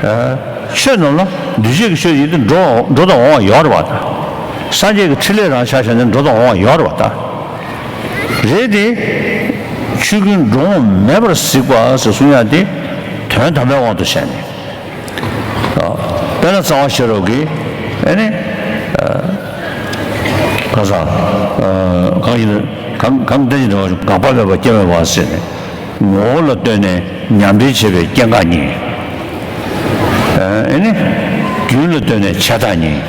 ཨ། ཆོས་རྣམས་ལ་འདུས་བྱས་ཀྱི་ཆོས་ཡིན་ཏེ་འགྲོ་འགྲོ་དང་འོང་བ་ཡོད་རེད་བ་ད། སངས་རྒྱས་ཀྱི་ཕྲིན་ལས་རང་ཆ་བཞག་ནས་འགྲོ་དང་འོང་བ་ཡོད་རེད་བ་ད། རེད་དེ། ཆོས་ཀུན་འགྲོ་འོང་མེད་པར་གཟིགས་པ་ཟེར་གསུང་ཡ་དེ་དོན་དམ་པའི་དབང་དུ་བྱས་ནས། དཔེར་ན་རྩ་བ་ཤེས་རབ་ཀྱིས་ཨེ་ནི། གང་ཟག་གང་ཡིན་གང་གང་དེ་ཡིན་རུང་དགག་པ་མེད་པ་སྐྱེ་མེད་པ་ཟེར་ནས། ངོ་བོ་ལ་ལྟོས་ནས་ཉམས་ལེན་བྱེད་པའི་སྐྱེ་འགག་གཉིས། ཨེ་ནི། རྒྱུན་ལ་ལྟོས་ནས་བྱས་དག་གཉིས།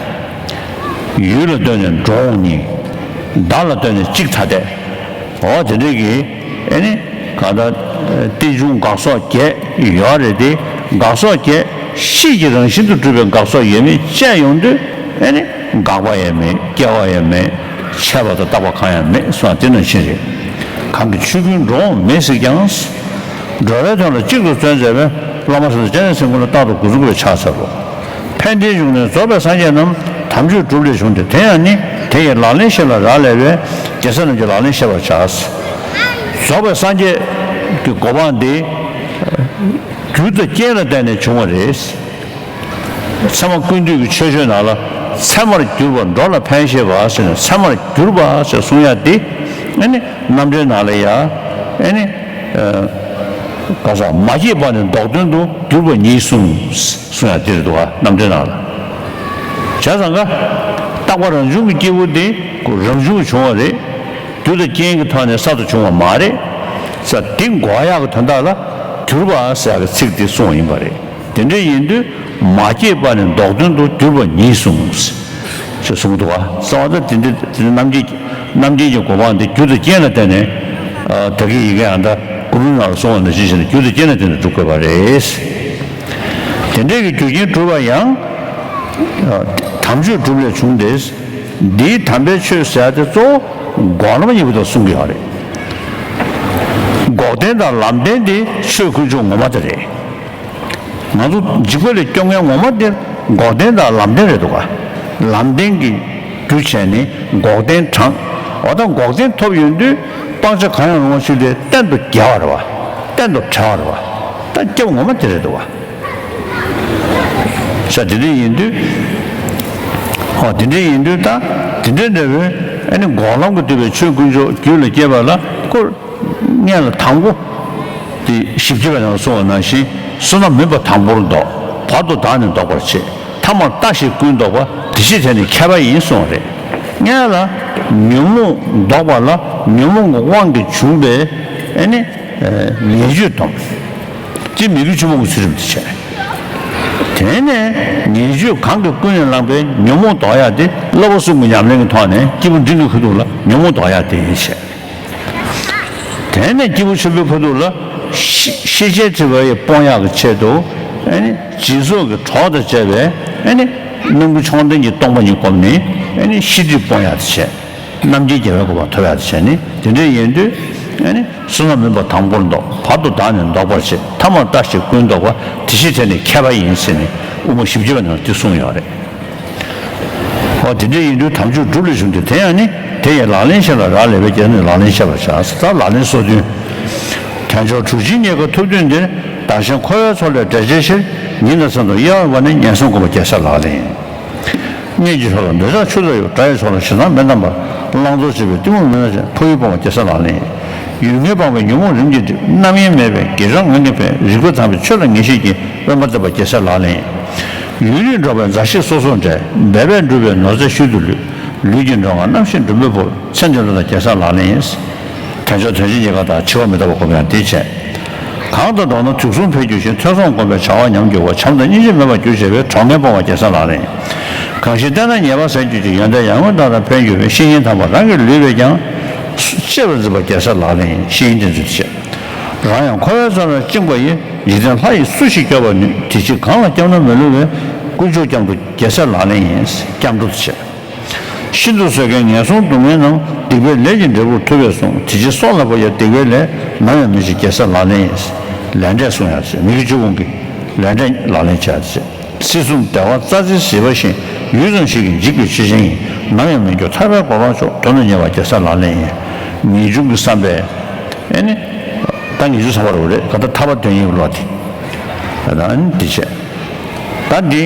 ཡུལ་ལ་ལྟོས་ནས་འགྲོ་འོང་གཉིས། བདག་ལ་ལྟོས་ནས་གཅིག་ཐ་དད། འོ་དེ་འདྲ་གི་ཨེ་ནི་གང་ལྟར་རྟེན་འབྱུང་འགག་སོགས་བརྒྱད་ཡོད་རེད་དེ། འགག་སོགས་བརྒྱད་གཤིས་ཀྱི་རང་བཞིན་དུ་གྲུབ་པའི་འགག་སོགས་ཡོད་མེད་དཔྱད་ཡོང་དུས་ཨེ་ནི་ འགག་པ་ཡང་མེད། སྐྱེ་བ་ཡང་མེད། ཆད་པ་དང་རྟག་པ་གང་ཡང་མེད་གསུངས་པ་དེ་ནང་བཞིན་རེད། གང་གིས་ཆོས་ཀུན་འགྲོ་འོང་མེད་གཟིགས་ཀྱང་། འགྲོ་བའི་དོན་ལ་གཅིག་ཏུ་བརྩོན་མཛད་པའི། བླ་མ་ཟེར་དུ་སྤྱན་རས་གཟིགས་མགོན་ལ་རྟག་ཏུ་གུས་བརྩི་དགོས་པའི་ཕྱག་འཚལ་ལོ། ཕན་བདེའི་འབྱུང་གནས་རྫོགས་པའི་སངས་རྒྱས་རྣམས། དམ་ཆོས་སྒྲུབ་ལས་བྱུང་སྟེ་དེ་ཡང་ནི། དེ་ཡི་ལག་ལེན་ཤེས་ལ་རག་ལས་པས། རྒྱལ་སྲས་རྣམས་ཀྱི་ལག་ལེན་ཤེས་པར་བྱ། རྫོགས་པའི་སངས་རྒྱས་ཀྱི་གོ་འཕང་འདི། རྒྱུ་དང་རྐྱེན་ལ་བརྟེན་ནས་བྱུང་བ་རེད། ཚད་མ་ཀུན་བཏུས་ཀྱི་མཆོད་བརྗོད་ནང་ལ། ཚད་མར་གྱུར་པ་འགྲོ་ལ་ཕན་བཞེད་པ་ཟེར་ནས། ཚད་མར་གྱུར་པ་ཟེར་གསུང་ཡ་དེ། ཨ་ནི་རྣམ་འགྲེལ་ནང་ལ་ཡ། ཨ་ནི། ཨ། ག་ས་མ་སྐྱེས་པ་ནི་བཟློག་དོན་དུ། གྱུར་པ་ཉིད་གསུངས། གསུང་ཡ་དེ་རེད་འདུག་ག་རྣམ་འགྲེལ་ནང་ལ། བྱས་ཙང་ཀ། རྟག་པ་རང་བྱུང་གི་སྐྱེས་བུ་དེ་ཁོ་རང་བྱུང་བྱུང་བ་རེད། རྒྱུ་དང་རྐྱེན་གྱི་ཐོག་ནས་གསར་དུ་བྱུང་བ་མ་རེད། ས་དེ་འགོག་ཡག་གི་དོན་དག་ལ་གྱུར་པ་ཟེར་ཡག་གི་ཚིག་དེ་གསུངས་པ་ཡིན་པ་རེད། དེ་འདྲ་ཡིན་དུས་མ་སྐྱེས་པ་ནི་བཟློག་དོན་དུ། གྱུར་པ་ཉིད་གསུངས། ཞེས་གསུངས་འདུག་ག་རྩ་བ་ད་དེ་འདྲ་དེ་འདྲ་རྣམ་འབྱེད་རྣམ་འབྱེད་ཀྱི་གོ་འཕང་དེ་རྒྱུ་དང་རྐྱེན་ལ་བརྟེན་ནས། ཨ། ད་གིན་ཡི་གེ་ཨ་མདའ་དགུ་པའི་ནང་ལ་གསུངས་པ་ནང་བཞིན་བྱས་ནས་རྒྱུ་དང་རྐྱེན་ལ་བརྟེན་ནས་སྒྲུབ་དགོས་པ་རེད། དེ་འདྲའི་གི་རྒྱུ་རྐྱེན་གྲུབ་པ་ཡང་། ཨ། དམ་ཆོས་སྒྲུབ་ལས་བྱུང་སྟེ། འདིའི་དམ་པའི་ཆོས་ཟེར་ཡ་དེ་གཙོ་བོ་འགོག་ལམ་གཉིས་པོ་དང་གསུང་གི་ཡོད་རེད། འགོག་བདེན་དང་ལམ་བདེན་དེ་ཆོས་དཀོན་མཆོག་ངོ་མ་དེ་རེད། ང་ཚོ་འཇིགས་པ་ལས་སྐྱོབ་མཁན་ངོ་མ་དེ་འགོག་བདེན་དང་ལམ་བདེན་རེད་འདུག་ག་ལམ་བདེན་གྱི་རྒྱུ་བྱས་ནས་འགོག་བདེན་དྲངས། འོ་ད་འགོག་བདེན་ཐོབ་ཡོང་དུས་སྤང་བྱ་གང་ཡང་རུང་བ་ཞིག་དེ་གཏན་དུ་དགེ་བ་རེད་བ། གཏན་དུ་བྲལ་བ་རེད་བ། ད་སྐྱབས་ངོ་མ་དེ་རེད་འདུག་བ། ས་དེ་འདྲ་ཡིན་དུས། ཧོ་དེ་འདྲ་ཡིན་དུས་ད་དེ་འདྲ་འདྲ་བའི་ཨ་ནི་འགོག་ལམ་གྱིས་བསྡུས་པའི་ཆོས་དཀོན་མཆོག་རྒྱུད་ལ་སྐྱེས་པ་ལ་ཁོ། སྔོན་ལ་དང་པོ། དེ་ཞིབ་ཆ་བའི་ནང་གསུངས་པ་ནང་བཞིན། བསོད་ནམས་མིན་པ་དང་པོར་བཟློག་བར་དུ་བདག་ནི་བཟློག་པར་བྱེད། ཐ་མར་ལྟ་ཞིག་ཀུན་བཟློག་པ། དེ་ཕྱིར་དེ་ནི་མཁས་པ་ཡིན་གསུངས་པ་རེད། སྔོན་ལ་ཉོན་མོངས་བཟློག་པ་ལ་ཉོན་མོངས་ཀྱི་དབང་གིས་བྱུང་བའི་ཨ་ནི་ཉེས་སྤྱོད་སྡོམ། དེ་མི་དགེ་བཅུ་སྤོང་གི་ཚུལ་ཁྲིམས་དེ་བྱས། དེ་ནས་ཉེས་སྤྱོད་གང་གིས་ཀུན་ནས་བསླངས་པའི་ཉོན་མོངས་ཟློག་ཡག་དེ་བསླབ་པ་གསུམ་གྱི་ཉམས་ལེན་གྱི་ཐོག་ནས་སྐྱེས་བུ་འབྲིང་གི་ཁུ་ཐུག་ལ་ཉོན་མོངས་ཟློག་ཡག་དེ་ཡིན་བྱས། དེ་ནས་སྐྱེས་བུ་ཆེན་པོའི་ཁ་ཐུག་ལ་ཤི་ཤེས་བྱའི་འཁྲི་བ་ཡི་སྤོང་ཡག་གི་ཆེད་དུ། ཨ་ནི་སྦྱིན་སོགས་ཀྱི་གྲོགས་དང་བཅས་པའི་ཨ་ནི་སྣུམ་བུ་མཆོང་ལྡན་གྱི་སྟོང་པ་ཉིད་བསྒོམས་ནས་ཨ་ནི་ཤི་འཁྲིད་སྤོང་ཡག་དེ་བྱས། རྣམ་མཁྱེན་རྒྱལ་བའི་གོ་འཕང་ཐོབ་ཡག་དེ་བྱས་ནས་དེ་འདྲ་ཡིན་དུས། ཨ་ནི་བསོད་ནམས་མིན་པ་དང་པོར་བཟློག་བར་དུ་བདག་ནི་བཟློག་པར་བྱེད། ཐ་མར་ལྟ་ཞིག་ཀུན་བཟློག་པ། དེ་ཕྱིར་དེ་ནི་མཁས་པ་ཡིན་ཟེར་ནས་དབུ་མ་བཞི་བརྒྱ་པའི་ནང་དེ་གསུངས་ཡོད་རེད། འོ་དེ་འདྲ་ཡིན་དུས་དམ་ཆོས་སྒྲུབ་ལས་བྱུང་སྟེ་དེ་ཡང་ནི། དེ་ཡི་ལག་ལེན་ཤེས་ལ་རག་ལས་པས། རྒྱལ་སྲས་ལག་ལེན་ཤེས་པར་བྱ། ད་ལག་ལེན་སོ་བདུན། དལ་འབྱོར་གྲུབ་ཆེན་རྙེད་དཀའ་ཐུབ་དོན་འདིར། བདག་གཞན་འཁོར་བའི་མཚོ་ལས་བསྒྲལ་བྱའི་ཕྱིར། ཉིན་དང་མཚན་དུ་དབྱེ་བ་མེད་པར་ནི། ངན་སོང་བསྒོམ་པ་རྒྱལ་སྲས་ལག་ལེན་ཡིན། གཉེན་གྱི་གྲོགས་ལ་འདོད་ཆགས་ཆུ་ལྟར་གཡོ། དགྲ་ཡི་ཚོགས་ལ་ཞེ་སྡང་མེད་དམ་པར། བླང་དོར་བྱེད་པའི་གཏི་མུག་མེད་ན་ཞེན། ཕ་ཡུལ་སྤོང་བ་རྒྱལ་སྲས་ལག་ལེན་ཡིན། ཡུལ་ངན་སྤངས་པས་ཉོན་མོངས་རིམ་གྱིས་འགྲིབ། རྣམ་གཡེང་མེད་པས་དགེ་སྦྱོར་ངང་གིས་འཕེལ། རིག་པ་དྭངས་པས་ཆོས་ལ་ངེས་ཤེས་སྐྱེ། དབེན་པ་བསྡད་པ་རྒྱལ་སྲས་ལག་ལེན་ཡིན། ཡུན་རིང་འགྲོགས་པས་མཛའ་བཤེས་སོ་སོར་འབྲལ། འབད་པས་འགྲུབ་པའི་ནོར་རྫས་ཤུལ་དུ་ལུས། ལུས་ཀྱི་མགྲོན་ཁང་རྣམ་ཤེས་མགྲོན་པོའི་བུར། ཚེ་འདི་འགྲོ་དང་རྒྱལ་སྲས་ལག་ལེན་ཡིན། དལ་འབྱོར་དོན་ཆེན་རྙེད་དཀའ་དང་། འཆི་བ་མི་རྟག་པ་སྒོམ་ཡང་དེ་བྱས། གང་དང་འགྲོགས་ན་དུག་གསུམ་འཕེལ་འགྱུར་ཞིང་། ཐོས་བསམ་སྒོམ་པས་བྱ་བ་ཉམས་འགྱུར་བ། བྱམས་དང་སྙིང་རྗེ་མེད་པར་འགྱུར་བྱེད་པའི། གྲོགས་ངན་སྤོང་བ་རྒྱལ་སྲས་ལག་ལེན་ཡིན། གང་ཞིག་བསྟེན་ན་ཉེས་པ་ཟད་འགྱུར་ཅིང་། ཡོན་ཏན་ཡར་ངོའི་མཐའ་དང་འཕེལ་འགྱུར་བའི། བཤེས་གཉེན་དམ་པ་རང་གིས་ལུས་པས་ཀྱང་། གཅེས་པར་འཛིན་པ་རྒྱལ་སྲས་ལག་ལེན་ཡིན། བཤེས་གཉེན་བསྟེན་ཚུལ་དེ་བྱས། རང་ཡང་འཁོར་བའི་མཚོ་ལས་བཅིངས་པ་ཡི། འཇིག་རྟེན་ལྷ་ཡིས་སུ་ཞིག་སྐྱོབ་པར་ནུས། དེ་ཕྱིར་གང་ལ་སྐྱབས་ན་མི་བསླུ་བའི། དཀོན་མཆོག་སྐྱབས་འགྲོ་རྒྱལ་སྲས་ལག་ལེན་ཡིན། སྐྱབས་འགྲོ་དེ་བྱས། ཤིན་ཏུ་བཟོད་དཀའི་ངན་སོང་སྡུག་བསྔལ་རྣམས། སྡིག་པའི་ལས་ཀྱི་འབྲས་བུར་ཐུབ་པས་གསུངས། དེ་ཕྱིར་སྲོག་ལ་བབ་ཀྱང་སྡིག་པའི་ལས། ནམ་ཡང་མི་བྱེད་རྒྱལ་སྲས་ལག་ལེན་ཡིན། ལས་འབྲས་གསུང་ཡང་བྱེད། མི་དགེ་བཅུ་སྤོང་གི་ལས་འབྲས་ལག་ལེན་བྱ་ཡང་བྱེད། སྲིད་གསུམ་བདེ་བ་རྩྭ་རྩེའི་བྱིས་པ་བཞིན། ཡུད་ཙམ་ཞིག་གིས་འཇིག་པའི་འཆི་བྱེད་ཡིན། ནམ་ཡང་མི་འགྱུར་ཐར་པའི་གོ་འཕང་མཆོག། དོན་དུ་གཉེར་བ་རྒྱལ་སྲས་ལག་ལེན་ཡིན། ངེས་འབྱུང་གི་བསམ་པས། ཨེ་ནི། ད་ངེས་འབྱུང་བསམ་པ་རེད་པ། ག་ད་ཐར་པ་དོན་ཡིན་པ་ལོ་དེ། ད་ཨ་ནི་དེ་བྱས། ད་འདི།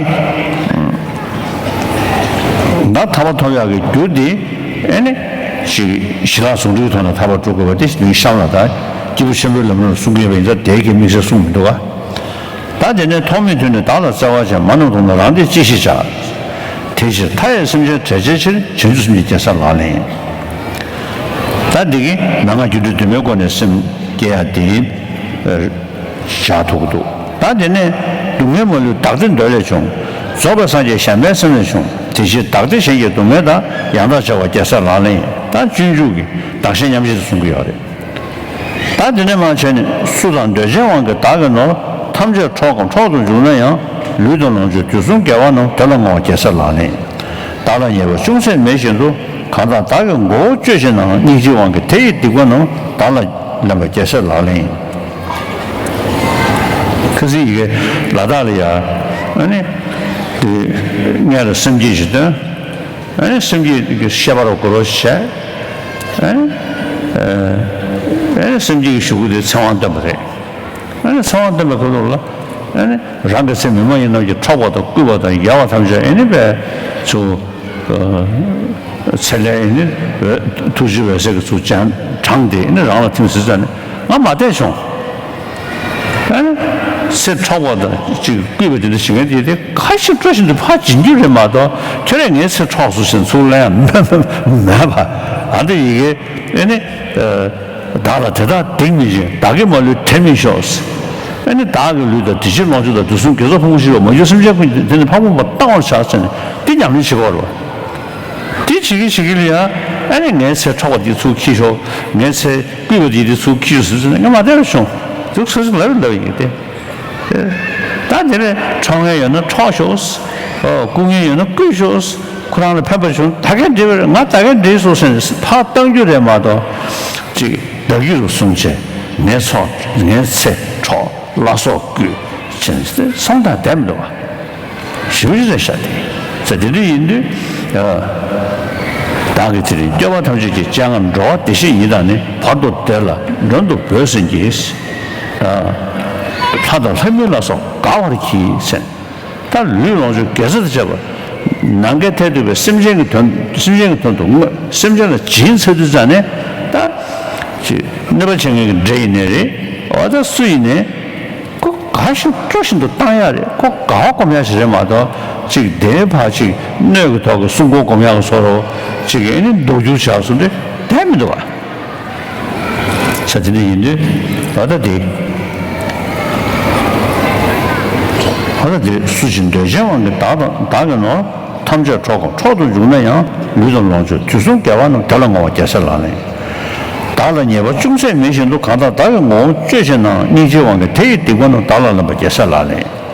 ད་ཐར་པ་ཐོབ་ཡག་གི་རྒྱུ་འདི། ཨེ་ནི། ཞི་ཞི་ལྷག་ཟུང་འབྲེལ་གྱི་ཐོག་ནས་ཐར་པ་སྒྲུབ་དགོས་པ་དེ་ཞིག་གཤམ་ལ་ད་སྐྱེས་བུ་ཆེན་པོའི་ལམ་རིམ་ལ་གསུང་གི་ཡོད་པ་ཡིན་ཙང་དེའི་གི་དམིགས་བསལ་གསུངས་མི་འདུག་ག་ད་དེ་ནས་ཐོག་མེད་དུས་ནས་བདག་ལ་བརྩེ་བ་ཅན། མ་རྣམས་མཐོང་ན་རང་བདེར་གཅེས་ཤེས་བྱ། དེ་ཕྱིར་མཐའ་ཡས་སེམས་ཅན་བསྒྲལ་བྱའི་ཕྱིར། བྱང་ཆུབ་སེམས་ཀྱི་རྒྱལ་སྲས་ལག་ལེན་ཡིན། ད་འདི་གི་མན་ངག་རྒྱུ་འབྲས་བདུན་མའི་སྒོ་ནས་སེམས་བསྐྱེད་ཡ་དེ་བཞག་ཐུབ་ཀྱི་འདུག་ད་དེ་ནས་སྡུག་བསྔལ་མ་ལུས་བདག་བདེ་འདོད་ལས་བྱུང་། རྫོགས་པའི་སངས་རྒྱས་བྱམས་པའི་སེམས་ལས་བྱུང་། དེ་ཕྱིར་བདག་བདེ་གཞན་གྱི་སྡུག་བསྔལ་དག། ཡང་དག་བྱ་བ་རྒྱལ་སྲས་ལག་ལེན་ཡིན། ད་སྤྱོད་འཇུག་གི་བདག་གཞན་མཉམ་བརྗེ་དེ་གསུང་གི་ཡོད་རེད། ད་དེ་ནས་མར་བྱས་ནས། སུ་དག་འདོད་ཆེན་དབང་གིས་བདག་གི་ནོར། ཐམས་ཅད་འཕྲོག་གམ་འཕྲོག་ཏུ་འཇུག་ན་ཡང་། ལུས་དང་ལོངས་སྤྱོད་དུས་གསུམ་དགེ་བ་རྣམས། དེ་ལ་བསྔོ་བ་རྒྱལ་སྲས་ལག་ལེན་ཡིན། བདག་ལ་ཉེས་པ་ཅུང་ཟད་མེད་བཞིན་དུ། གང་དག་བདག་གི་མགོ་བོ་གཅོད་བྱེད་ནའང་། སྙིང་རྗེའི་དབང་གིས་དེ་ཡི་སྡིག་པ་རྣམས། བདག་ལ་ལེན་པར་རྒྱལ་སྲས་ལག་ལེན་ཡིན། ཁ་སང་ཡི་གེ་ལ་དྭགས་ལ་ཡ། ཨ་ནི། དེ་སྔོན་ལ་སེམས་བསྐྱེད་ཞིག་བཏོན། ཨ་ནི་སེམས་བསྐྱེད་ཀྱི་ཤེས་པ་རུ་གོ་རོ་ཞིག་བྱས། ཨ་ནི། ཨ་ནི་སེམས་བསྐྱེད་ཀྱི་གཞུག་གུ་དེ་ཚེ་དབང་བསྟན་པ་རེད། ཨ་ནི་ཚེ་དབང་བསྟན་པའི་སྐབས་ལ། ཨ་ནི་རང་གི་ཚེ་མི་མ་ཡིན་རྣམས་ཀྱི་འཕྲོག་པ་དང་བརྐུས་པ་དང་ཡ་བ་ཐམས་ཅད་ཨ་ནི་པས་ཚུར་ཚེ་ལས་ཨ་ནི་ཐུགས་རྗེ་འོད་ཟེར་གྱིས་ཚུར་སྦྱངས་དྲངས་ཏེ་ཨ་ནི་རང་ལ་ཐིམ་ཟེར་ཙང་ནས་ང་མ་བསྡད་བྱུང་། ཨ་ནི་ཚེ་འཕྲོག་པ་དང་ཅིག་བརྐུས་པ་དེ་འདྲ་བྱེད་མཁན་དེ་དེ་ཁ་ཞིག་སྤྲོ་བཞིན་དུ་ཕར་འབྱིན་རྒྱུ་རེད་མ་གཏོགས་ཁྱོད་རས་ངའི་ཚེ་འཕྲོག་སོང་ཟེར་ཚུར་ལེན་ཡ་མེད་པ། ཨ་འདི་ཡི་གེ་ཨ་ནི། བདག་ལ་དེ་དག་སྡིག་མི་འབྱིན། བདག་གིས་མ་ལུས་དེར་མི་ཤོག་ཨ་ནི་བདག་གི་ལུས་དང་དེ་ཕྱིར་ལོངས་སྤྱོད་དང་། དུས་གསུམ་དགེ་ཚོགས་ཕུང་པོ་ཞིག་ལ་མ་གྱུར་སེམས་ཅན་ཀུན་གྱི་དེ་ནི་ཕ་བུང་བ་བཏང་བར་བྱ་ཟེར་ནས་འདི་ཉམས་ལེན་བྱེད་དགོས་རེད་བ། དེ་བྱེད་ཀྱི་བྱེད་ཀྱི་ལ་ཡ། ཨ་ནི་ངའི་ཚེ་འཕྲོག་པ་འདི་ཚུར་ཁྱེར་ཤོག་ངའི་ཚེ་བརྐུས་པ་འདི་འདི་ཚུར་ཁྱེར་ཤོག་ཟེར་ཟེར་ནས་ང་མ་བསྡད་པ་བྱུང་། འདུག་སེ་ལབ་ལབ་ཡིན་ཏེ། ད་དེ་ནས་འཕྲོག་མཁན་ཡོད་ན་འཕྲོག་ཤོག་ཨོ། རྐུ་མཁན་ཡོད་ན་རྐུས་ཤོག་ཁོ་རང་ལ་ཕན་པ་བྱུང་། ད་གིན་འགྲིག་པ་རེད། ང་ད་གིན་འགྲིག་སོང་ཟེར་ནས་ཕར་བཏང་རྒྱུ་རེད་མ་གཏོགས། ཅིག་བདག་གིར་བཟུང་བྱས་ངའི་ཚོགས་ངའི་ཚེ་འཕྲོག་བླ་སྲོག་བརྐུས་བྱས་ནས་སོང་དང་བསྡད་མི་འདུག་བ། ཞེ་པོ་ཅིག་རེད་ཤག་དེ། ཟེར་དེ་འདྲ་ཡིན་དུས། བདག་གིས་དེ་རིང་སྐྱོབ་པ་ཐམས་ཅད་ཀྱི་སྤྱན་སྔར། འགྲོ་བ་བདེ་གཤེགས་ཉིད་དང་ནི། བར་དུ་བདེ་ལ་མགྲོན་དུ་བོས་ཟིན་གྱིས། ལྷ་དང་ལྷ་མིན་ལ་སོགས་དགའ་བར་གྱིས་ཟེར། ད་ལུས་ལོངས་སྤྱོད་དགེ་རྩ་དང་བཅས་པ་ནམ་མཁའི་མཐས་གཏུགས་པའི་སེམས་ཅན་གྱི་དོན། སེམས་ཅན་གྱི་དོན་དུ་བསྔོས། སེམས་ཅན་ལ་སྦྱིན་ཚར་དུས་ཙང་ནས་ད་ཅིག་གནོད་པ་བྱེད་མཁན་གྱི་འདྲེ་ཡིན་ནའི་རེད། འོ་ད་སུ་ཡིན་ནའི། ཁོ་དགའ་ཞིང་སྤྲོ་བཞིན་དུ་བཏང་ཡག་རེད། ཁོ་དགའ་བ་སྒོམ་ཡག་ཞིག་རེད་མ་གཏོགས། ཅིག་དེ་ཕར་ཅིག་གནོད་ཀྱི་ཐོག་གི་སྲུང་འཁོར་སྒོམ་ཡག་གི་བཟོ་འདྲ་ཅིག་གི་ཨ་ནི་ལྡོག་འགྱུར་བྱས་སོང་དེ་བསྡད་མི་འདུག་བ། ས་དེ་འདྲ་ཡིན་དུས་ད་ལྟ་དེ། ད་ལྟ་དེ་སུ་ཞིག་འདོད་ཆེན་དབང་གིས་བདག་དང་བདག་གི་ནོར་ཐམས་ཅད་འཕྲོག་གམ་འཕྲོག་ཏུ་འཇུག་ན་ཡང་། ལུས་དང་ལོངས་སྤྱོད་དུས་གསུམ་དགེ་བ་རྣམས། དེ་ལ་བསྔོ་བ་རྒྱལ་སྲས་ལག་ལེན་ཡིན། བདག་ལ་ཉེས་པ་ཅུང་ཟད་མེད་བཞིན་དུ། གང་དག་བདག་གི་ངོ་བོ་གཅོད་བྱེད་ནའང་། སྙིང་རྗེའི་དབང་གིས་དེ་ཡི་སྡིག་པ་རྣམས། བདག་ལ་ལེན་པར་རྒྱལ་སྲས་ལག་ལེན་ཡིན།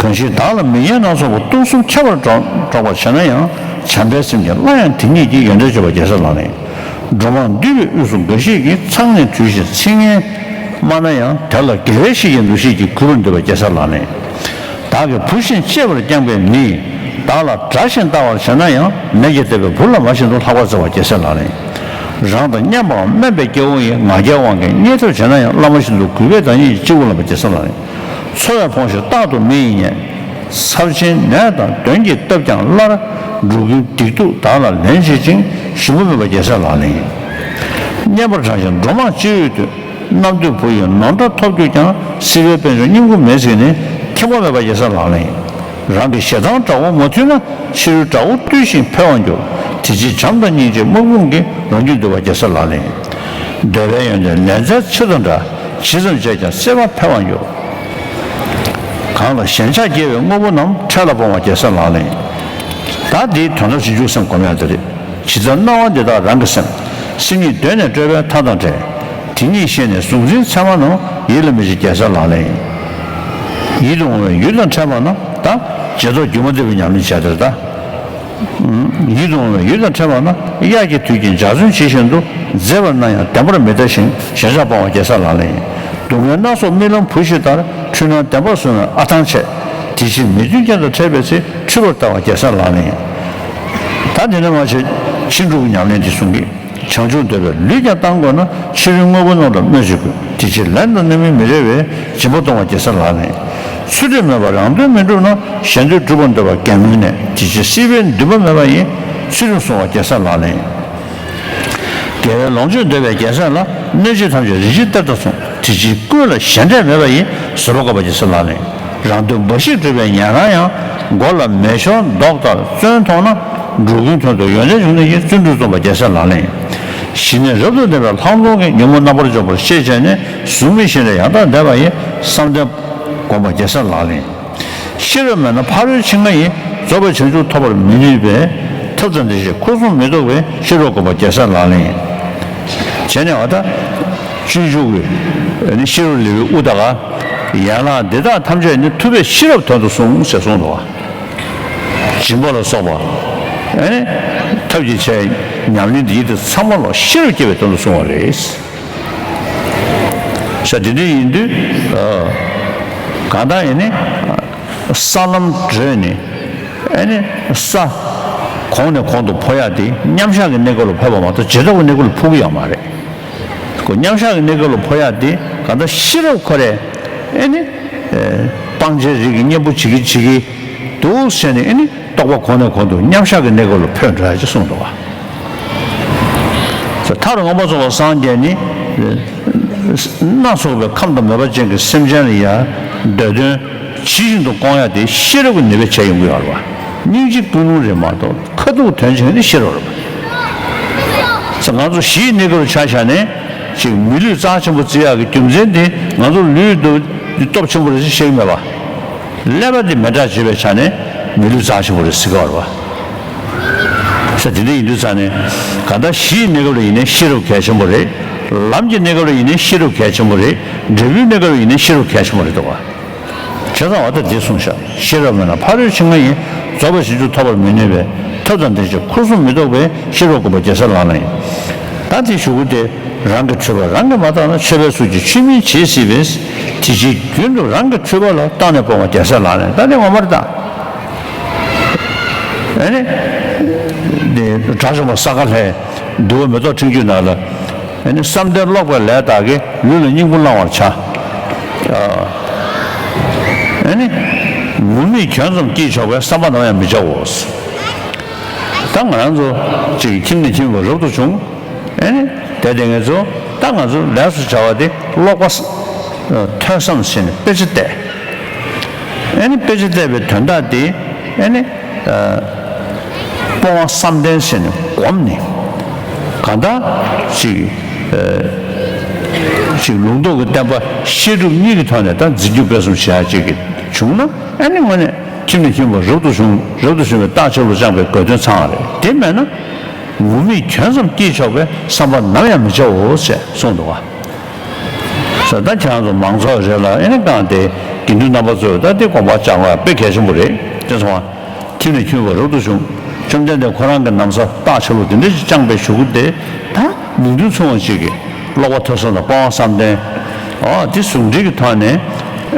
གང་ཞིག་བདག་ལ་མི་སྙན་སྣ་ཚོགས་པ། གཏུམ་གསུམ་ཁྱབ་པར་སྒྲོག་སྒྲོག་པར་བྱེད་ན་ཡང་། བྱམས་པའི་སེམས་ཀྱིས་སླར་ཡང་དེ་ཉིད་ཀྱི། ཡོན་ཏན་སྤྱོད་པར་རྒྱལ་སྲས་ལག་ལེན་ཡིན། འགྲོ་མང་འདུས་པའི་དབུས་སུ་འགའ་ཞིག་གིས། མཚང་ནས་དྲུད་བཞིན་ཚིག་ངན་སྨྲ་ན་ཡང་། དེ་ལ་དགེ་བའི་བཤེས་ཀྱི་འདུ་ཤེས་ཀྱིས། གུས་པར་འདུད་པར་རྒྱལ་སྲས་ལག་ལེན་ཡིན། བདག་གིས་བུ་བཞིན་གཅེས་པར་བསྐྱངས་པའི་མི། བདག་ལ་དགྲ་བཞིན་ལྟ་བར་བྱེད་ན་ཡང་། མེ་གིས་བཏེགས་པའི་བུ་ལ་མ་བྱིན་དུ། ལྷག་པར་བརྩེ་བར་རྒྱལ་སྲས་ལག་ལེན་ཡིན། རང་དང་མཉམ་པའམ་དམན་པའི་སྐྱེ་བོ་ཡིན། ང་རྒྱལ་དབང་གིས་བརྙས་ཐབས་བྱེད་ན་ཡང་། བླ་མ་བཞིན་དུ་གུས་པས་བདག་ཉིད་ཀྱི། སྤྱི་བོར་ལེན་པར་རྒྱལ་སྲས་ལག་ལེན་ཡིན། འཚོ་བས་ཕོངས་ཤིང་རྟག་ཏུ་མི་ཡིས་བརྙས། ཚབས་ཆེན་ནད་དང་གདོན་གྱིས་བཏབ་ཀྱང་སླར། འགྲོ་ཀུན་སྡིག་སྡུག་བདག་ལ་ལན་བྱེད་ཅིང་། ཞུམ་པ་མེད་པར་རྒྱལ་སྲས་ལག་ལེན་ཡིན། བསྙེན་པར་གྲགས་ཤིང་འགྲོ་མང་སྤྱི་བོས་བཏུད། རྣམ་ཐོས་བུ་ཡི་ནོར་འདྲ་ཐོབ་གྱུར་ཀྱང་། སྲིད་པའི་དཔལ་འབྱོར་བསྙེན་བཀུར་མེད་ཟེར་ནས། ཁེངས་པ་མེད་པར་རྒྱལ་སྲས་ལག་ལེན་ཡིན། རང་གི་ཞེ་སྡང་དགྲ་བོ་མ་ཐུལ་ན། ཕྱི་རོལ་དགྲ་བོ་བཏུལ་ཞིང་འཕེལ་བར་འགྱུར། དེ་ཕྱིར་བྱམས་དང་སྙིང་རྗེ་དམུས་ཕུང་གིས། རང་རྒྱུད་འདུལ་བར་རྒྱལ་སྲས་ལག་ལེན་ཡིན། འདོད་པའི་ཡོན་ཏན་ལན་ཚྭའི་ཚིལ་དང་འདྲ། ཇི་ཙམ་སྤྱད་ཀྱང་སྲེད་པ་འཕེལ་བར་འགྱུར། གང་ལ་ཞེན་ཆགས་སྐྱེ་བའི་དངོས་པོ་རྣམས། འཕྲལ་ལ་སྤོང་བར་རྒྱལ་སྲས་ལག་ལེན་ཡིན། ད་འདིའི་དོན་དག་ཞིབ་འཇུག་སེམས་སྒོམ་ཡག་འདི་རེད། ཇི་ལྟར་སྣང་བ་འདི་དག་རང་གི་སེམས། སེམས་ཉིད་གདོད་ནས་སྤྲོས་པའི་མཐའ་དང་བྲལ། དེ་ཉིད་ཤེས་ནས་གཟུང་འཛིན་མཚན་མ་རྣམས། ཡིད་ལ་མི་བྱེད་རྒྱལ་སྲས་ལག་ལེན་ཡིན། ཡིད་དུ་འོང་བའི་ཡུལ་དང་ཕྲད་པ་རྣམས། ད་རྗེས་ཐོབ་སྒྱུ་མ་ལྟ་བུའི་ཉམས་ལེན་བྱས་ཏེ་ད། ཡིད་དུ་འོང་བའི་ཡུལ་དང་ཕྲད་པ་རྣམས། དབྱར་གྱི་དུས་ཀྱི་འཇའ་ཚོན་ཇི་བཞིན་དུ། མཛེས་པར་སྣང་ཡང་བདེན་པར་མི་ལྟ་ཞིང་། ཞེན་ཆགས་སྤོང་བར་རྒྱལ་སྲས་ལག་ལེན་ཡིན། སྡུག་བསྔལ་སྣ་ཚོགས་རྨི་ལམ་བུ་ཤི་ལྟར། འཁྲུལ་སྣང་བདེན་པར་བཟུང་བས་ཨ་ཐང་ཆད། དེ་ཕྱིར་མི་མཐུན་རྐྱེན་དང་འཕྲད་པའི་ཚེ། འཁྲུལ་པར་ལྟ་བར་རྒྱལ་སྲས་ལག་ལེན་ཡིན། ད་དེ་ནས་མར་བྱས་ཕྱིན་དྲུག་གི་ཉམས་ལེན་འདི་གསུང་གི། བྱང་ཆུབ་འདོད་པས་ལུས་ཀྱང་བཏང་དགོས་ན། ཕྱི་རོལ་དངོས་པོ་རྣམས་ལ་སྨོད་བྱེད་དགོས། དེ་ཕྱིར་ལན་དང་རྣམ་སྨིན་མི་རེ་བས། སྦྱིན་པ་གཏོང་བར་རྒྱལ་སྲས་ལག་ལེན་ཡིན། ཚུལ་ཁྲིམས་མེད་པར་རང་དོན་མི་འགྲུབ་ན། གཞན་དོན་སྒྲུབ་པར་འདོད་པ་འགལ་མིན་ནས། དེ་ཕྱིར་སྲིད་པའི་འདུན་པ་མེད་པ་ཡིས། ཚུལ་ཁྲིམས་བསྲུང་བར་རྒྱལ་སྲས་ལག་ལེན་ཡིན། དགེ་བའི་ལོངས་སྤྱོད་འདོད་པའི་རྒྱལ་སྲས་ལ། གནོད་བྱེད་ཐམས་ཅད་རིན་ཆེན་གཏེར་དང་མཚུངས། དེ་ཕྱིར་ཀུན་ལ་ཞེ་འགྲས་མེད་པ་ཡིས། བཟོད་པ་བསྐོར་བར་རྒྱལ་སྲས་ལག་ལེན་ཡིན། རང་དོན་འབའ་ཞིག་སྒྲུབ་པའི་ཉན་རང་ཡང་། མགོ་ལ་མེ་ཤོར་མདོག་ལྟར་བཙོན་མཐོང་ན། འགྲོ་ཀུན་དོན་དུ་ཡོན་ཏན་འབྱུང་ནི་ཡིས། བརྩོན་འགྲུས་རྩོམ་པར་རྒྱལ་སྲས་ལག་ལེན་ཡིན། ཞི་གནས་རབ་ཏུ་ལྡན་པའི་ལྷག་མཐོང་གིས། ཉོན་མོངས་རྣམ་པར་འཇོམས་པར་ཤེས་བྱས་ནས། གཟུགས་མེད་ཤེས་འདྲ་ཡང་དག་འདས་པ་ཡི། བསམ་གཏན་བསྒོམ་པར་རྒྱལ་སྲས་ལག་ལེན་ཡིན། ཤེས་རབ་མེད་ན་ཕ་རོལ་ཕྱིན་ལྔ་ཡི། རྫོགས་པའི་བྱང་ཆུབ་ཐོབ་པར་མི་ནུས་པས། ཐབས་དང་བདེ་གཤེགས་འཁོར་གསུམ་མི་རྟོག་པའི། ཤེས་རབ་བསྒོམ་པར་རྒྱལ་སྲས་ལག་ལེན་ཡིན། བྱས་ནས་བ་ད། སྤྱོད་འཇུག་གི་ནི་ཤེས་རབ་ལེའུའི་དབུ་ད་ག་ཡན་ལག་འདི་དག་ཐམས་ཅད་ནི། ཐུབ་པས་ཤེས་རབ་དོན་དུ་གསུངས་ཞེས་གསུངས་འདུག་བ། སྦྱིན་པ་ལ་སོགས་པ་ཨེ་ནི་ཐབས་ཀྱི་ཆེ་ཉམས་ལེན་འདི་དེ་ཚང་མ་ལ་ཤེས་རབ་སྐྱེ་བའི་དོན་དུ་གསུངས་པ་རེད། ས་དེ་འདྲ་ཡིན་དུས་གང་ལྟར་ཨེ་ནི་ས་ལམ་བགྲོད་ནས་ཨེ་ནི་ས་གོང་ནས་གོང་དུ་འཕོ་ཡག་དེ་མཉམ་བཞག་གི་གནས་སྐབས་ལ་འཕོས་པ་མ་གཏོགས་རྗེས་ཐོབ་ཀྱི་གནས་སྐབས་ལ་འཕོ་གི་ཡོད་མ་རེད། ཁོ་མཉམ་བཞག་གི་གནས་སྐབས་ལ་འཕོ་ཡག་དེ་གང་ལྟར་ཤེས་རབ་ཁོ་རེ་ཨེ་ནི་སྤང་བྱའི་རིགས་ཀྱི་གཉེན་པོ་བྱེད་ཀྱི་བྱེད་ཀྱི་འདུག་ཟེར་ནས་ཨེ་ནི་རྟོགས་པ་གོང་ནས་གོང་དུ་མཉམ་བཞག་གི་གནས་སྐབས་ལ་འཕོས་འགྲོ་ཡག་ཅེས་གསུངས་འདུག་བ། མཐར་མངོན་པར་རྫོགས་པར་སངས་རྒྱས་ནི། སྣ་ཚོགས་པའི་ཁམས་དང་མོས་པ་ཅན་གྱི་སེམས་ཅན་ལ་ཡང་འདོད་དོན་ཇི་བཞིན་དུ་སྐོང་ཡག་དེ་ཤེས་རབ་ཀྱི་ནུས་པས་བྱས་ཡོང་གི་ཡོད་རེད་བ། སྙིང་རྗེ་ཀུན་སློང་རེད་མ་གཏོགས་ཁ་ཐུག་དོན་བྱེད་མཁན་དེ་ཤེས་རབ་རེད་བ། ང་ཚོ་གཞི་ཡི་གནས་སྐབས་ལ་ཆ་བཞག་ནས་ཅིག་མི་ལུས་རྩ་ཆེན་པོ་བརྩི་ཡག་གི་རྒྱུ་མཚན་དེ་ང་ཚོ་ལུས་འདི་སྟོབས་ཆེན་པོ་རེད་ཟེར་བཤད་ཀྱི་མེད་པ། ཀླད་པ་འདི་མེ་སྲེག་བྱེད་པའི་ཆ་ནས་མི་ལུས་རྩ་ཆེན་པོ་རེད་ཟེར་གྱི་ཡོད་རེད་བ། ས་དེ་འདྲ་ཡིན་དུས་ཙང་ནས་གང་ལྟར་གཞི་ཡི་གནས་སྐབས་ལ་ཡིན་ནའི་ཤེས་རབ་གལ་ཆེན་པོ་རེད། ལམ་གྱི་གནས་སྐབས་ལ་ཡིན་ནའི་ཤེས་རབ་གལ་ཆེན་པོ་རེད། འབྲས་བུའི་གནས་སྐབས་ལ་ཡིན་ནའི་ཤེས་རབ་གལ་ཆེན་པོ་རེད་འདུག་བ། བྱས་ཙང་འོ་ད་འདི་གསུངས་ཤག་ཤེས་རབ་མེད་ན་ཕ་རོལ་ཕྱིན་ལྔ་ཡི། རྫོགས་པའི་བྱང་ཆུབ་ཐོབ་པར་མི་ནུས་པས། ཐབས་དང་ལྡན་ཕྱིར་འཁོར་གསུམ་མི་ལྡོག་པའི། ཤེས་རབ་བསྒོམ་པ་རྒྱལ་སྲས་ལག་ལེན་ཡིན། ད་དེ་ཞུ་རྒྱུ་དེ་རང་གི་འཁྲུལ་པ་རང་གིས་མ་བརྟགས་ན། ཆོས་པའི་གཟུགས་ཀྱིས་ཆོས་མིན་བྱེད་སྲིད་པས། དེ་ཕྱིར་རྒྱུན་དུ་རང་གི་འཁྲུལ་པ་ལ། བརྟགས་ནས་སྤོང་བ་རྒྱལ་སྲས་ལག་ལེན་ཡིན། ད་དེ་ངོ་མ་རེད་ད། ཨེ་ནི། དེ་དགྲ་བཅོམ་པ་ས་ག་ལྷའི་འདུལ་བ་མེ་ཏོག་ཕྲེང་རྒྱུད་ནང་ལ། ཨེ་ནི་བསམ་གཏན་ཀློག་པའི་ལས་དག་གིས། ལུས་ལ་སྙིང་པོ་བླང་བར་བྱ། ཨེ་ནི། ངུར་སྨྲིག་གྱོན་ཙམ་སྐྱེས་ཆོག་པའི། བསམ་པ་ནམ་ཡང་མི་བྱའོ། ད་ང་རང་ཚོ་ཅིག་ཁྱིམ་ནས་ཁྱིམ་བར་རབ་ཏུ་བྱུང་། ཨེ་ནི། དེ་དེ་ང་ཚོ་ད་ང་ཚོ་ལས་སུ་བྱ་བ་དེ་ཀློག་པ། ཐོས་བསམ་བྱས་ནས་དཔེ་ཆ་བལྟས། ཨེ་ནི་དཔེ་ཆ་བལྟས་པའི་དོན་དག་དེ་ཨེ་ནི། སྤོང་བ་བསམ་གཏན་བྱས་ནས་བསྒོམས་ནས། གང་ལྟར་ཅིག་ཅིག་ལུང་རྟོགས་ཀྱི་བསྟན་པ་བཤད་སྒྲུབ་གཉིས་ཀྱི་ཐོག་ནས་ད་འཛིན་སྐྱོང་སྤེལ་གསུམ་བྱེད་ཡག་ཅིག་གི་བྱུང་ན། ཨེ་ནི་དངོས་གནས་ཁྱིམ་ནས་ཁྱིམ་བར་རབ་ཏུ་བྱུང་། རབ་ཏུ་བྱུང་བའི་རྟགས་ཆོས་ལུགས་བཅངས་པའི་དགོས་དོན་ཚང་བ་རེད། དེ་མེད་ན། ངུར་སྨྲིག་གྱོན་ཙམ་སྐྱེས་ཆོག་པའི། བསམ་པ་ནམ་ཡང་མི་བྱའོ་ཞེས་གསུངས་འདུག་བ། ས་ད་ཁྱེད་རང་ཚོ་མང་ཚོགས་རེ་ལ་ཨེ་ནི་བསྐངས་ཏེ་དགེ་འདུན་རྣམ་པ་ཚོས་ད་དེ་དགོངས་པ་བཅངས་པ་དཔེ་གལ་ཆེན་པོ་རེད། དེ་སོང་བ་ཁྱིམ་ནས་ཁྱིམ་བར་རབ་ཏུ་བྱུང་། བཅོམ་ལྡན་འདས་ཁོ་རང་གི་ན་བཟའ་རྟགས་ཆོས་ལུགས་དེ་འདྲ་ཞིག་བཅངས་པའི་གཞུག་གུ་དེ་ད་ནུས་མཐུ་མཚུངས་པ་ཅིག་གིས་ཀློག་པ་ཐོས་བསམ་དང་སྤོང་བ་བསམ་གཏན། ཨོ་དེ་ཟུང་འབྲེལ་གྱི་ཐོག་ནས་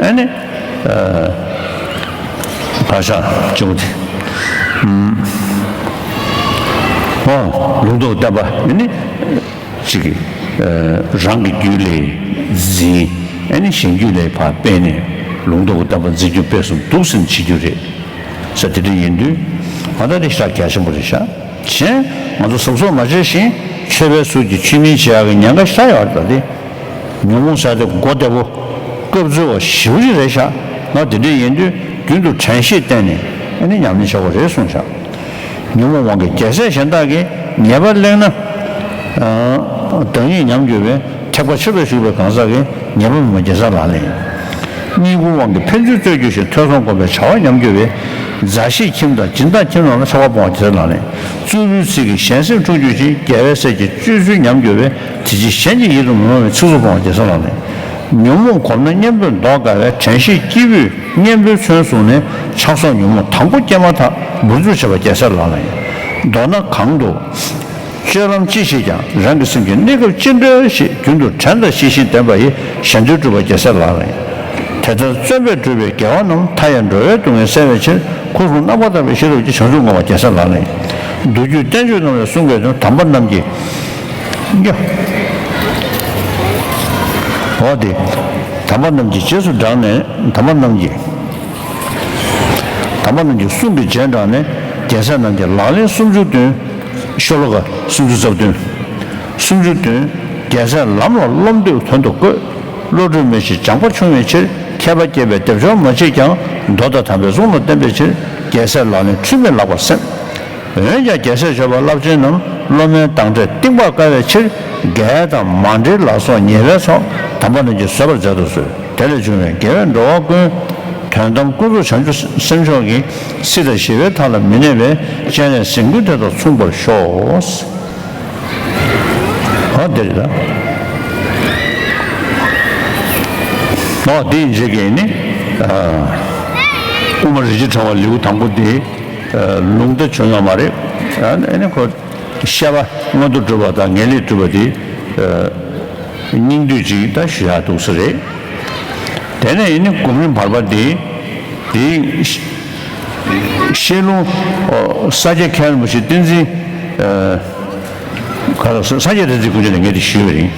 ཨེ་ནི། བག་ཆགས་སྐྱེ་བོ་དེ། ཨོ་ལུང་རྟོགས་བསྟན་པ་ཨེ་ནི། གཅིག་གིས་རང་གི་རྒྱུད་ལ་འཛིན། ཨེ་ནི་གཞན་རྒྱུད་ལ་ཕར་སྤེལ་ནས་ལུང་རྟོགས་ཀྱི་བསྟན་པ་འཛིན་སྐྱོང་སྤེལ་གསུམ་འདུག་སེ་བྱེད་རྒྱུ་རེད། ས་དེ་འདྲ་ཡིན་དུས་ང་ད་དེ་ཞེ་དྲག་གལ་ཆེན་པོ་རེད་ཤག་གཞན་ང་ཚོ་གཟབ་གཟབ་མ་བྱས་ཤིང་ཆོས་པའི་གཟུགས་ཀྱིས་ཆོས་མིན་བྱེད་ཡག་གི་ཉེན་ཁ་ཞེ་དྲག་ཡོད་རེད་ད་དེ། ཉོན་མོངས་ཟེར་དེ་མགོ་བདེ་པོ་སྐབས་འཚོལ་བ་ཞེ་པོ་ཅིག་རེད་ཤག་ང་དེ་འདྲ་ཡིན་དུས་རྒྱུན་དུ་དྲན་ཤེས་བསྟེན་ནས་ཨེ་ནི་ཉམས་ལེན་བྱ་དགོས་རེད་གསུངས་ཤག་ཉོན་མོངས་དབང་གིས་རྒྱལ་སྲས་གཞན་དག་གིས། ཉེས་པ་གླེང་ན། བདག་ཉིད་ཉམས་གྱུར་པའི། ཐེག་པ་ཆོས་པར་ཞུགས་པའི་གང་ཟག་གིས། ཉེས་པ་མེད་པ་རྒྱལ་སྲས་ལག་ལེན་ཡིན། བསྙེན་བཀུར་དབང་གིས་ཕན་ཚུན་རྩོད་གྱུར་ཞིང་། ཐོས་བསམ་སྒོམ་པས་བྱ་བ་ཉམས་གྱུར་པའི། མཛའ་བཤེས་ཁྱིམ་དང་སྦྱིན་བདག་ཁྱིམ་རྣམས་ལ། ཆགས་པ་སྤོང་བ་རྒྱལ་སྲས་ལག་ལེན་ཡིན། རྩུབ་པོའི་ཚིག་གིས་གཞན་སེམས་འཁྲུགས་གྱུར་ཞིང་། རྒྱལ་བའི་སྲས་ཀྱི་སྤྱོད་ཚུལ་ཉམས་གྱུར་པའི། དེ་ཕྱིར་གཞན་གྱི་ཡིད་དུ་མི་འོང་བའི། ཚིག་རྩུབ་སྤོང་བ་རྒྱལ་སྲས་ལག་ལེན་ཡིན། ཉོན་མོངས་གོམས་ན་གཉེན་པོས་མདོག་དཀར་བའི། དྲན་ཤེས་སྐྱེས་བུས་གཉེན་པོའི་མཚོན་བཟུང་ནས། ཆགས་སོགས་ཉོན་མོངས་དང་པོ་སྐྱེས་མ་ཐག་འབུར་འཇུག་བྱེད་པ་རྒྱལ་སྲས་ལག་ལེན་ཡིན། མདོར་ན་གང་དུ་སྤྱོད་ལམ་ཅི་ཤེས་ཀྱང་། རང་གི་སེམས་ཀྱི་གནས་སྐབས་ཅི་འདྲ་ཞིག་རྒྱུན་དུ་དྲན་དང་ཤེས་བཞིན་ལྡན་པ་ཡིས། གཞན་དོན་སྒྲུབ་པ་རྒྱལ་སྲས་ལག་ལེན་ཡིན། དེ་ལྟར་བརྩོན་པས་བསྒྲུབས་པའི་དགེ་བ་རྣམས། མཐའ་ཡས་འགྲོ་བའི་སྡུག་བསྔལ་བསལ་བའི་ཕྱིར། འཁོར་གསུམ་རྣམ་པར་དག་པའི་ཤེས་རབ་ཀྱིས། བྱང་ཆུབ་བསྔོ་བ་རྒྱལ་སྲས་ལག་ལེན་ཡིན། མདོ་རྒྱུད་བསྟན་བཅོས་རྣམས་ལས་གསུངས་པའི་དོན། དམ་པ་རྣམས་ཀྱིས། འོ་དེ། དམ་པ་རྣམས་ཀྱི་རྗེས་སུ་འབྲངས་ནས། དམ་པ་རྣམས་ཀྱིས། དམ་པ་རྣམས་ཀྱི་གསུང་གི་རྗེས་འབྲངས་ནས། རྒྱལ་སྲས་རྣམས་ཀྱི་ལག་ལེན་སུམ་ཅུ་སོ་བདུན། ཤོ་ལོ་ཀ་སུམ་ཅུ་རྩ་བདུན། སུམ་ཅུ་སོ་བདུན། རྒྱལ་སྲས་ལམ་ལ་སློབ་འདོད་དོན་དུ་བཀོད། བློ་གྲོས་མི་ཞིག་སྦྱངས་པ་ཆུང་བའི་ཕྱིར། མཁས་པ་སྐྱེས་པས་སྡེབ་སྦྱོར་མ་བྱེད་ཀྱང་། མདོ་དང་དམ་པའི་གསུང་ལ་བརྟེན་པའི་ཕྱིར། རྒྱལ་སྲས་ལག་ལེན་འཁྲུལ་མེད་ལགས་པར་སེམས། འོན་ཀྱང་རྒྱལ་སྲས་སྤྱོད་པ་རླབས་ཆེན་རྣམས། སློབ་མའི་བདག་འབྲས་གཏིང་དཔག་དཀའ་བའི་ཕྱིར། རྒྱལ་དང་མ་འབྲེལ་ལ་སོགས་ཉེས་པའི་ཚོགས། དམ་པ་རྣམས་ཀྱིས་བཟོད་པར་མཛད་དུ་གསོལ། དེ་ལས་བྱུང་བའི་དགེ་བས་འགྲོ་བ་ཀུན། དོན་དམ་ཀུན་རྫོབ་བྱང་ཆུབ་སེམས་མཆོག་གི། སྲིད་དང་ཞི་བའི་མཐའ་ལ་མི་གནས་པའི། སྤྱན་རས་གཟིགས་མགོན་དེ་དང་མཚུངས་པར་ཤོག་ཨ་དེ་རེད་ད། ཨ་དེ་ཡིན་རྗེས་ཀྱི་ནི། ཨ་དབུ་མ་རིན་ཆེན་ཕྲེང་བ་ལེའུ་དང་པོ་དེ། ལུང་ད་བྱུང་ཡོད་མ་རེད། ཨ་ནི་ཁོ་བཤད་པ་མངོན་དུ་གྲུབ་པ་དང་ངེས་ལེགས་གྲུབ་པ་དེ་སྙིང་བསྡུས་ཅིག་ད་ཞུ་ཡག་འདུག་ས་རེད། དེ་ནས་ཡིན་ནི་སྒོམ་རིམ་བར་པ་འདི་དེའི་བཤད་ལུང་ས་སྐྱ་མཁན་རིན་པོ་ཆེ་བསྟན་འཛིན་ག་ལ་ས་སྐྱ་བསྟན་འཛིན་སྐུ་མཆེད་ནས་ངས་དེ་ཞུས་པ་ཡིན།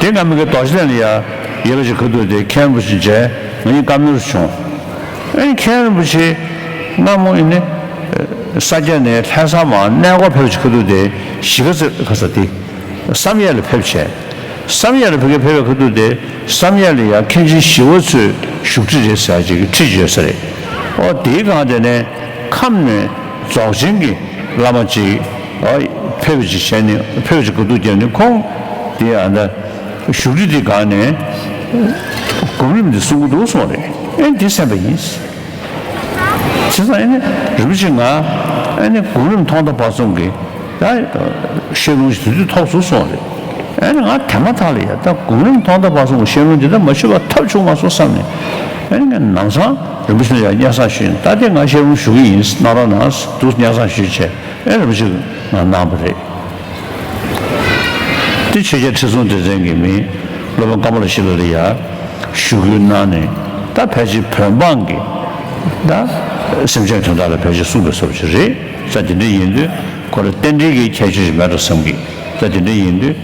དེ་སྔ་མི་གི་རྡོ་རྗེ་གདན་ལ་ཡ་ཡོད་པ་ཅིག་ཁ་ཐུག་དེ་མཁན་རིན་པོ་ཆེ་མཇལ་ང་གཉིས་བཀའ་མོལ་བྱུང་། ཨེ་མཁན་རིན་པོ་ཆེ་སྔ་མོ་ཡིན་ནི་ས་སྐྱ་ནས་ལྷ་ས་མར་གནས་སྐོར་ཕེབས་ཅིག་ཁ་ཐུག་དེ་གཞིས་ཀ་རྩེ་ག་ས་དེ་བསམ་ཡས་ལ་ཕེབས་བྱས། བསམ་ཡས་ལ་ཕ་གི་ཕེབས་པའི་ཁ་ཐུག་དེ་བསམ་ཡས་ལ་ཡང་མཁན་ཆེན་ཞི་བ་འཚོའི་བཞུགས་ཁྲི་རེད་ཟེར་ཅིག་གི་ཁྲི་ཡོད་ས་རེད། ཨོ་དེའི་སྒང་དེ་ནས་ཁམས་ནས་རྫོགས་ཆེན་གྱི་བླ་མ་ཅིག་ཨོ་ཕེབས་པ་ཅིག་བྱས་ནས་ཕེབས་པ་ཅིག་ག་ཐུག་བརྒྱབ་ནས་ཁོང་དེ་ཨ་ད་བཞུགས་ཁྲི་དེ་སྒང་ནས་སྒོམ་རིམ་དེ་གསུང་གི་འདུག་གསུངས་རེད། ཨེ་འདི་གསན་པ་ཡིན། བྱས་ཙང་ཨེ་ནི་རིན་པོ་ཆེ་ང་ཨེ་ནི་སྒོམ་རིམ་ཐོག་མཐའ་བར་གསུམ་གྱི་ད་བཤད་ལུང་ཞིག་དུས་དུས་ཐོབ་སོང་གསུངས་རེད། ཨེ་ནི་ང་དེ་མ་ཐག་ལ་ཡ་ད་སྒོམ་རིམ་ཐོག་མཐའ་བར་གསུམ་གྱི་བཤད་ལུང་འདི་ད་མ་ཞུས་པ་ཐབས་བྱུང་མ་སོང་བསམ་ནས་ཨེ་ནི་ང་ནམ་སང་རིན་པོ་ཆེ་ལ་ཡ་སྙན་སེང་ཞུས་ནས་ད་དེ་ང་བཤད་ལུང་ཞུ་གི་ཡིན་གནང་རོགས་གནང་འདུག་སྙན་སེང་ཞུས་བྱས་ཨེ་རིན་པོ་ཆེ་ང་གནང་བ་རེད། དེ་ཆོས་རྒྱལ་ཁྲི་སྲོང་ལྡེ་བཙན་གྱི་མིང་སློབ་དཔོན་ཀ་མ་ལ་ཤཱི་ལ་ལ་ཡ་ཞུ་སྐུལ་གནང་ནས་ད་ཕལ་ཆེར་བོད་འབངས་ཀྱི་ད་སེམས་ཅན་དོན་དག་ལ་ཕལ་ཆེར་གསུངས་པའི་བཟོ་ཅིག་རེད། ས་དེ་འདྲ་ཡིན་དུས་ཁོ་ལ་རྟེན་འབྲེལ་གྱི་ཁྱད་ཆོས་ཤིག་མེད་འགྲོ་བསམ་གི། ས་དེ་འདྲ་ཡིན་དུས་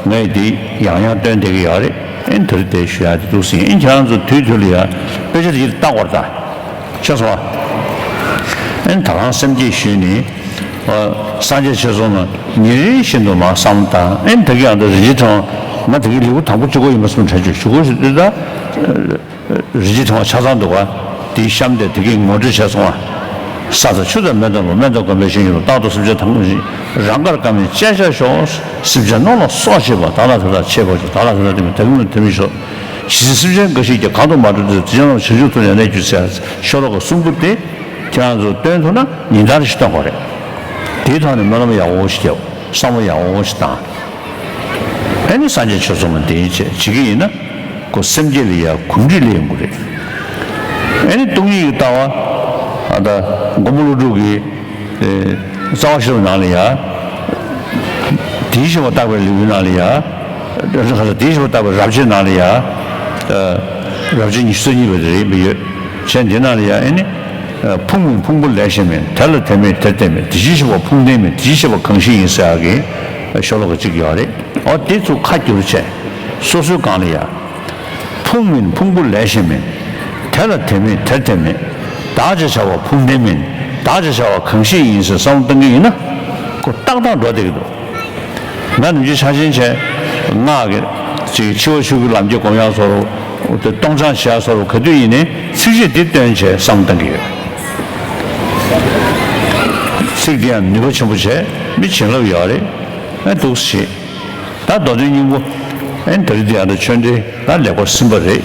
ངས་དེ་ཡང་ཡང་སྟོན་བསྡད་ཀྱི་ཡོད་རེད། ཨེ་ནི་དེ་རིང་དེ་ཞུ་ཡག་དེ་འདུག་ཟིན་ཨེ་ཁྱེད་རང་ཚོ་དུས་དུས་ལ་ཡ་དཔེ་ཆ་དེ་ཡིར་ལྟ་བར་ལྟ། ཤེས་སོང་ཨ། ཨེ་ད་གང་སེམས་བསྐྱེད་ཞུས་ནི། སངས་རྒྱས་ཆོས་ཚོགས་ནང་ཉིན་རེ་བཞིན་དུ་མར་བསམ་བློ་བཏང་ཨེ་ད་གི་ཨ་ད་རིན་ཆེན་ཕྲེང་བ་ང་ད་གི་ལེའུ་དང་པོ་གཅིག་པོ་ཡིན་པ་སོང་དྲན་བྱུང་གཞུག་གུ་ཞིག་ཏུ་ད། རིན་ཆེན་ཕྲེང་བ་ཆ་ཚང་འདུག་ག་དེའི་གཤམ་དེ་ད་གི་ངོ་སྤྲོད་བྱས་སོང་ཨ། ས་དང་ཆུ་དང་མེ་དང་རླུང་སྨན་དང་སྒོམ་པའི་ཞིང་ཡིན་ལ་རྟག་ཏུ་སེམས་ཅན་ཐམས་ཅད་རང་དགར་བཀའ་མིན་ཅེས་བྱ་ཤོག་སེམས་ཅན་རྣམས་ལ་སྲོག་བཅད་པ་བདག་ལ་དེ་དག་བྱེད་པར་བྱ་བདག་ལ་དེ་དག་དེ་མིན་བདག་གི་མིང་ལ་དེ་མིན་ཤོག་ཇི་སྲིད་སེམས་ཅན་འགའ་ཞིག་ཀྱང་གང་དུ་མ་འགྲོ་དུས་དེ་ཅི་ཡང་བྱང་ཆུབ་ཏུ་ཡང་གནས་གྱུར་ཟེར་ཤོ་ལོ་ཀ་གསུམ་པོ་དེ་ཁྱེད་རང་ཚོ་སྟོན་ཐུབ་ན་ཉིན་ལྟར་ཞིག་སྟོན་དགོས་རེད། དེའི་ཐོག་ནས་སྨོན་ལམ་ཡག་པོ་ཞིག་རྒྱབ། བསམ་བློ་ཡག་པོ་ཞིག་བཏང་། ཨེ་ནི་སངས་རྒྱས་ཆོས་ཚོགས་ནང་བསྡད་བྱས་བྱེད་ཀྱི་ཡིན་ན་ཁོ་སེམས་བསྐྱེད་ལ་ཡ་གོམས་འདྲིས་སླེབས་ཡོང་གི་རེད། ཨེ་ནི་སྟོང་ཉིད་ཀྱི་ལྟ་བ་ཨ་ད་མགོན་པོ་ཀླུ་སྒྲུབ་ཀྱི་རྩ་བ་ཤེས་རབ་ནང་ལ་ཡ། དེའི་ཞིང་པ་བརྟག་པའི་ལེའུའི་ནང་ལ་ཡ། དེའི་ཞིང་པ་བརྟག་པའི་རབ་བྱེད་ནང་ལ་ཡ། རབ་བྱེད་ཉི་ཤུ་རྩ་གཉིས་པ་དེ་རེད་མི་ཡོད། བྱས་འདི་ནང་ལ་ཡ་ཨེ་ནི། ཕུང་མིན་ཕུང་པོ་ལས་གཞན་མིན། དེ་ལ་དེ་མེད་དེར་དེ་མེད། དེ་བཞིན་གཤེགས་པ་ཕུང་ལྡན་མིན། དེ་བཞིན་གཤེགས་པ་གང་ཞིག་ཡིན་ཟེར་ཡག་གི་ཤོ་ལོ་ཀ་གཅིག་ཡོད་རེད། འོ་དེ་ཚོ་ཁ་བསྒྱུར་བྱས་སོ་སོའི་སྒང་ལ་ཡ། ཕུང་མིན་ཕུང་པོ་ལས་གཞན་མིན། དེ་ལ་དེ་མེད་དེར་དེ་མེད། བདག་ཅེས་བྱ་བ་ཕུང་ལྡན་མིན། བདག་ཅེས་བྱ་བ་གང་ཞིག་ཡིན་ཟེར་བསམ་བློ་གཏོང་གི་ཡིན་ན། ཁོ་ཏག་ཏག་འགྲོ་བསྡད་ཀྱི་འདུག་ང་ནམ་རྒྱུན་ཆ་ཆེན་བྱས། སྔགས་ཀྱི་ཅིག་འཆི་བ་ཆོས་སྐུའི་ལམ་གྱི་སྒོམ་ཡག་བཟོ་འདྲ། དེ་སྟོང་སྦྱང་བྱེད་ཡག་བཟོ་འདྲ་ག་དུས་ཡིན་ནའི་ཚིགས་བཅད་འདི་བཏོན་བྱས་བསམ་བློ་གཏོང་གི་ཡོད། ཚིག་འདི་ཡང་ནུས་པ་ཆེན་པོ་བྱས་མི་བྱིན་རླབས་ཡོད་རེད། ཨེ་འདུག་སེ་བྱེད། ད་མདོ་དོན་སྙིང་པོ། ཨེ་འདིར་འདི་ཡང་ད་ཆོས་འབྲེལ་ད་ལེགས་པར་ཟིན་པ་རེད།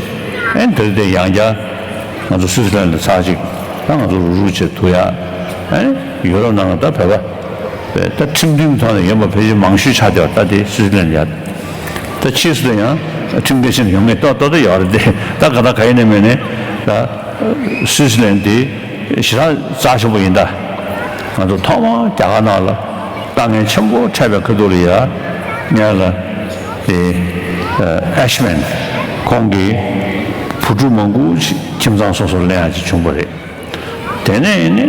ཨེ་འདིར་འདི་ཡང་བསྐྱར་ང་ཚོ་སུད་སི་ལན་ལ་ཚར་གཅིག་ད་ང་ཚོ་རུག་རུག་བྱས་ཐུག་ཡག་ཨེ་ཡུ་རོབ་ནང་ལ་ད་བོད་པ། ད་ཁྲིམས་མཐུན་ཐོག་ནས་ཡོད་པ་ཕལ་ཆེར་མང་ཤོས་ཆགས་བསྡད་པ་ད་དེ་སུད་སི་ལན་ཡ། ད་ཕྱིས་སུ་ཡང་ཁྲིམས་འགལ་ཕྱིན་ཡོང་མེད་ཏོག་ཏོག་ཏོ་ཡོད་རེད་དེ། ད་ག་ད་ག་ཡིན་ནའི་མིན་ནའི་ད་སུད་སི་ལན་དེ་ཞེ་དྲག་རྩ་ཆེན་པོ་ཡིན། ད་ང་ཚོ་ཐོག་མར་རྒྱ་གར་ནང་ལ་དཀའ་ངལ་ཆེན་པོ་འཕྲད་པའི་ཁ་ཐུག་ལ་ཡ་ངས་ལ་དེ་ཨེ་ཤི་མན་ཁོང་གིས་བུ་ཕྲུག་མང་པོ་ཞིག་ཁྱིམ་ཚང་སོ་སོར་ལེན་ཡག་ཅིག་བྱུང་བ་རེད། དེ་ནས་ཨེ་ནི་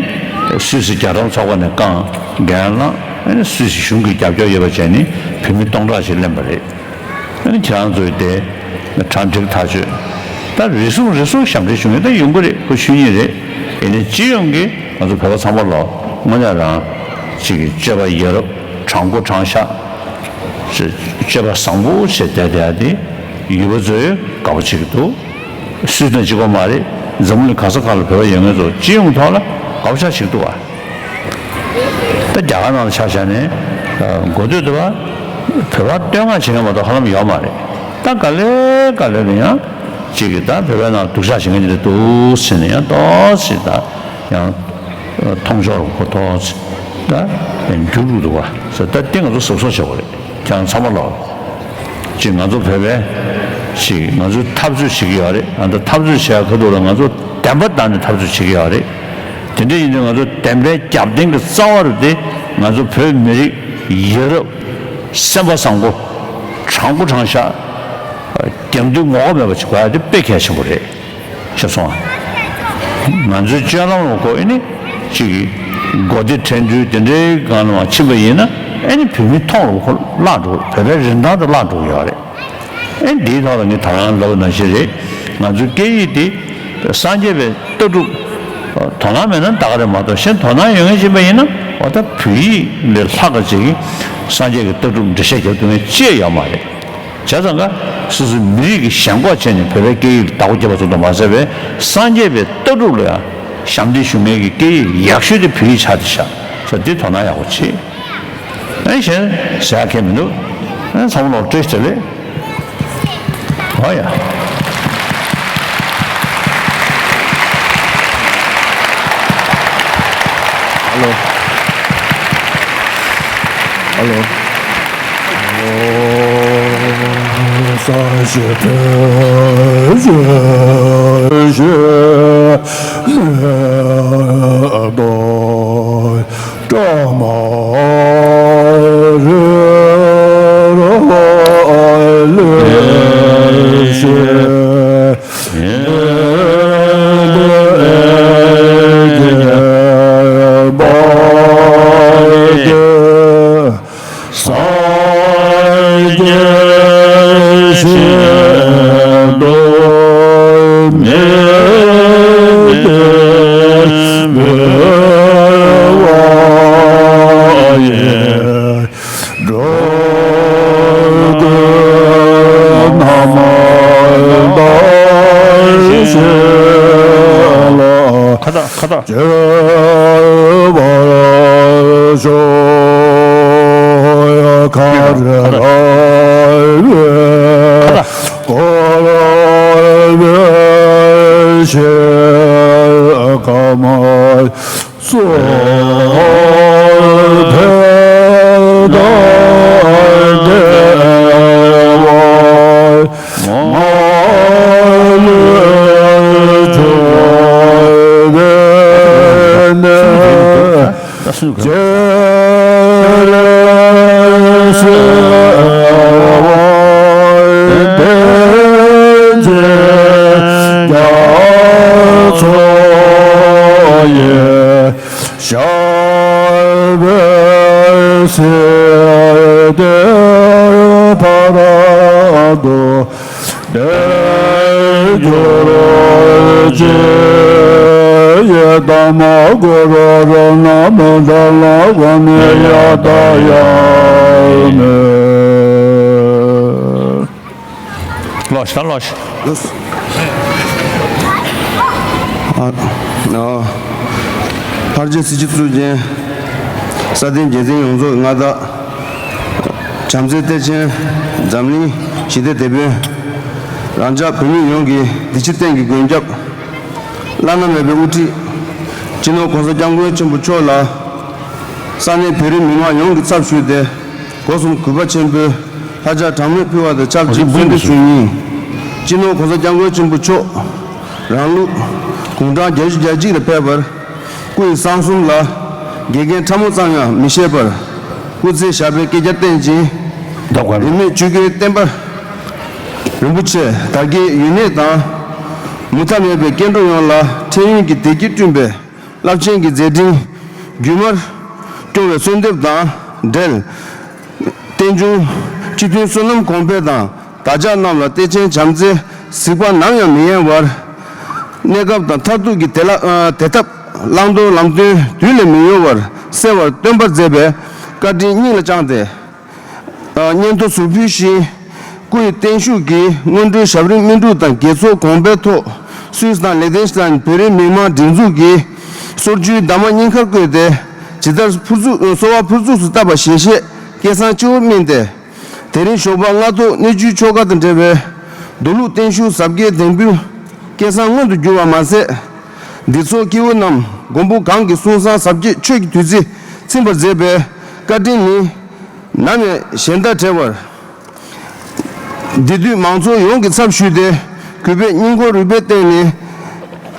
སུད་སི་རྒྱ་གྲམ་ཚོགས་པ་ནས་བསྐངས། འགན་བླངས། ཨེ་ནི་སུད་སི་གཞུང་གི་རྒྱབ་སྐྱོར་ཡོད་པ་བྱས་ནས་བོད་མི་སྟོང་ཕྲག་ཞིག་ལེན་པ་རེད། ཨེ་ནི་ཁྱེད་རང་ཚོས་དེ་གྲ་སྒྲིག་ཐག་ཆོད། ད་རེ་ཟུང་རེ་ཟུང་ཞབས་འདྲེན་ཞུ་མཁན་ད་ཡོང་གི་རེད། ཁོ་ཆོས་ཉིད་རེད། ཡིན་ནའི་སྤྱི་ཡོངས་ཀྱི་ང་ཚོ་བོད་པ་ཚང་མ་ལོ་དངོས་གནས་རང་ཅིག་གི་སྤྱོད་པ་ཡ་རབས་དྲང་པོ་དྲང་བཞག་སྤྱོད་པ་བཟང་པོ་བྱས་བསྡད་བསྡད་དེ་ཡུལ་པ་ཚོས་དགའ་པོ་བྱེད་ཀྱི་འདུག་སུད་སི་ནང་གཅིག་པོ་མ་རེད། འཛམ་གླིང་ག་ས་ག་ལ་བོད་པ་ཡོད་མཁན་ཚོ་སྤྱི་ཡོངས་ཐོག་ལ་དགའ་པོ་ཆགས་བྱེད་ཀྱི་འདུག་བ། ད་རྒྱ་གར་ནང་ལ་ཆ་བཞག་ནས་འགོ་སྟོད་དུ་བ་བོད་པ་བསྟོད་བསྔགས་བྱེད་མཁན་མ་གཏོགས་ཧ་ལམ་ཡོད་མ་རེད། ད་ག་ལེ་ག་ལེ་ལ་ཡང་གཅིག་གིས་ད་བོད་པའི་ནང་སྡུག་ཅག་བྱེད་མཁན་དེ་འདྲ་འདུག་ཟེར་ནས་ཡང་ཏོག་ཙམ་ད་ཡང་མཐོང་ཕྱོགས་ལ་ཧོ་ཏོག་ཙམ་ད་འགྱུར་འགྲོ་འདུག་བ། ད་དེ་ང་ཚོ་གཟབ་གཟབ་བྱེད་དགོས་རེད། ཁྱེད་རང་ཚང་མ་ལོག་ཅིག་ང་ཚོ་བོད་པས་ཅིག་ང་ཚོས་འཐབ་རྩོད་བྱེད་ཀྱི་ཡོད་རེད། ཨ་ད་འཐབ་རྩོད་བྱེད་ཡག་ཁ་ཐུག་ལ་ང་ཚོ་བདེན་པ་བདག་ནས་འཐབ་རྩོད་བྱེད་ཀྱི་ཡོད་རེད། དེ་འདྲ་ཡིན་དུས་ང་ཚོ་བདེན་པའི་རྒྱབ་རྟེན་གྱི་རྩ་བ་རུ་དེ་ང་ཚོ་བོད་མི་རིགས་ཡ་རབས་སེམས་པ་བཟང་པོ། དྲང་པོ་དྲང་བཞག་རྒྱབ་མདུན་ངོ་ལྐོག་མེད་པ་ཅིག་དགོས་ཡ་དེ་དཔེ་གལ་ཆེན་པོ་རེད། ཤེས་སོང་ཨ། ང་ཚོའི་སྤྱོད་ལམ་ལ་གོ་ཨེ་ནི་ཅིག་གི་མགོ་བདེ་ཐལ་འགྲོའི་དེ་འདྲའི་སྒང་ལ་མ་ཕྱིན་པ་ཡིན་ན་ཨེ་ནི་བོད་མི་མཐོང་རུང་ཁོ་བརླག་འགྲོ། བོད་པའི་རིན་ཐང་དེ་བརླག་འགྲོ་གི་ཡོད་རེད། ཨེ་འདིའི་ཐོག་ལ་ངས་ད་རང་ལབ་པ་ནང་བཞིན་རེད། ང་ཚོའི་སྐད་ཡིག་འདི་སངས་རྒྱས་པའི་ལྟ་གྲུབ། དོ་སྣང་མེད་ན་ད་ག་རེད་མ་གཏོགས་གཞན་དོ་སྣང་ཡོད་མཁན་ཅིག་ཡིན་པ་ཡིན་ན་འོ་ད་བོད་ཡིག་ལས་ལྷག་ག་ཅིག་གིས་སངས་རྒྱས་ཀྱི་ལྟ་གྲུབ་འགྲེལ་བཤད་རྒྱབ་ཐུབ་མཁན་ཅི་ཡང་ཡོད་མ་རེད། བྱས་ཙང་ཀ་སོ་སོའི་མི་རིགས་ཀྱི་ཞེན་ཁོག་བྱས་ནས་བོད་པའི་སྐད་ཡིག་ལ་བདག་པོ་རྒྱབ་པ་ཙམ་དུ་མ་ཟད་པའི་སངས་རྒྱས་པའི་ལྟ་གྲུབ་ལ་ཡང་ཞབས་འདེགས་ཞུ་མཁན་གྱི་སྐད་ཡིག་ཡག་ཤོས་དེ་བོད་ཡིག་ཆགས་བསྡད་ཤག་ས་འདི་དོ་སྣང་ཡག་པོ་བྱེད། ཨེ་གཞན་ཟེར་ཡག་གང་ཡང་མི་འདུག་ཨེ་ཚང་མ་ལ་བཀྲ་ཤིས་བདེ་ལེགས། ཨོ་ཡ། ཨ་ལོ། ཨ་ལོ། ཨོ། ས་ཞེ་ཐལ་ཞེ་ཞེ་མེ་ཏོག་བཀྲ་མ་རེ་ར་ལེ་ཤེ། སངས་རྒྱས་ཤེས་རྟོགས་མེད་པའི་འོད་ཡེ། འགྲོ་ཀུན་ཐ་མལ་ལྟ་ཞིང་ལ། ཁ་བཏགས་ཁ་བཏགས། སྐྱེ་བར་ཤོག་ཁ་རེ་ར་བའི་ཁ་བཏགས། འཁོར་བའི་ཤེལ་དཀར་མ། སོ་ཐལ་དང་བདེ་བ་མ་ལུས་འཕྲོ་བའི་གནས། སྤྱན་རས་གཟིགས་དབང་ལྡན་རྒྱ་མཚོ་ཡི། ཞབས་པད་སྲིད་མཐའི་བར་དུ་བརྟན་གྱུར་ཅིག་ཡེ། ཏདྱ་མ་གུ་རུ་རཏྣ་མུདྒ་ལ་ཝ་ཎི་ཡ་ཏ་ཡ་མེ། ལོ་ཤ་ལོ་ཤ། ཨ། ཨ། ཕར་རྒྱལ་སྲིད་སྤྱི་གཙུག་རྒྱན། ས་སྟེང་རྒྱལ་བསྟན་ཡོངས་རྫོགས་མངའ་བདག་བྱམས་བརྩེའི་གཏེར་ཆེན། འཛམ་གླིང་ཞི་བདེའི་དེད་དཔོན། རང་ཅག་བོད་མི་ཡོངས་ཀྱི་འདི་ཕྱི་གཏན་གྱི་མགོན་སྐྱབས། བླ་ན་མེད་པའི་དབུ་ཁྲིད། སྤྱི་ནོར་༸གོང་ས་༸སྐྱབས་མགོན་ཆེན་པོ་མཆོག་ལ། ས་གནས་བོད་རིགས་མི་མང་ཡོངས་ཀྱི་ཚབ་ཞུས་ཏེ། སྒོ་གསུམ་གུས་པ་ཆེན་པོས་ལྷ་ལྕགས་གྲངས་མེད་ཕུལ་བ་དང་ཆབས་ཅིག་གསོལ་འདེབས་ཞུ་སྙིང་། སྤྱི་ནོར་༸གོང་ས་༸སྐྱབས་མགོན་ཆེན་པོ་མཆོག་རང་ལུགས་དགུང་གྲངས་བརྒྱད་ཅུ་གྱ་གཅིག་ལ་ཕེབས་པར། སྐུ་ཡི་གསང་གསུམ་ལ་འགལ་རྐྱེན་ཕྲ་མོ་ཙམ་ཡང་མི་བཞེས་པར། སྐུ་ཚེ་ཞབས་པད་བསྐལ་བརྒྱར་བརྟན་ཅིང་། བདག་གོ་རིས་མེད་ཆོས་ཀྱི་བསྟན་པ་རིན་པོ་ཆེ་དར་རྒྱས་ཡུན་གནས་དང་། མུ་མཐའ་མེད་པའི་སྐྱེ་འགྲོ་ཡོངས་ལ་འཕྲལ་ཡུན་གྱི་བདེ་སྐྱིད་བསྐྲུན་པའི་རླབས་ཆེན་གྱི་མཛད་འཕྲིན་རྒྱུན་མར་སྐྱོང་བའི་གསོལ་འདེབས་དང་འབྲེལ། རྟེན་འབྱུང་སྤྱི་མཐུན་བསོད་ནམས་གོང་འཕེལ་དང་། བདག་ཅག་རྣམས་ལ་གཏེར་ཆེན་བྱམས་བརྩེའི་གཟིགས་པ་ནམ་ཡང་མི་ཡལ་བར། གནས་སྐབས་དང་མཐར་ཐུག་གི་བདེ་ལ་ཨ་བདེ་ཐབས་བླང་དོར་ལམ་སྟོན་དུས་ལས་མི་ཡོལ་བར་གསལ་བར་སྟོན་པར་མཛད་པའི་བཀའ་དྲིན་སྙིང་ལ་བཅངས་ཏེ། ཨ་སྙན་ཐོ་ཟུར་ཕུལ་ཞིང་། སྐུ་ཡི་བརྟན་བཞུགས་ཀྱི་སྔོན་འགྲོའི་ཞབས་རིམ་སྨིན་དྲུག་དང་དགེ་ཚོགས་གོང་འཕེལ་ཐོག་སུད་སི་དང་ལིག་ཏེན་ཤི་ཏན་བོད་རིགས་མི་མང་སྒྲིག་འཛུགས་ཀྱི་སོར་བཅུའི་འདབ་མ་སྙིང་ཁར་བཀོད་དེ། ཇི་ལྟར་ཕུར་ཚུགས་གསོལ་བ་ཕུར་ཚུགས་སུ་བཏབ་པ་ཞལ་བཞེས་སྐལ་བཟང་སྤྱི་བོར་སྨིན་ཏེ། དེ་རིང་ཞོགས་པ་སྔ་ཐོག་གནས་ཆུའི་ཆོ་ག་དང་འབྲེལ་བའི་མདོ་ལུགས་བརྟན་བཞུགས་ཟབ་རྒྱས་ལྡེམ་འབུལ་སྐལ་བཟང་མངོན་དུ་གྱུར་བ་མ་ཟད། འདི་ཚོགས་སྐྱེ་བོ་རྣམས་མགོན་པོ་གང་གི་གསུང་གསང་ཟབ་རྒྱས་ཆོས་ཀྱི་བདུད་རྩིས་ཚིམ་པར་མཛད་པའི་བཀའ་དྲིན་ནི་ནམ་ཡང་གཞན་དང་བྲལ་བར། འདི་དུས་མང་ཚོགས་ཡོངས་ཀྱི་ཚབ་ཞུས་ཏེ། གུས་པས་སྙིང་ཁོང་རུས་པའི་གཏིང་ནས་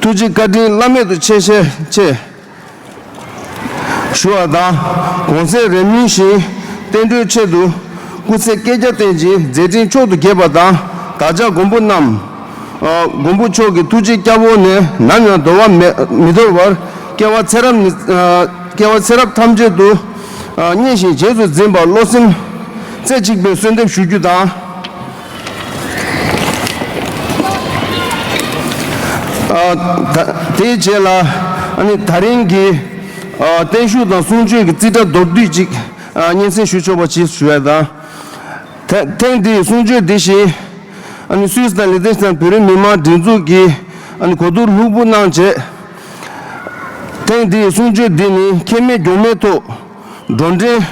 ཐུགས་རྗེ་བཀའ་དྲིན་བླ་མེད་དུ་ཆེ་ཞེས་ཆེ། ཞུ་བ་དང་། གོང་གསལ་རེ་སྨོན་བཞིན་བསྟན་འགྲོའི་ཆེད་དུ་སྐུ་ཚེ་བསྐལ་བརྒྱར་བརྟན་ཅིང་མཛད་འཕྲིན་མཆོག་ཏུ་རྒྱས་པ་དང་། བདག་ཅག་མགོན་པོ་རྣམས། ཨ། མགོན་པོ་མཆོག་གི་ཐུགས་རྗེ་སྐྱབས་འོག་ནས་ནམ་ཡང་འདོར་བ་མེད་མི་འདོར་བར་སྐྱེ་བ་ཚེ་རབས་ནི། ཨ། སྐྱེ་བ་ཚེ་རབས་ཐམས་ཅད་དུ། ཨ། མཉེས་ཤིང་རྗེས་སུ་འཛིན་པར་བློ་སེམས་རྩེ་གཅིག་པའི་གསོལ་འདེབས་ཞུ་རྒྱུ་དང་། ཨ། ད། དེའི་རྗེས་ལ། ཨ་ནི་ད་རིང་གི། ཨ། བརྟན་བཞུགས་དང་གསུང་ཆོས་ཀྱི་རྩིས་ཁྲ་མདོར་བསྡུས་ཅིག་ཨ། སྙན་སེང་ཞུ་ཆོག་པ་ཅིག་ཞུ་ཡ་དང་། ཐེ། ཐེངས་འདིའི་གསུང་ཆོས་འདི་བཞིན། ཨ་ནི་སུད་སི་དང་ལི་ཐེན་སི་ཐན་བོད་རིགས་མི་མང་སྒྲིག་འཛུགས་ཀྱིས། ཨ་ནི་གོ་བསྡུར་ལྷུག་པོ་གནང་རྗེས། ཐེངས་འདིའི་གསུང་ཆོས་འདི་ནི་ཁེ་མེད་གྱོང་མེད་ཐོག་འགྲོ་གྲོན་དུས་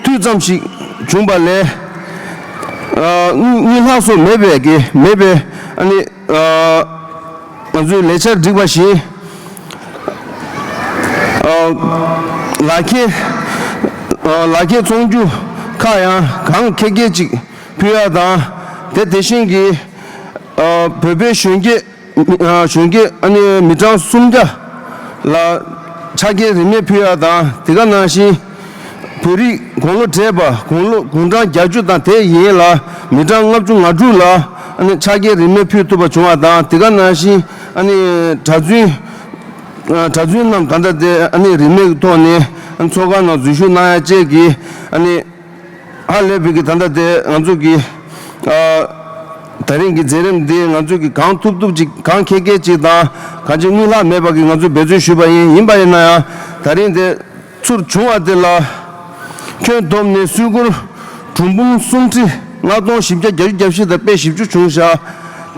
ཙམ་ཞིག་བྱུང་བ་ལས། ཨ། དངུལ་དངུལ་ལྷག་སོགས་མེད་པའི་གི་མེད་པའི། ཨ་ནི། ཨ། ང་ཚོའི་ལས་འཆར་བསྒྲིགས་པ་བཞིན། ཨ། ལག་ཁྱེར། ཨ། ལག་ཁྱེར་ཚོང་རྒྱུ་ཁག་ཡང་གང་ཁེ་ཁེ་ཅིག་ཕུལ་ཡ་དང་། དེ་དེ་བཞིན་གྱི། ཨ། བོད་པའི་གཞོན་སྐྱེས། ཨ། གཞོན་སྐྱེས། ཨ་ནི་མི་གྲངས་སུམ་བརྒྱ་ལ་ཕྱག་འཁྱེར་རིན་མེད་ཕུལ་ཡ་དང་། དེ་ག་ནང་བཞིན། བོད་རིགས་དགུང་ལོ་བགྲེས་པ་དགུང་ལོ་དགུང་གྲངས་བརྒྱད་ཅུ་དང་དེ་ཡན་ལ་མི་གྲངས་ལྔ་བཅུ་ང་དྲུག་ལ། ཨ་ནི་ཕྱག་འཁྱེར་རིན་མེད་ཕུལ་ཐུབ་པ་བྱུང་བ་དང་། དེ་ག་ནང་བཞིན། ཨ་ནི་གྲྭ་བཙུན། ཨ། གྲྭ་བཙུན་རྣམས་ད་ལྟ་དེ། ཨ་ནི་རིན་མེད་ཀྱི་ཐོག་ནས། ཨ་ནི་ཚོགས་ཁང་ནང་འཛུལ་ཞུགས་གནང་ཡ་བཅས་ཀྱི། ཨ་ནི་ཧ་ལས་པའི་གི་ད་ལྟ་དེ་ང་ཚོ་གི། ཨ། ད་རིང་གི་མཛད་རིམ་འདི་ང་ཚོ་གི་གང་ཐུབ་ཐུབ་ཅིག་གང་ཁེ་ཁེ་ཅིག་དང་གང་ཅི་དངུལ་ལྷག་མེད་པ་གི་ང་ཚོས་འབད་བརྩོན་ཞུས་པ་ཡིན། ཡིན་པ་ཡིན་ན་ཡང་། ད་རིང་དེ་ཚུར་བྱུང་བ་དེ་ལ་ཁྱོན་བསྡོམས་ནས་སུད་སྒོར་གྲུ་འབུམ་སུམ་ཁྲི་ལྔ་སྟོང་བཞི་བརྒྱ་གྱ་བཞི་བརྒྱ་བཞི་དང་དཔེ་བཞི་བཅུ་བྱུང་ཤག་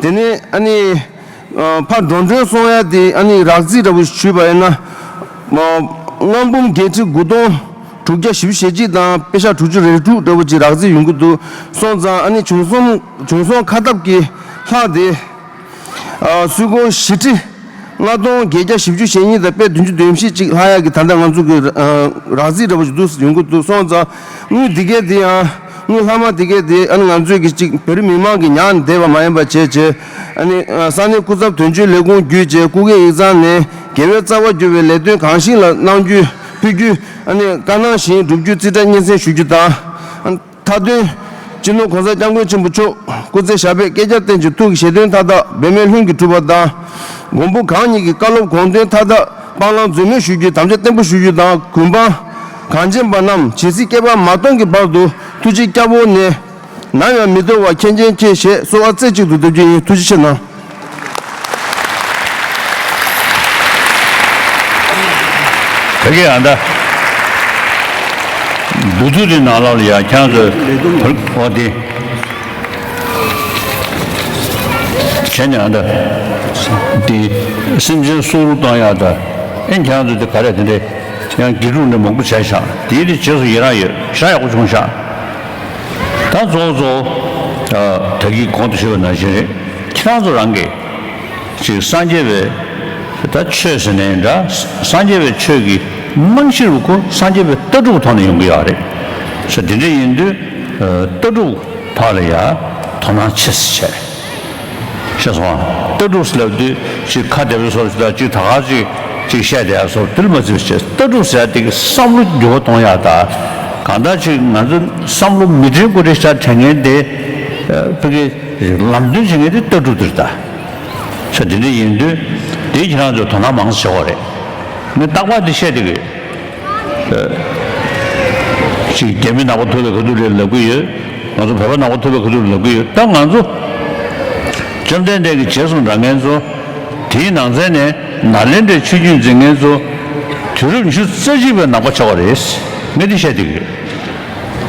དེ་ནས་ཨ་ནི། ཨ། ཕར་འགྲོ་གྲོན་སོང་ཡ་དེ། ཨ་ནི་རགས་རྩིས་འདྲ་པོ་ཞུས་པ་ཡིན་ན། ཨ། ལྔ་འབུམ་བརྒྱད་ཁྲི་དགུ་སྟོང་དྲུག་བརྒྱ་བཞི་བཅུ་ཞེ་གཅིག་དང་པེ་ཤ་དྲུག་ཅུ་རེ་དྲུག་འདྲ་པོ་ཅིག་རགས་རྩིས་ཡོང་གི་འདུག་སོང་ཙང་། ཨ་ནི་བྱུང་སོང་བྱུང་སོང་ཁ་ཐབས་ཀྱི་ལྷག་དེ། ཨ། སུད་སྒོར་བཞི་ཁྲི་ལྔ་སྟོང་བརྒྱད་བརྒྱ་བཞི་བཅུ་ཞེ་གཉིས་དང་དཔེ་བདུན་ཅུ་དོན་བཞི་ཅིག་ལྷག་ཡ་གི་ད་ལྟ་ང་ཚོ་གི། ཨ། རགས་རྩིས་འདྲ་པོ་ཞིག་འདུག་ཡོང་གི་འདུག་སོང་ཙང་། དངུལ་འདི་གས་དེ་ཡང་། དངུལ་ལྷག་མ་འདི་གས་དེ། ཨ་ནི་ང་ཚོས་ཀྱི་ཅིག་བོད་རིགས་མི་མང་གི་ཉར་བསྡད་པ་མ་ཡིན་པ་བྱས་བྱས། ཨ་ནི། ཨ། ས་གནས་སྐུ་ཚབ་དོན་གཅོད་ལས་ཁུངས་བརྒྱུད་བྱས་སྐུ་སྒེར་ཡིག་ཚང་ནས་དགེ་བའི་རྩ་བ་བསྒྱུར་བའི་ལས་དོན་གང་ཞིག་ལ་གནང་རྒྱུ་ཕུལ་རྒྱུ། ཨ་ནི་བཀའ་གནང་བཞིན་སྒྲུབ་རྒྱུའི་རྩིས་ཁྲ་སྙན་སེང་ཞུ་རྒྱུ་དང་། ཨ། མཐའ་དོན། སྤྱི་ནོར་གོང་ས་སྐྱབས་མགོན་ཆེན་པོ་མཆོག་སྐུ་ཚེ་ཞབས་པད་བསྐལ་བརྒྱར་བརྟན་ཅིང་ཐུགས་ཀྱི་བཞེད་དོན་མཐའ་དག་འབད་མེད་ལྷུན་གྱིས་གྲུབ་པ་དང་། མགོན་པོ་གང་ཉིད་ཀྱི་བཀའ་སློབ་དགོངས་དོན་མཐའ་དག་སྤང་བླང་འཛོལ་མེད་ཞུ་རྒྱུའི་དམ་བཅའ་བརྟན་པོ་ཞུ་རྒྱུ་དང་། གུས་འབངས་གངས་ཅན་པ་རྣམས་ཇི་སྲིད་བསྐལ་པ་མ་སྟོངས་ཀྱི་བར་དུ་ཐུགས་རྗེ་སྐྱབས་འོག་ནས་ནམ་ཡང་མི་འདོར་བར་མཁྱེན་ཅིང་མཁྱེན་ཞེས་གསོལ་བ་རྩེ་གཅིག་ཏུ་འདེབས་རྒྱུ་ཡིན། ཐུགས་རྗེ་ཆེ་གནང་། ད་གིན་ཨ་ད། འདུག་ཚུལ་དེ་ནང་ལོགས་ལ་ཡ་ཁྱེད་ཚོས་འོ་དེ། བྱས་ནས་ཨ་ད། དེ། སེམས་ཅན་སྲོག་རུ་གཏོང་ཡག་ད། ཨེ་ཁྱེད་ཚོས་དེ་ག་རེ་དེ་འདྲས་ཡང་དགེ་ཕྲུག་འདྲ་མང་པོ་བྱས་ཤག་དེའི་དེ་རྗེས་སུ་ཡི་རང་ཡོད་ཤག་ཡག་པོ་བྱུང་ཤག་ད་གཙོ་བོ་གཙོ་བོ། ད་གིན་གོང་དུ་ཞུས་པ་ནང་བཞིན་རེད། ཁྱེད་རང་ཚོ་རང་གིས། ཅིག་སངས་རྒྱས་པའི་ད་ཆོས་ཟེར་ནའི་འདྲ། སངས་རྒྱས་པའི་ཆོས་ཀྱི་རྨང་གཞི་རུ་ཁོ་སངས་རྒྱས་པའི་ལྟ་གྲུབ་ཐོག་ནས་ཡོང་གི་ཡོད་རེད། ས་དེ་འདྲ་ཡིན་དུས་ལྟ་གྲུབ་ཐོག་ལ་ཡ་དོ་སྣང་ཆེ་ཙམ་བྱས། ཤེས་སོང་ཨ། ལྟ་གྲུབ་ལབ་དུས་ཅིག་ཁ་བདེ་བའི་བཟོ་ཞིག་དང་ཅིག་ད་ག་ཅིག་ཅིག་བཤད་བསྡད་ཡ་བཟོ་དེ་ལ་མ་བརྩི་བྱས། ལྟ་གྲུབ་ཟེར་ཡ་དེ་གི་བསམ་བློ་འགྱུར་བ་གཏོང་ཡ་ད། གང་ལྟར་ཅིག་ང་ཚོ་བསམ་བློ་མི་དྲན་དགོས་རེད་ཤག་དྲན་མཁན་དེ། ཕ་གི་ལམ་སྟོན་བྱེད་མཁན་དེ་ལྟ་གྲུབ་དེ་རེད་ད། ས་དེ་འདྲ་ཡིན་དུས་དེ་ཁྱེད་རང་ཚོས་དོ་སྣང་མང་ཙམ་བྱེད་དགོས་རེད། ངས་རྟག་པར་འདི་བཤད་བསྡད་ཀྱི་ཡོད། ཅིག་རྒྱ་མི་ནག་པོ་ཐུག་པའི་ཁ་ཐུག་རེད་ལབ་ཀྱི་ཡོད། ང་ཚོ་བོད་པ་ནག་པོ་ཐུག་པའི་ཁ་ཐུག་རེད་ལབ་ཀྱི་ཡོད། ད་ང་ཚོ་བཅོམ་ལྡན་འདས་ཀྱི་རྗེས་སུ་འབྲང་མཁན་ཚོ་དེའི་ནང་ཚན་ནས་ནཱ་ལེནྡྲའི་ཆོས་བརྒྱུད་འཛིན་མཁན་ཚོ་དུས་རབས་ཉི་ཤུ་རྩ་གཅིག་པའི་ནང་པ་ཆགས་པ་རེད། ངས་འདི་བཤད་བསྡད་ཀྱི་ཡོད།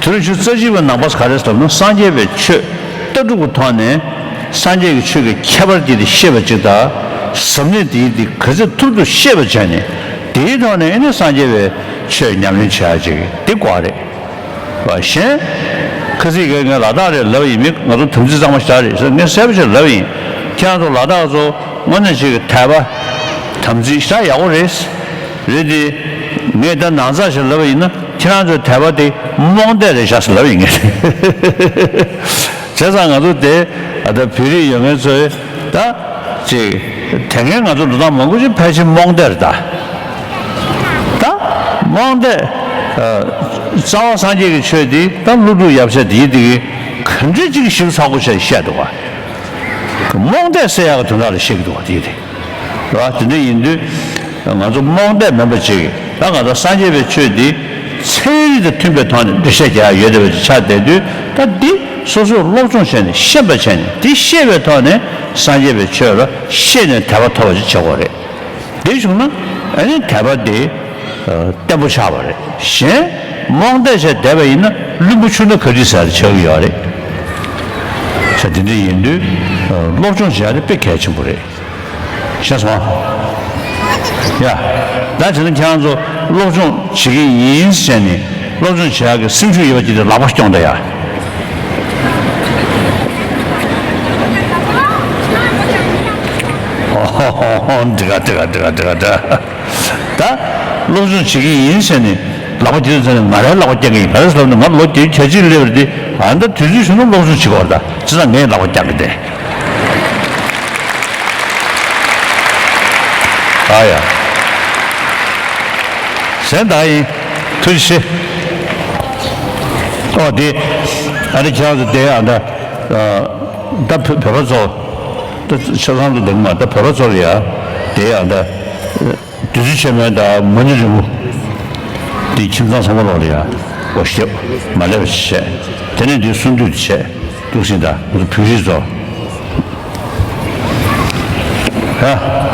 དུས་རབས་ཉི་ཤུ་རྩ་གཅིག་པའི་ནང་པ་ག་རེ་ཟེར་ན་སངས་རྒྱས་པའི་ཆོས་ལྟ་གྲུབ་ཀྱི་ཐོག་ནས་སངས་རྒྱས་ཀྱི་ཆོས་ཀྱི་ཁྱད་པར་ཅིག་དེ་ཤེས་པ་ཅིག་དང་ཟབ་གནད་དེའི་དེ་ག་ཚོད་ཐུབ་ཐུབ་ཤེས་པ་བྱས་ནས་དེའི་ཐོག་ནས་ཨ་ནི་སངས་རྒྱས་པའི་ཆོས་ཉམས་ལེན་བྱེད་ཡ་ཅིག་དེ་དགོས་རེད། བ་གཞན། ཁ་སང་གི་ངས་ལ་དྭགས་རེད་ལབ་ཡིན་མིན་ང་ཚོ་དམ་ཚིག་གཙང་མ་ཞིག་རེད་ཟེར་ངས་གསལ་པོ་ཞིག་ལབ་ཡིན། ཁྱེད་རང་ཚོ་ལ་དྭགས་ཚོ་དངོས་གནས་ཅིག་གི་དད་པ་དམ་ཚིག་ཞེ་དྲག་ཡག་པོ་རེད། རེད་དེ། ངས་ད་ནང་ཚགས་ཤིག་ལབ་པ་ཡིན་ན་ཁྱེད་རང་ཚོའི་དད་པ་དེ་རྨོངས་དད་རེད་ཤག་ཟེར་ལབ་ཡིན་ངས། བྱས་ཙང་ང་ཚོ་དེ་ཨ་ད་བོད་རིགས་ཡོད་མཁན་ཚོས་ད་ཅིག་དེ་སྔའི་ང་ཚོ་འགྲོ་སྟངས་མང་པོ་ཅིག་ཕལ་ཆེར་རྨོངས་དད་རེད་ད། ད་ རྨོངས་དད། ཨ། རྩ་བ་སངས་རྒྱས་ཀྱི་ཆོས་འདི་ད་ཀླུ་སྒྲུབ་ཡབ་སྲས་འདིའི་འདི་གི་ག་འདྲ་ཅིག་ཞིབ་ཚགས་པོ་བྱས་བཤད་འདུག་ག་རྨོངས་དད་སེལ་ཡག་གི་དོན་དག་ལ་བཤད་ཀྱི་འདུག་ག་དེ་དེ་རེད་བ། དེ་འདྲ་ཡིན་དུས་ང་ཚོ་རྨོངས་དད་མིན་པ་ཅིག་ད་ང་ཚོ་སངས་རྒྱས་པའི་ཆོས་འདི་ཚན་རིག་དང་མཐུན་པའི་ཐོག་ནས་འགྲེལ་བཤད་རྒྱག་ཡ་ཡོད་བསྡད་པ་ཅིག་ཆགས་བསྡད་དུས། ད་འདི་སོ་སོས་སློབ་སྦྱོང་བྱས་ནས་ཤེས་པ་བྱས་ནས་འདི་ཤེས་པའི་ཐོག་ནས་སངས་རྒྱས་པའི་ཆོས་ལ་ཤེས་ནས་དད་པ་ཐོབ་པ་ཅིག་བྱེད་དགོས་རེད། དེ་བྱུང་ན་ཨ་ནི་དད་པ་དེ་བརྟན་པོ་ཆགས་པ་རེད། གཞན་རྨོངས་དད་བྱས་བསྡད་པ་ཡིན་ན་བླུན་པོ་ཆུ་སྣ་ག་རི་ཟ་ཆགས་ཀྱི་ཡོད་རེད། ས་དེ་འདྲ་ཡིན་དུས་སློབ་སྦྱོང་བྱེད་ཡ་དེ་དཔེ་གལ་ཆེན་པོ་རེད། ཤེས་སོང་། ཡ། ད་དེ་ནི་ཁྱེད་རང་ཚོ་སློབ་སྦྱོང་བྱེད་ཀྱི་ཡིན་ཟེར་ནས་སློབ་སྦྱོང་བྱེད་ཡག་གི་སེམས་ཤུགས་ཡོད་པ་ཅིག་དེ་ལག་པ་སྐྱོང་དང་ཡ། འགྲིག་ག་འགྲིག་ག་འགྲིག་ག་འགྲིག་ག་འགྲིག་ག་ད་སློབ་སྦྱོང་བྱེད་ཀྱི་ཡིན་ཟེར་ནས་ལག་པ་དེ་ཚོ་ཟེར་ནས་ང་རའི་ལག་པ་བརྐྱང་གི་ཡིན། ག་རེ་ཟེར་ལབ་ན་ང་ལོ་བརྒྱད་ཅུ་གྱ་གཅིག་སླེབས་པ་རེད་དེ། ཨ་ད་དུས་ཚོད་བྱུང་ན་སློབ་སྦྱོང་བྱེད་དགོས་རེད། ད་ཅི་ད་ངས་ལག་པ་བརྐྱང་གི་དེ། ཨ་ཡ། གཞན་དག་ཡིན། ཐུགས་རྗེ་ཆེ། ཨོ་དེ། ཨ་ནི་ཁྱེད་རང་ཚོ་དེ་ཨ་ད། ད་བོད་པ་ཚོ། ད་ཆ་ཚང་དུ་འདུག་མ་ད་བོད་པ་ཚོ་ལ་ཡ། དེ་ཨ་ད། བདུད་རྩི་ཆེན་མོ་དང་མ་ཎི་རིང་པོ། འདི་ཁྱིམ་ཚང་ཚང་མ་ལོག་ལ་ཡ། འོ་ཞེས་མ་ལས་པ་ཞིག་བྱས། དེ་ནས་འདི་གསུང་དུས་བྱས། འདུག་ཟིན་ད་ང་ཚོ་བོད་རིགས་ཚོ། ཡ།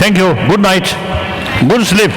Thank you. Good night. Good sleep.